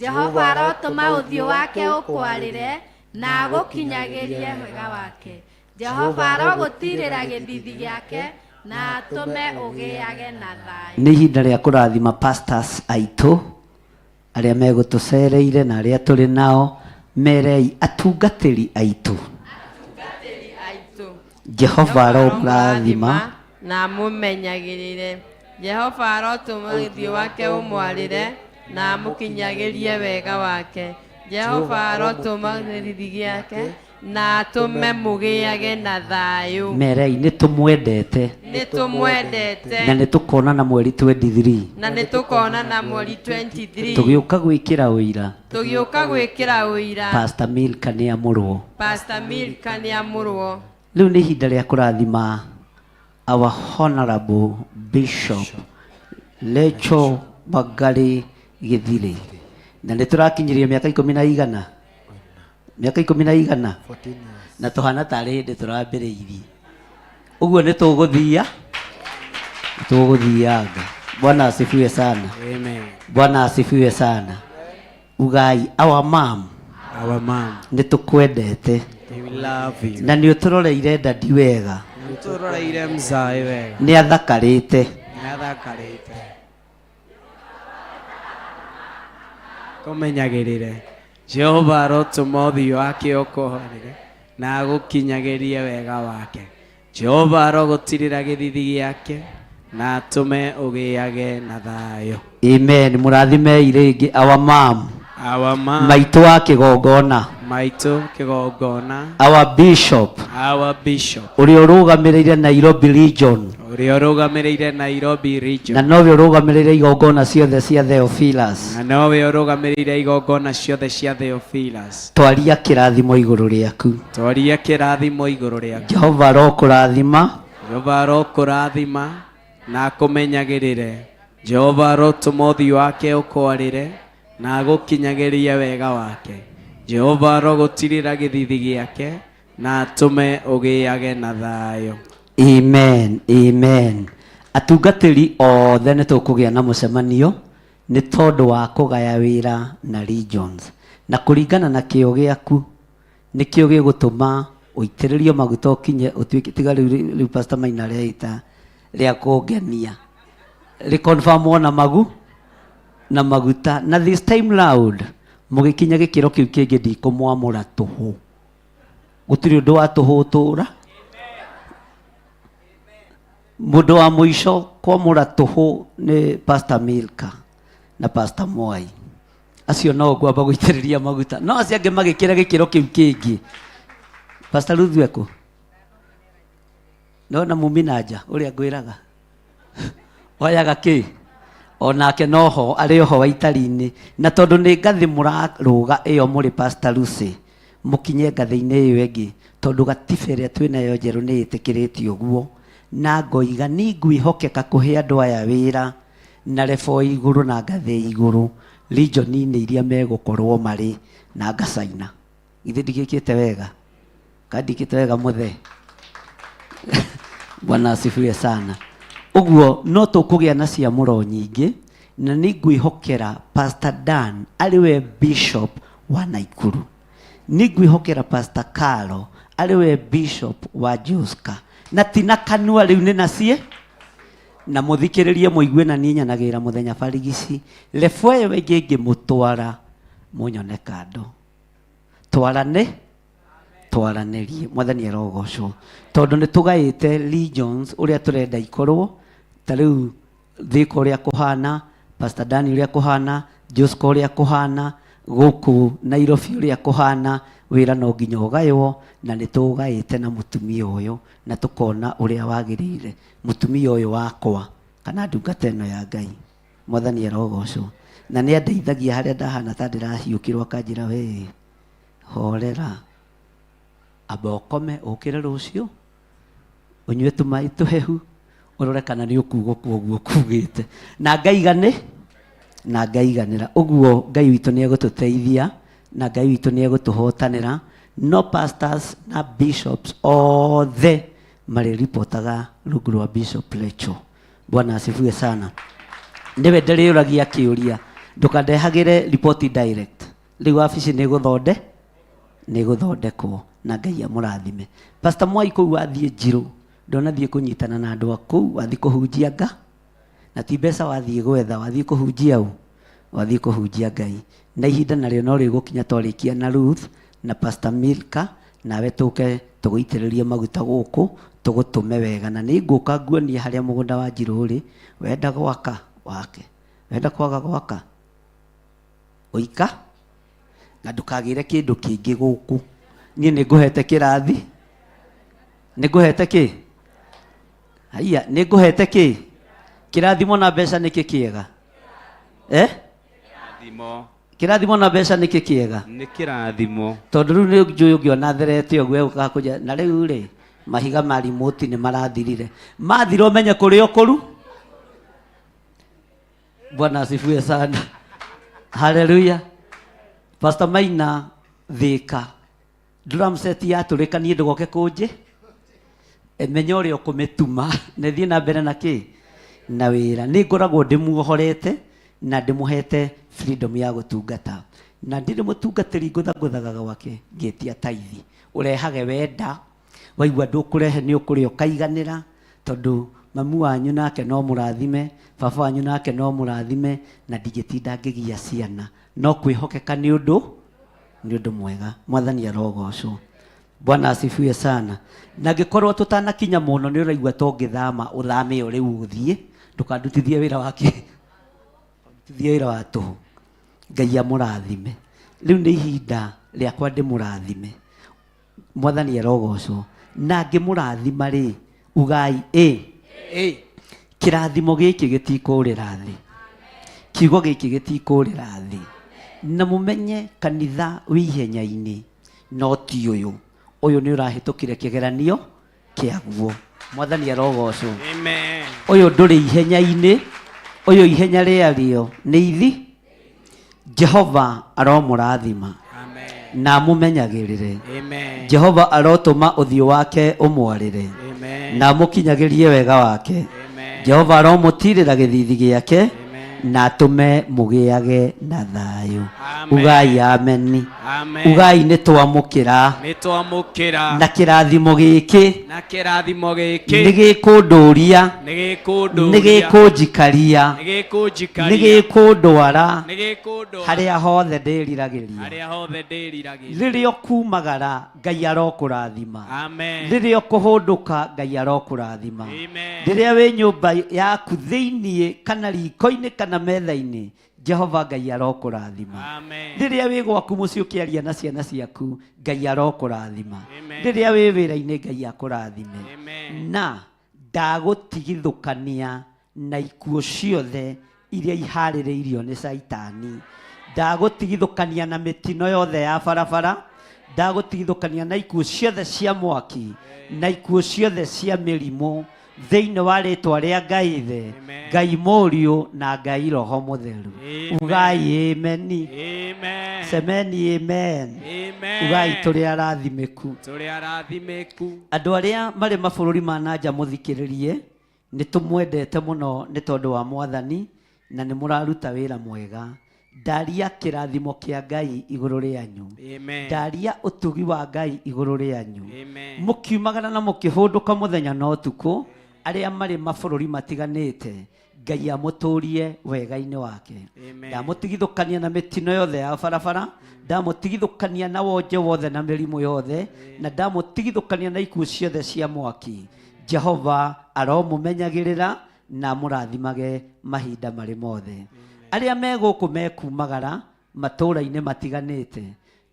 Jehova arotũma ũthiũ wake ũkwarĩre na agũkinyagĩrie wega wake. Jehova arogũtiirĩra gĩthiithi gĩake na atũme ũgĩage na thayũ. Nĩ ihinda rĩa kũrathima pastors aitũ arĩa megũtũcereire na arĩa tũrĩ nao, merei atungatĩri aitũ. Jehova aromũrathima na amũmenyagĩrĩre. Jehova arotũma ũthiũ wake ũmwarĩre na amũkinyagĩrie wega wake. Jehova arotũma gĩthiithi gĩake na atũme mũgĩage na thayũ. Merei nĩ tũmwendete Nĩ tũmwendete na nĩ tũkonana mweri 23 na nĩ tũkonana mweri 23 tũgĩũka gwĩkĩra ũira tũgĩũka gwĩkĩra ũira Pastor Milka nĩ amũrwo. Pastor Milka nĩ amũrwo. Rĩu nĩ ihinda rĩa kũrathima our honorable bishop Lecho Wangari Gĩthirĩ na nĩ tũrakinyirie mĩaka ikũmi na igana mĩaka ikũmi na igana na tũhana tarĩ hĩndĩ tũrambĩrĩirie ũguo nĩ tũgũthia tũgũthianga. Bwana asifiwe sana. Amen. Bwana asifiwe sana. Ugai our mom, Our mom, nĩ tũkwendete we love you. na nĩ ũtũroreire dadi wega Nĩũtũroreire mzae wega. nĩ athakarĩte Nĩathakarĩte. Kũmenyagĩrĩre. Jehova arotũma ũthiũ wake ũkũhorere na agũkinyagĩrie wega wake. Jehova arogũtirĩra gĩthiithi gĩake na atũme ũgĩage na thayũ. Amen. Mũrathimei rĩngĩ our mom, Our mom, maitũ wa kĩgongona, maitũ kĩgongona, our bishop our bishop ũrĩa ũrũgamĩrĩire Nairobi region ũrĩa ũrũgamĩrĩire Nairobi na region nowe ũrũgamĩrĩire igongona ciothe cia Theophilus. na nowe ũrũgamĩrĩire igongona ciothe cia Theophilus. Twaria kĩrathimo igũrũ rĩaku. Twaria kĩrathimo igũrũ rĩaku. Jehova arokũrathima Jehova arokũrathima na akũmenyagĩrĩre. Jehova arotũma ũthiũ wake ũkwarĩre na agũkinyagĩrie wega wake. Jehova arogũtirĩra gĩthiithi gĩake na atũme ũgĩage na thayũ. Amen, amen. Atungatĩri othe nĩ tũkũgĩa na mũcemanio nĩ tondũ wa kũgaya wĩra na regions na kũringana na kĩo gĩaku nĩkĩo gĩgũtũma ũitĩrĩrio maguta ũkinye ũtuĩke tiga rĩu rĩu Pastor Maina rĩaita rĩa kũngenia rĩconfirmwo na magu na maguta na this time round mũgĩkinya gĩkĩro kĩu kĩngĩ ndikũmwamũra tũhũ gũtirĩ ũndũ wa tũhũ ũtũra mũndũ wa mũico kwamũra tũhũ nĩ Pastor Milka na Pastor Mwai acio no ngwamba gũitĩrĩria maguta no acio angĩ magĩkĩra gĩkĩro kĩu kĩngĩ Pastor Ruth ekũ nona mumi na nja ũrĩa ngwĩraga oyaga kĩ onake noho arĩ oho wa itari-inĩ na tondũ nĩ ngathĩ mũrarũga ĩyo mũrĩ Pastor Lucy Mũkinye ngathĩ-inĩ ĩyo ĩngĩ, tondũ gatiba ĩrĩa twĩ nayo njerũ nĩ ĩtĩkĩrĩtie ũguo. Na ngoiga ningwĩhokeka kũhe andũ aya wĩra na level ĩ igũrũ na ngathĩ ĩ igũrũ region-inĩ iria megũkorwo marĩ, na ngacaina. Githĩ ndigĩkĩte wega? Kana ndikĩte wega mũthee? Bwana asifiwe sana. Ũguo no tũkũgĩa na ciamũro nyingĩ, na nĩ ngwĩhokera Pastor Dan arĩ we bishop wa Naikuru. Nĩ ngwĩhokera Pastor Carlo arĩ we bishop wa Joska. Na ti na kanua rĩu nĩ na ciĩ na mũthikĩrĩrie mũigue na niĩ nyanagĩra mũthenya barigici. Lebo ĩyo ĩngĩ ngĩmũtwara mũnyone kando. Twarane twaranĩrie. Mwathani arogocwo. Tondũ nĩ tũgaĩte regions ũrĩa tũrenda ikorwo, ta rĩu Thika ũrĩa kũhana, Pastor Dani ũrĩa kũhana, Joska ũrĩa kũhana, gũkũ Nairobi ũrĩa kũhana, wĩra no nginya ũgaywo, na nĩ tũũgaĩte na mũtumia ũyũ, na tũkona ũrĩa wagĩrĩire mũtumia ũyũ wakwa, kana ndungata ĩno ya Ngai. Mwathani arogocwo. Na nĩ andeithagia harĩa ndahana ta ndĩrahiũkĩrwo akanjĩra we horera, amba ũkome ũkĩre rũciũ, ũnyue tũmaĩ tũhehu, ũrore kana nĩ ũkugũka ũguo ũkugĩte. Na ngaigane, na ngaiganĩra. Ũguo Ngai witũ nĩ egũtũteithia, na Ngai witũ nĩ egũtũhotanĩra. No pastors na bishops othe marĩripotaga rungu rwa Bishop Rachel. Bwana asifiwe sana. Nĩwe ndĩrĩũragia kĩũria, ndũkandehagĩre ripoti direct. Rĩu wabici nĩ gũthonde nĩ gũthondekwo na Ngai amũrathime. Pastor Mwai kũu wathiĩ Njirũ, ndonathiĩ kũnyitana na andũ a kũu, wathiĩ kũhunjia nga na ti mbeca wathiĩ gwetha, wathiĩ kũhunjia ũ? Wathiĩ kũhunjia Ngai. Na ihinda narĩo no rĩgũkinya twarĩkia na Ruth na Pastor Milka, nawe tũke tũgũitĩrĩrie maguta gũkũ, tũgũtũme wega. Na nĩ ngũka nguonie harĩa mũgũnda wa Njirũ ũrĩ, wenda gwaka wake, wenda kwaga gwaka ũika, na ndũkagĩre kĩndũ kĩngĩ gũkũ. Niĩ nĩ ngũhete kĩrathi, nĩ ngũhete kĩ? Haiya, nĩ ngũhete kĩ? Kĩrathimo na mbeca nĩkĩ kĩega? Eh? Kĩrathimo. Kĩrathimo na mbeca nĩkĩ kĩega? Nĩ kĩrathimo. Tondũ rĩu nĩ njũĩ ũngĩona therete ũguo egũkaga kũnjĩra, na rĩu rĩ, mahiga ma remote nĩ marathirire. Mathira ũmenye kũrĩa ũkũru. Bwana asifiwe sana. Haleluya. Pastor Maina Thika. Drum set yatũrĩka niĩ ndũgoke kũnjĩ. Menya ũrĩa ũkũmĩtuma na ĩthiĩ na mbere na kĩ? Na wĩra. Nĩ ngoragwo ndĩmuohorete na ndĩmũhete freedom ya gũtungata. Na ndirĩ mũtungatĩri ngũthangũthaga gwake ngĩtia taithi. Ũrehage wenda, waigua ndũkũrehe nĩ ũkũrĩa ũkaiganĩra, tondũ mamu wanyu nake no mũrathime, baba wanyu nake no mũrathime, na ndingĩtinda ngĩgia ciana. No kwĩhokeka nĩ ũndũ nĩ ũndũ mwega. Mwathani arogocwo. Bwana asifiwe sana. Na angĩkorwo tũtanakinya mũno nĩ ũraigua ta ũngĩthama, ũthame o rĩu ũthiĩ, ndũkandutithie wĩra wa kĩ? Ndutithie wĩra wa tũhũ. Ngai amũrathime. Rĩu nĩ ihinda rĩakwa ndĩmũrathime. Mwathani arogocwo. Na ngĩmũrathima rĩ, ugai ĩ. Kĩrathimo gĩkĩ gĩtikũrĩra thĩ. Kiugo gĩkĩ gĩtikũrĩra thĩ. Na mũmenye kanitha wĩ ihenya-inĩ no ti ũyũ. Ũyũ nĩ ũrahĩtũkire kĩgeranio kĩaguo. Mwathani arogocwo. Amen. Ũyũ ndũrĩ ihenya-inĩ, ũyũ ihenya rĩarĩo nĩ ithi. Jehova aromũrathima na amũmenyagĩrĩre. Amen. Jehova arotũma ũthiũ wake ũmwarĩre Amen. na amũkinyagĩrie wega wake. Jehova aromũtirĩra gĩthithi gĩake na atũme mũgĩage na thayũ. Ugai ameni. Amen. Ugai nĩ twamũkĩra Nĩ twamũkĩra na kĩrathimo gĩkĩ na kĩrathimo gĩkĩ nĩ gĩkũndũria nĩ gĩkũndũria nĩ gĩkũnjikaria nĩ gĩkũnjikaria nĩ gĩkũndwara nĩ gĩkũndwara harĩa hothe ndĩriragĩria. harĩa hothe ndĩriragĩria. Rĩrĩa ũkumagara Ngai arokũrathima. Amen. Rĩrĩa ũkũhũndũka Ngai arokũrathima. Amen. Rĩrĩa wĩ nyũmba yaku thĩiniĩ kana riko-inĩ kana metha-inĩ Jehova Ngai arokũrathima. Amen. Rĩrĩa wĩ gwaku mũciĩ ũkĩaria na ciana ciaku Ngai arokũrathima. Amen. Rĩrĩa wĩ wĩra-inĩ Ngai akũrathime. Amen. Na ndagũtigithũkania na ikuũ ciothe iria iharĩrĩirio nĩ Caitani. Ndagũtigithũkania na mĩtino yothe ya barabara. Ndagũtigithũkania na ikuũ ciothe cia mwaki na ikuũ ciothe cia mĩrimũ thĩinĩ wa rĩtwa rĩa Ngai Ithe, Ngai Mũriũ na Ngai Roho Mũtheru. Ugai ameni. Semeni amen. Ugai tũrĩ arathimĩku. Tũrĩ arathimĩku. Andũ arĩa marĩ mabũrũri ma na nja mũthikĩrĩrie, nĩ tũmwendete mũno nĩ tondũ wa Mwathani na nĩ mũraruta wĩra mwega. Ndaria kĩrathimo kĩa Ngai igũrũ rĩanyu. Amen. Ndaria ũtugi wa Ngai igũrũ rĩanyu. Amen. Mũkiumagara na mũkĩhũndũka mũthenya na ũtukũ, arĩa marĩ mabũrũri matiganĩte, Ngai amũtũrie wega-inĩ wake. Amen. Ndamũtigithũkania na mĩtino yothe ya barabara, ndamũtigithũkania na wonje wothe na mĩrimũ yothe, na ndamũtigithũkania na ikuũ ciothe cia mwaki. Jehova aromũmenyagĩrĩra na amũrathimage mahinda marĩ mothe. Arĩa me gũkũ mekumagara matũũra-inĩ matiganĩte,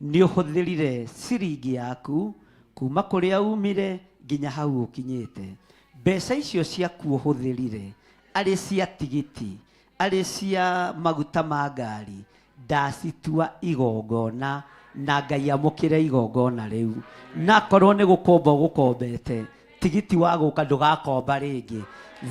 nĩ ũhũthĩrire ciringi yaku kuma kũrĩa umire nginya hau ũkinyĩte. Mbeca icio ciaku ũhũthĩrire arĩ cia tigiti, arĩ cia maguta ma ngari, ndacitua igongona na Ngai amũkĩre igongona rĩu. Na akorwo nĩ gũkomba ũgũkombete, tigiti wa gũka ndũgakomba rĩngĩ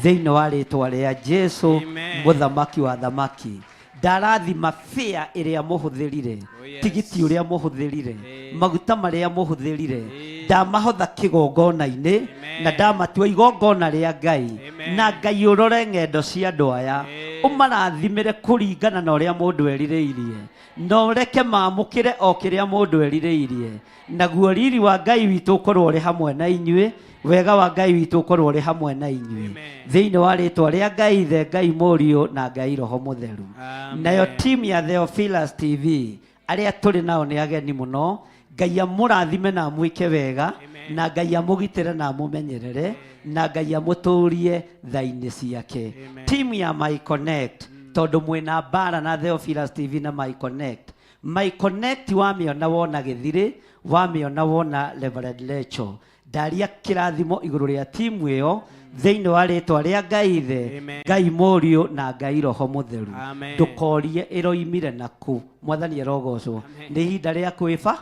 thĩinĩ wa rĩtwa rĩa Jesu mũthamaki wa thamaki. Ndarathima fare ĩrĩa mũhũthĩrire, tigiti ũrĩa mũhũthĩrire, maguta marĩa mũhũthĩrire, ndamahotha kĩgongona-inĩ na ndamatua igongona rĩa Ngai. Na Ngai ũrore ng'endo cia andũ aya, ũmarathimĩre kũringana na ũrĩa mũndũ erirĩirie, na ũreke maamũkĩre o kĩrĩa mũndũ erirĩirie. Naguo riri wa Ngai witũ ũkorwo ũrĩ hamwe na inyuĩ, wega wa Ngai witũ ũkorwo ũrĩ hamwe na inyuĩ thĩinĩ wa rĩtwa rĩa Ngai Ithe, Ngai Mũriũ na Ngai Roho Mũtheru. Nayo timu ya Theophilus TV arĩa tũrĩ nao nĩ ageni mũno. Ngai amũrathime na amwĩke wega, na Ngai amũgitĩre na amũmenyerere, na Ngai amũtũrie tha-inĩ ciake. Timu ya My Connect, tondũ mwĩna mbara na Theophilus TV na My Connect, My Connect wamĩona wona gĩthirĩ, wamĩona wona Reverend Lecho. Ndaria kĩrathimo igũrũ rĩa timu ĩyo thĩinĩ wa rĩtwa rĩa Ngai Ithe, Ngai Mũriũ na Ngai Roho Mũtheru. Ndũkorie ĩroimire nakũ. Mwathani arogocwo. Nĩ ihinda rĩa kwĩba,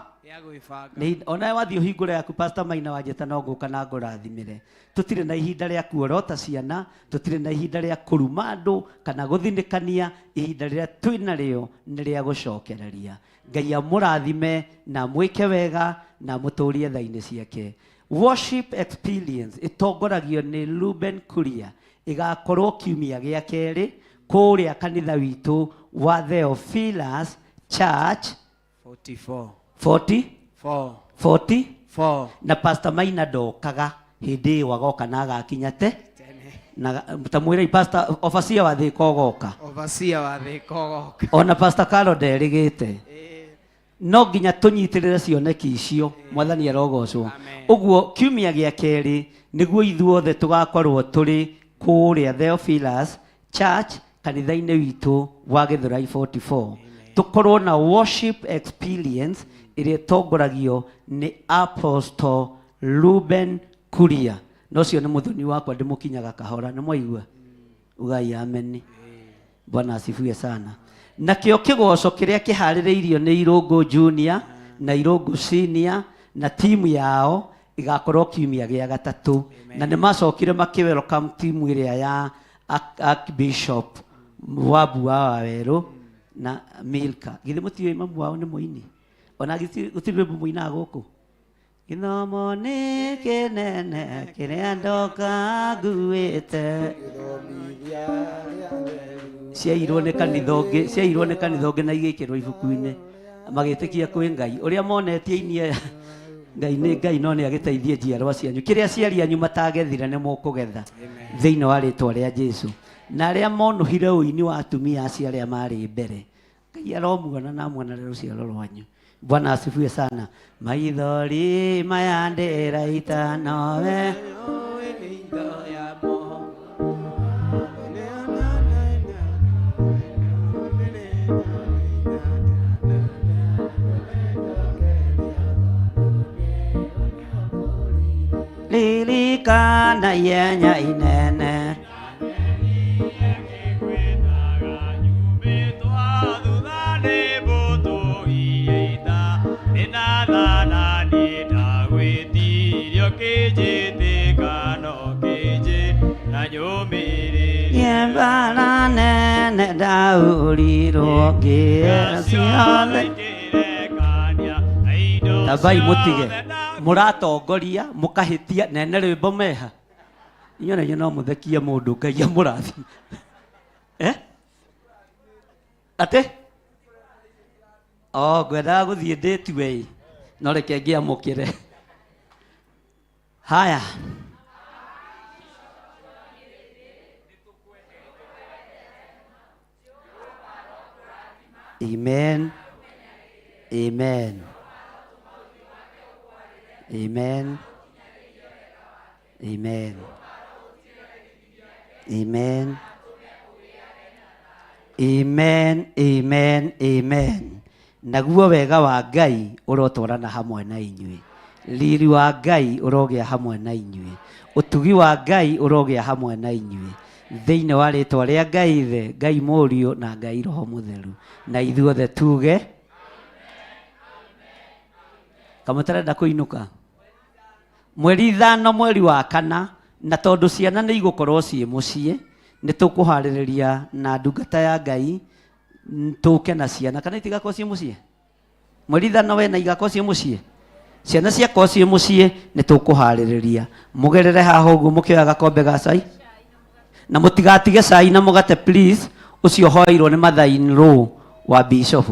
onawe wathiĩ ũhingũre yaku Pastor Maina wanjĩta no ngũka na ngũrathimĩre. Tũtirĩ na ihinda rĩa kuorota ciana, tũtirĩ na ihinda rĩa kũruma andũ kana gũthinĩkania. Ihinda rĩrĩa twĩnarĩo nĩ rĩa gũcokereria. Ngai amũrathime na amwĩke wega na amũtũrie tha-inĩ ciake. Worship experience ĩtongoragio nĩ Ruben Kuria, ĩgakorwo kiumia gĩa kerĩ kũrĩa kanitha witũ wa Theophilus Church 44. 40? 4. 40? 4. Na Pastor Maina ndokaga hĩndĩ ĩyo agoka na agakinya te na ta mwĩrei Pastor overseer wa Thika ũgoka. Overseer wa Thika ũgoka. Ona Pastor Carol nderĩgĩte. No nginya tũnyitĩrĩre cioneki icio. Mwathani arogocwo. Ũguo kiumia gĩa kerĩ nĩguo ithuothe tũgakorwo tũrĩ kũrĩa Theophilus Church kanitha-inĩ witũ wa Gĩthũrai 44. Tũkorwo na worship experience ĩrĩa ĩtongoragio nĩ Apostle Ruben Kuria. Na ũcio nĩ mũthoni wakwa ndĩmũkinyaga kahora. Nĩ mwaigua? Ugai ameni. Bwana asifiwe sana. Nakĩo kĩgoco kĩrĩa kĩharĩrĩirio nĩ Irũngũ Junior na Irũngũ Senior na timu yao igakorwo kiumia gĩa gatatũ. Na nĩ macokire makĩ welcome timu ĩrĩa ya Archbishop Wabu wa Wawerũ na Milka. Githĩ mũtiũĩ mamu wao nĩ mũini? Ona gũtirĩ rwĩmbo mũinaga gũkũ? Gĩthomo nĩ kĩnene kĩrĩa ndoka nguĩte. Ciairwo nĩ kanitha ũngĩ, ciairwo nĩ kanitha ũngĩ na igĩkĩrwo ibuku-inĩ. Magĩtĩkia kwĩ Ngai. Ũrĩa monetie inie aya, Ngai nĩ Ngai no nĩ agĩteithie njiarwa cianyu. Kĩrĩa aciari anyu matagethire nĩ mũkũgetha thĩinĩ wa rĩtwa rĩa Jesu. Na arĩa monũhire ũini wa atumia acio arĩa marĩ mbere, Ngai aromuona na amuonere rũciaro rwanyu. Bwana asifiwe sana. Maithori maya ndĩraita nowe ririkana ihenya inene. Mbara nene ndahũrirwo ngĩra ciothe. Tambai mũtige mũratongoria mũkahĩtia nene rwĩmbo meha inyuĩ na inyuĩ no mũthekie mũndũ Ngai amũrathime. Eh? Atĩ o ngwendaga gũthiĩ ndĩtue ĩ no reke ngĩamũkĩre haya. Amen. Amen. Amen. Amen. Amen. Amen. Amen. Amen. Naguo wega wa Ngai ũrotwarana hamwe na inyuĩ. Riri wa Ngai ũrogĩa hamwe na inyuĩ. Ũtugi wa Ngai ũrogĩa hamwe na inyuĩ. Thĩinĩ wa rĩtwa rĩa Ngai Ithe, Ngai Mũriũ na Ngai Roho Mũtheru. Na ithuothe tuge kamũtarenda kũinũka mweri 5 mweri wa 4, na tondũ ciana nĩ igũkorwo ciĩ mũciĩ, nĩ tũkũharĩrĩria na ndungata ya Ngai tũke na ciana, kana itigakorwo ciĩ mũciĩ mweri 5 wena igakorwo ciĩ mũciĩ, ciana ciakorwo ciĩ mũciĩ nĩ tũkũharĩrĩria mũgerere haha ũguo mũkĩoya gakombe ga cai, na mũtigatige cai na mũgate please, ũcio hoeirwo nĩ mother in law wa bishop,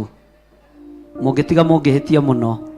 mũngĩtiga mũngĩhĩtia mũno.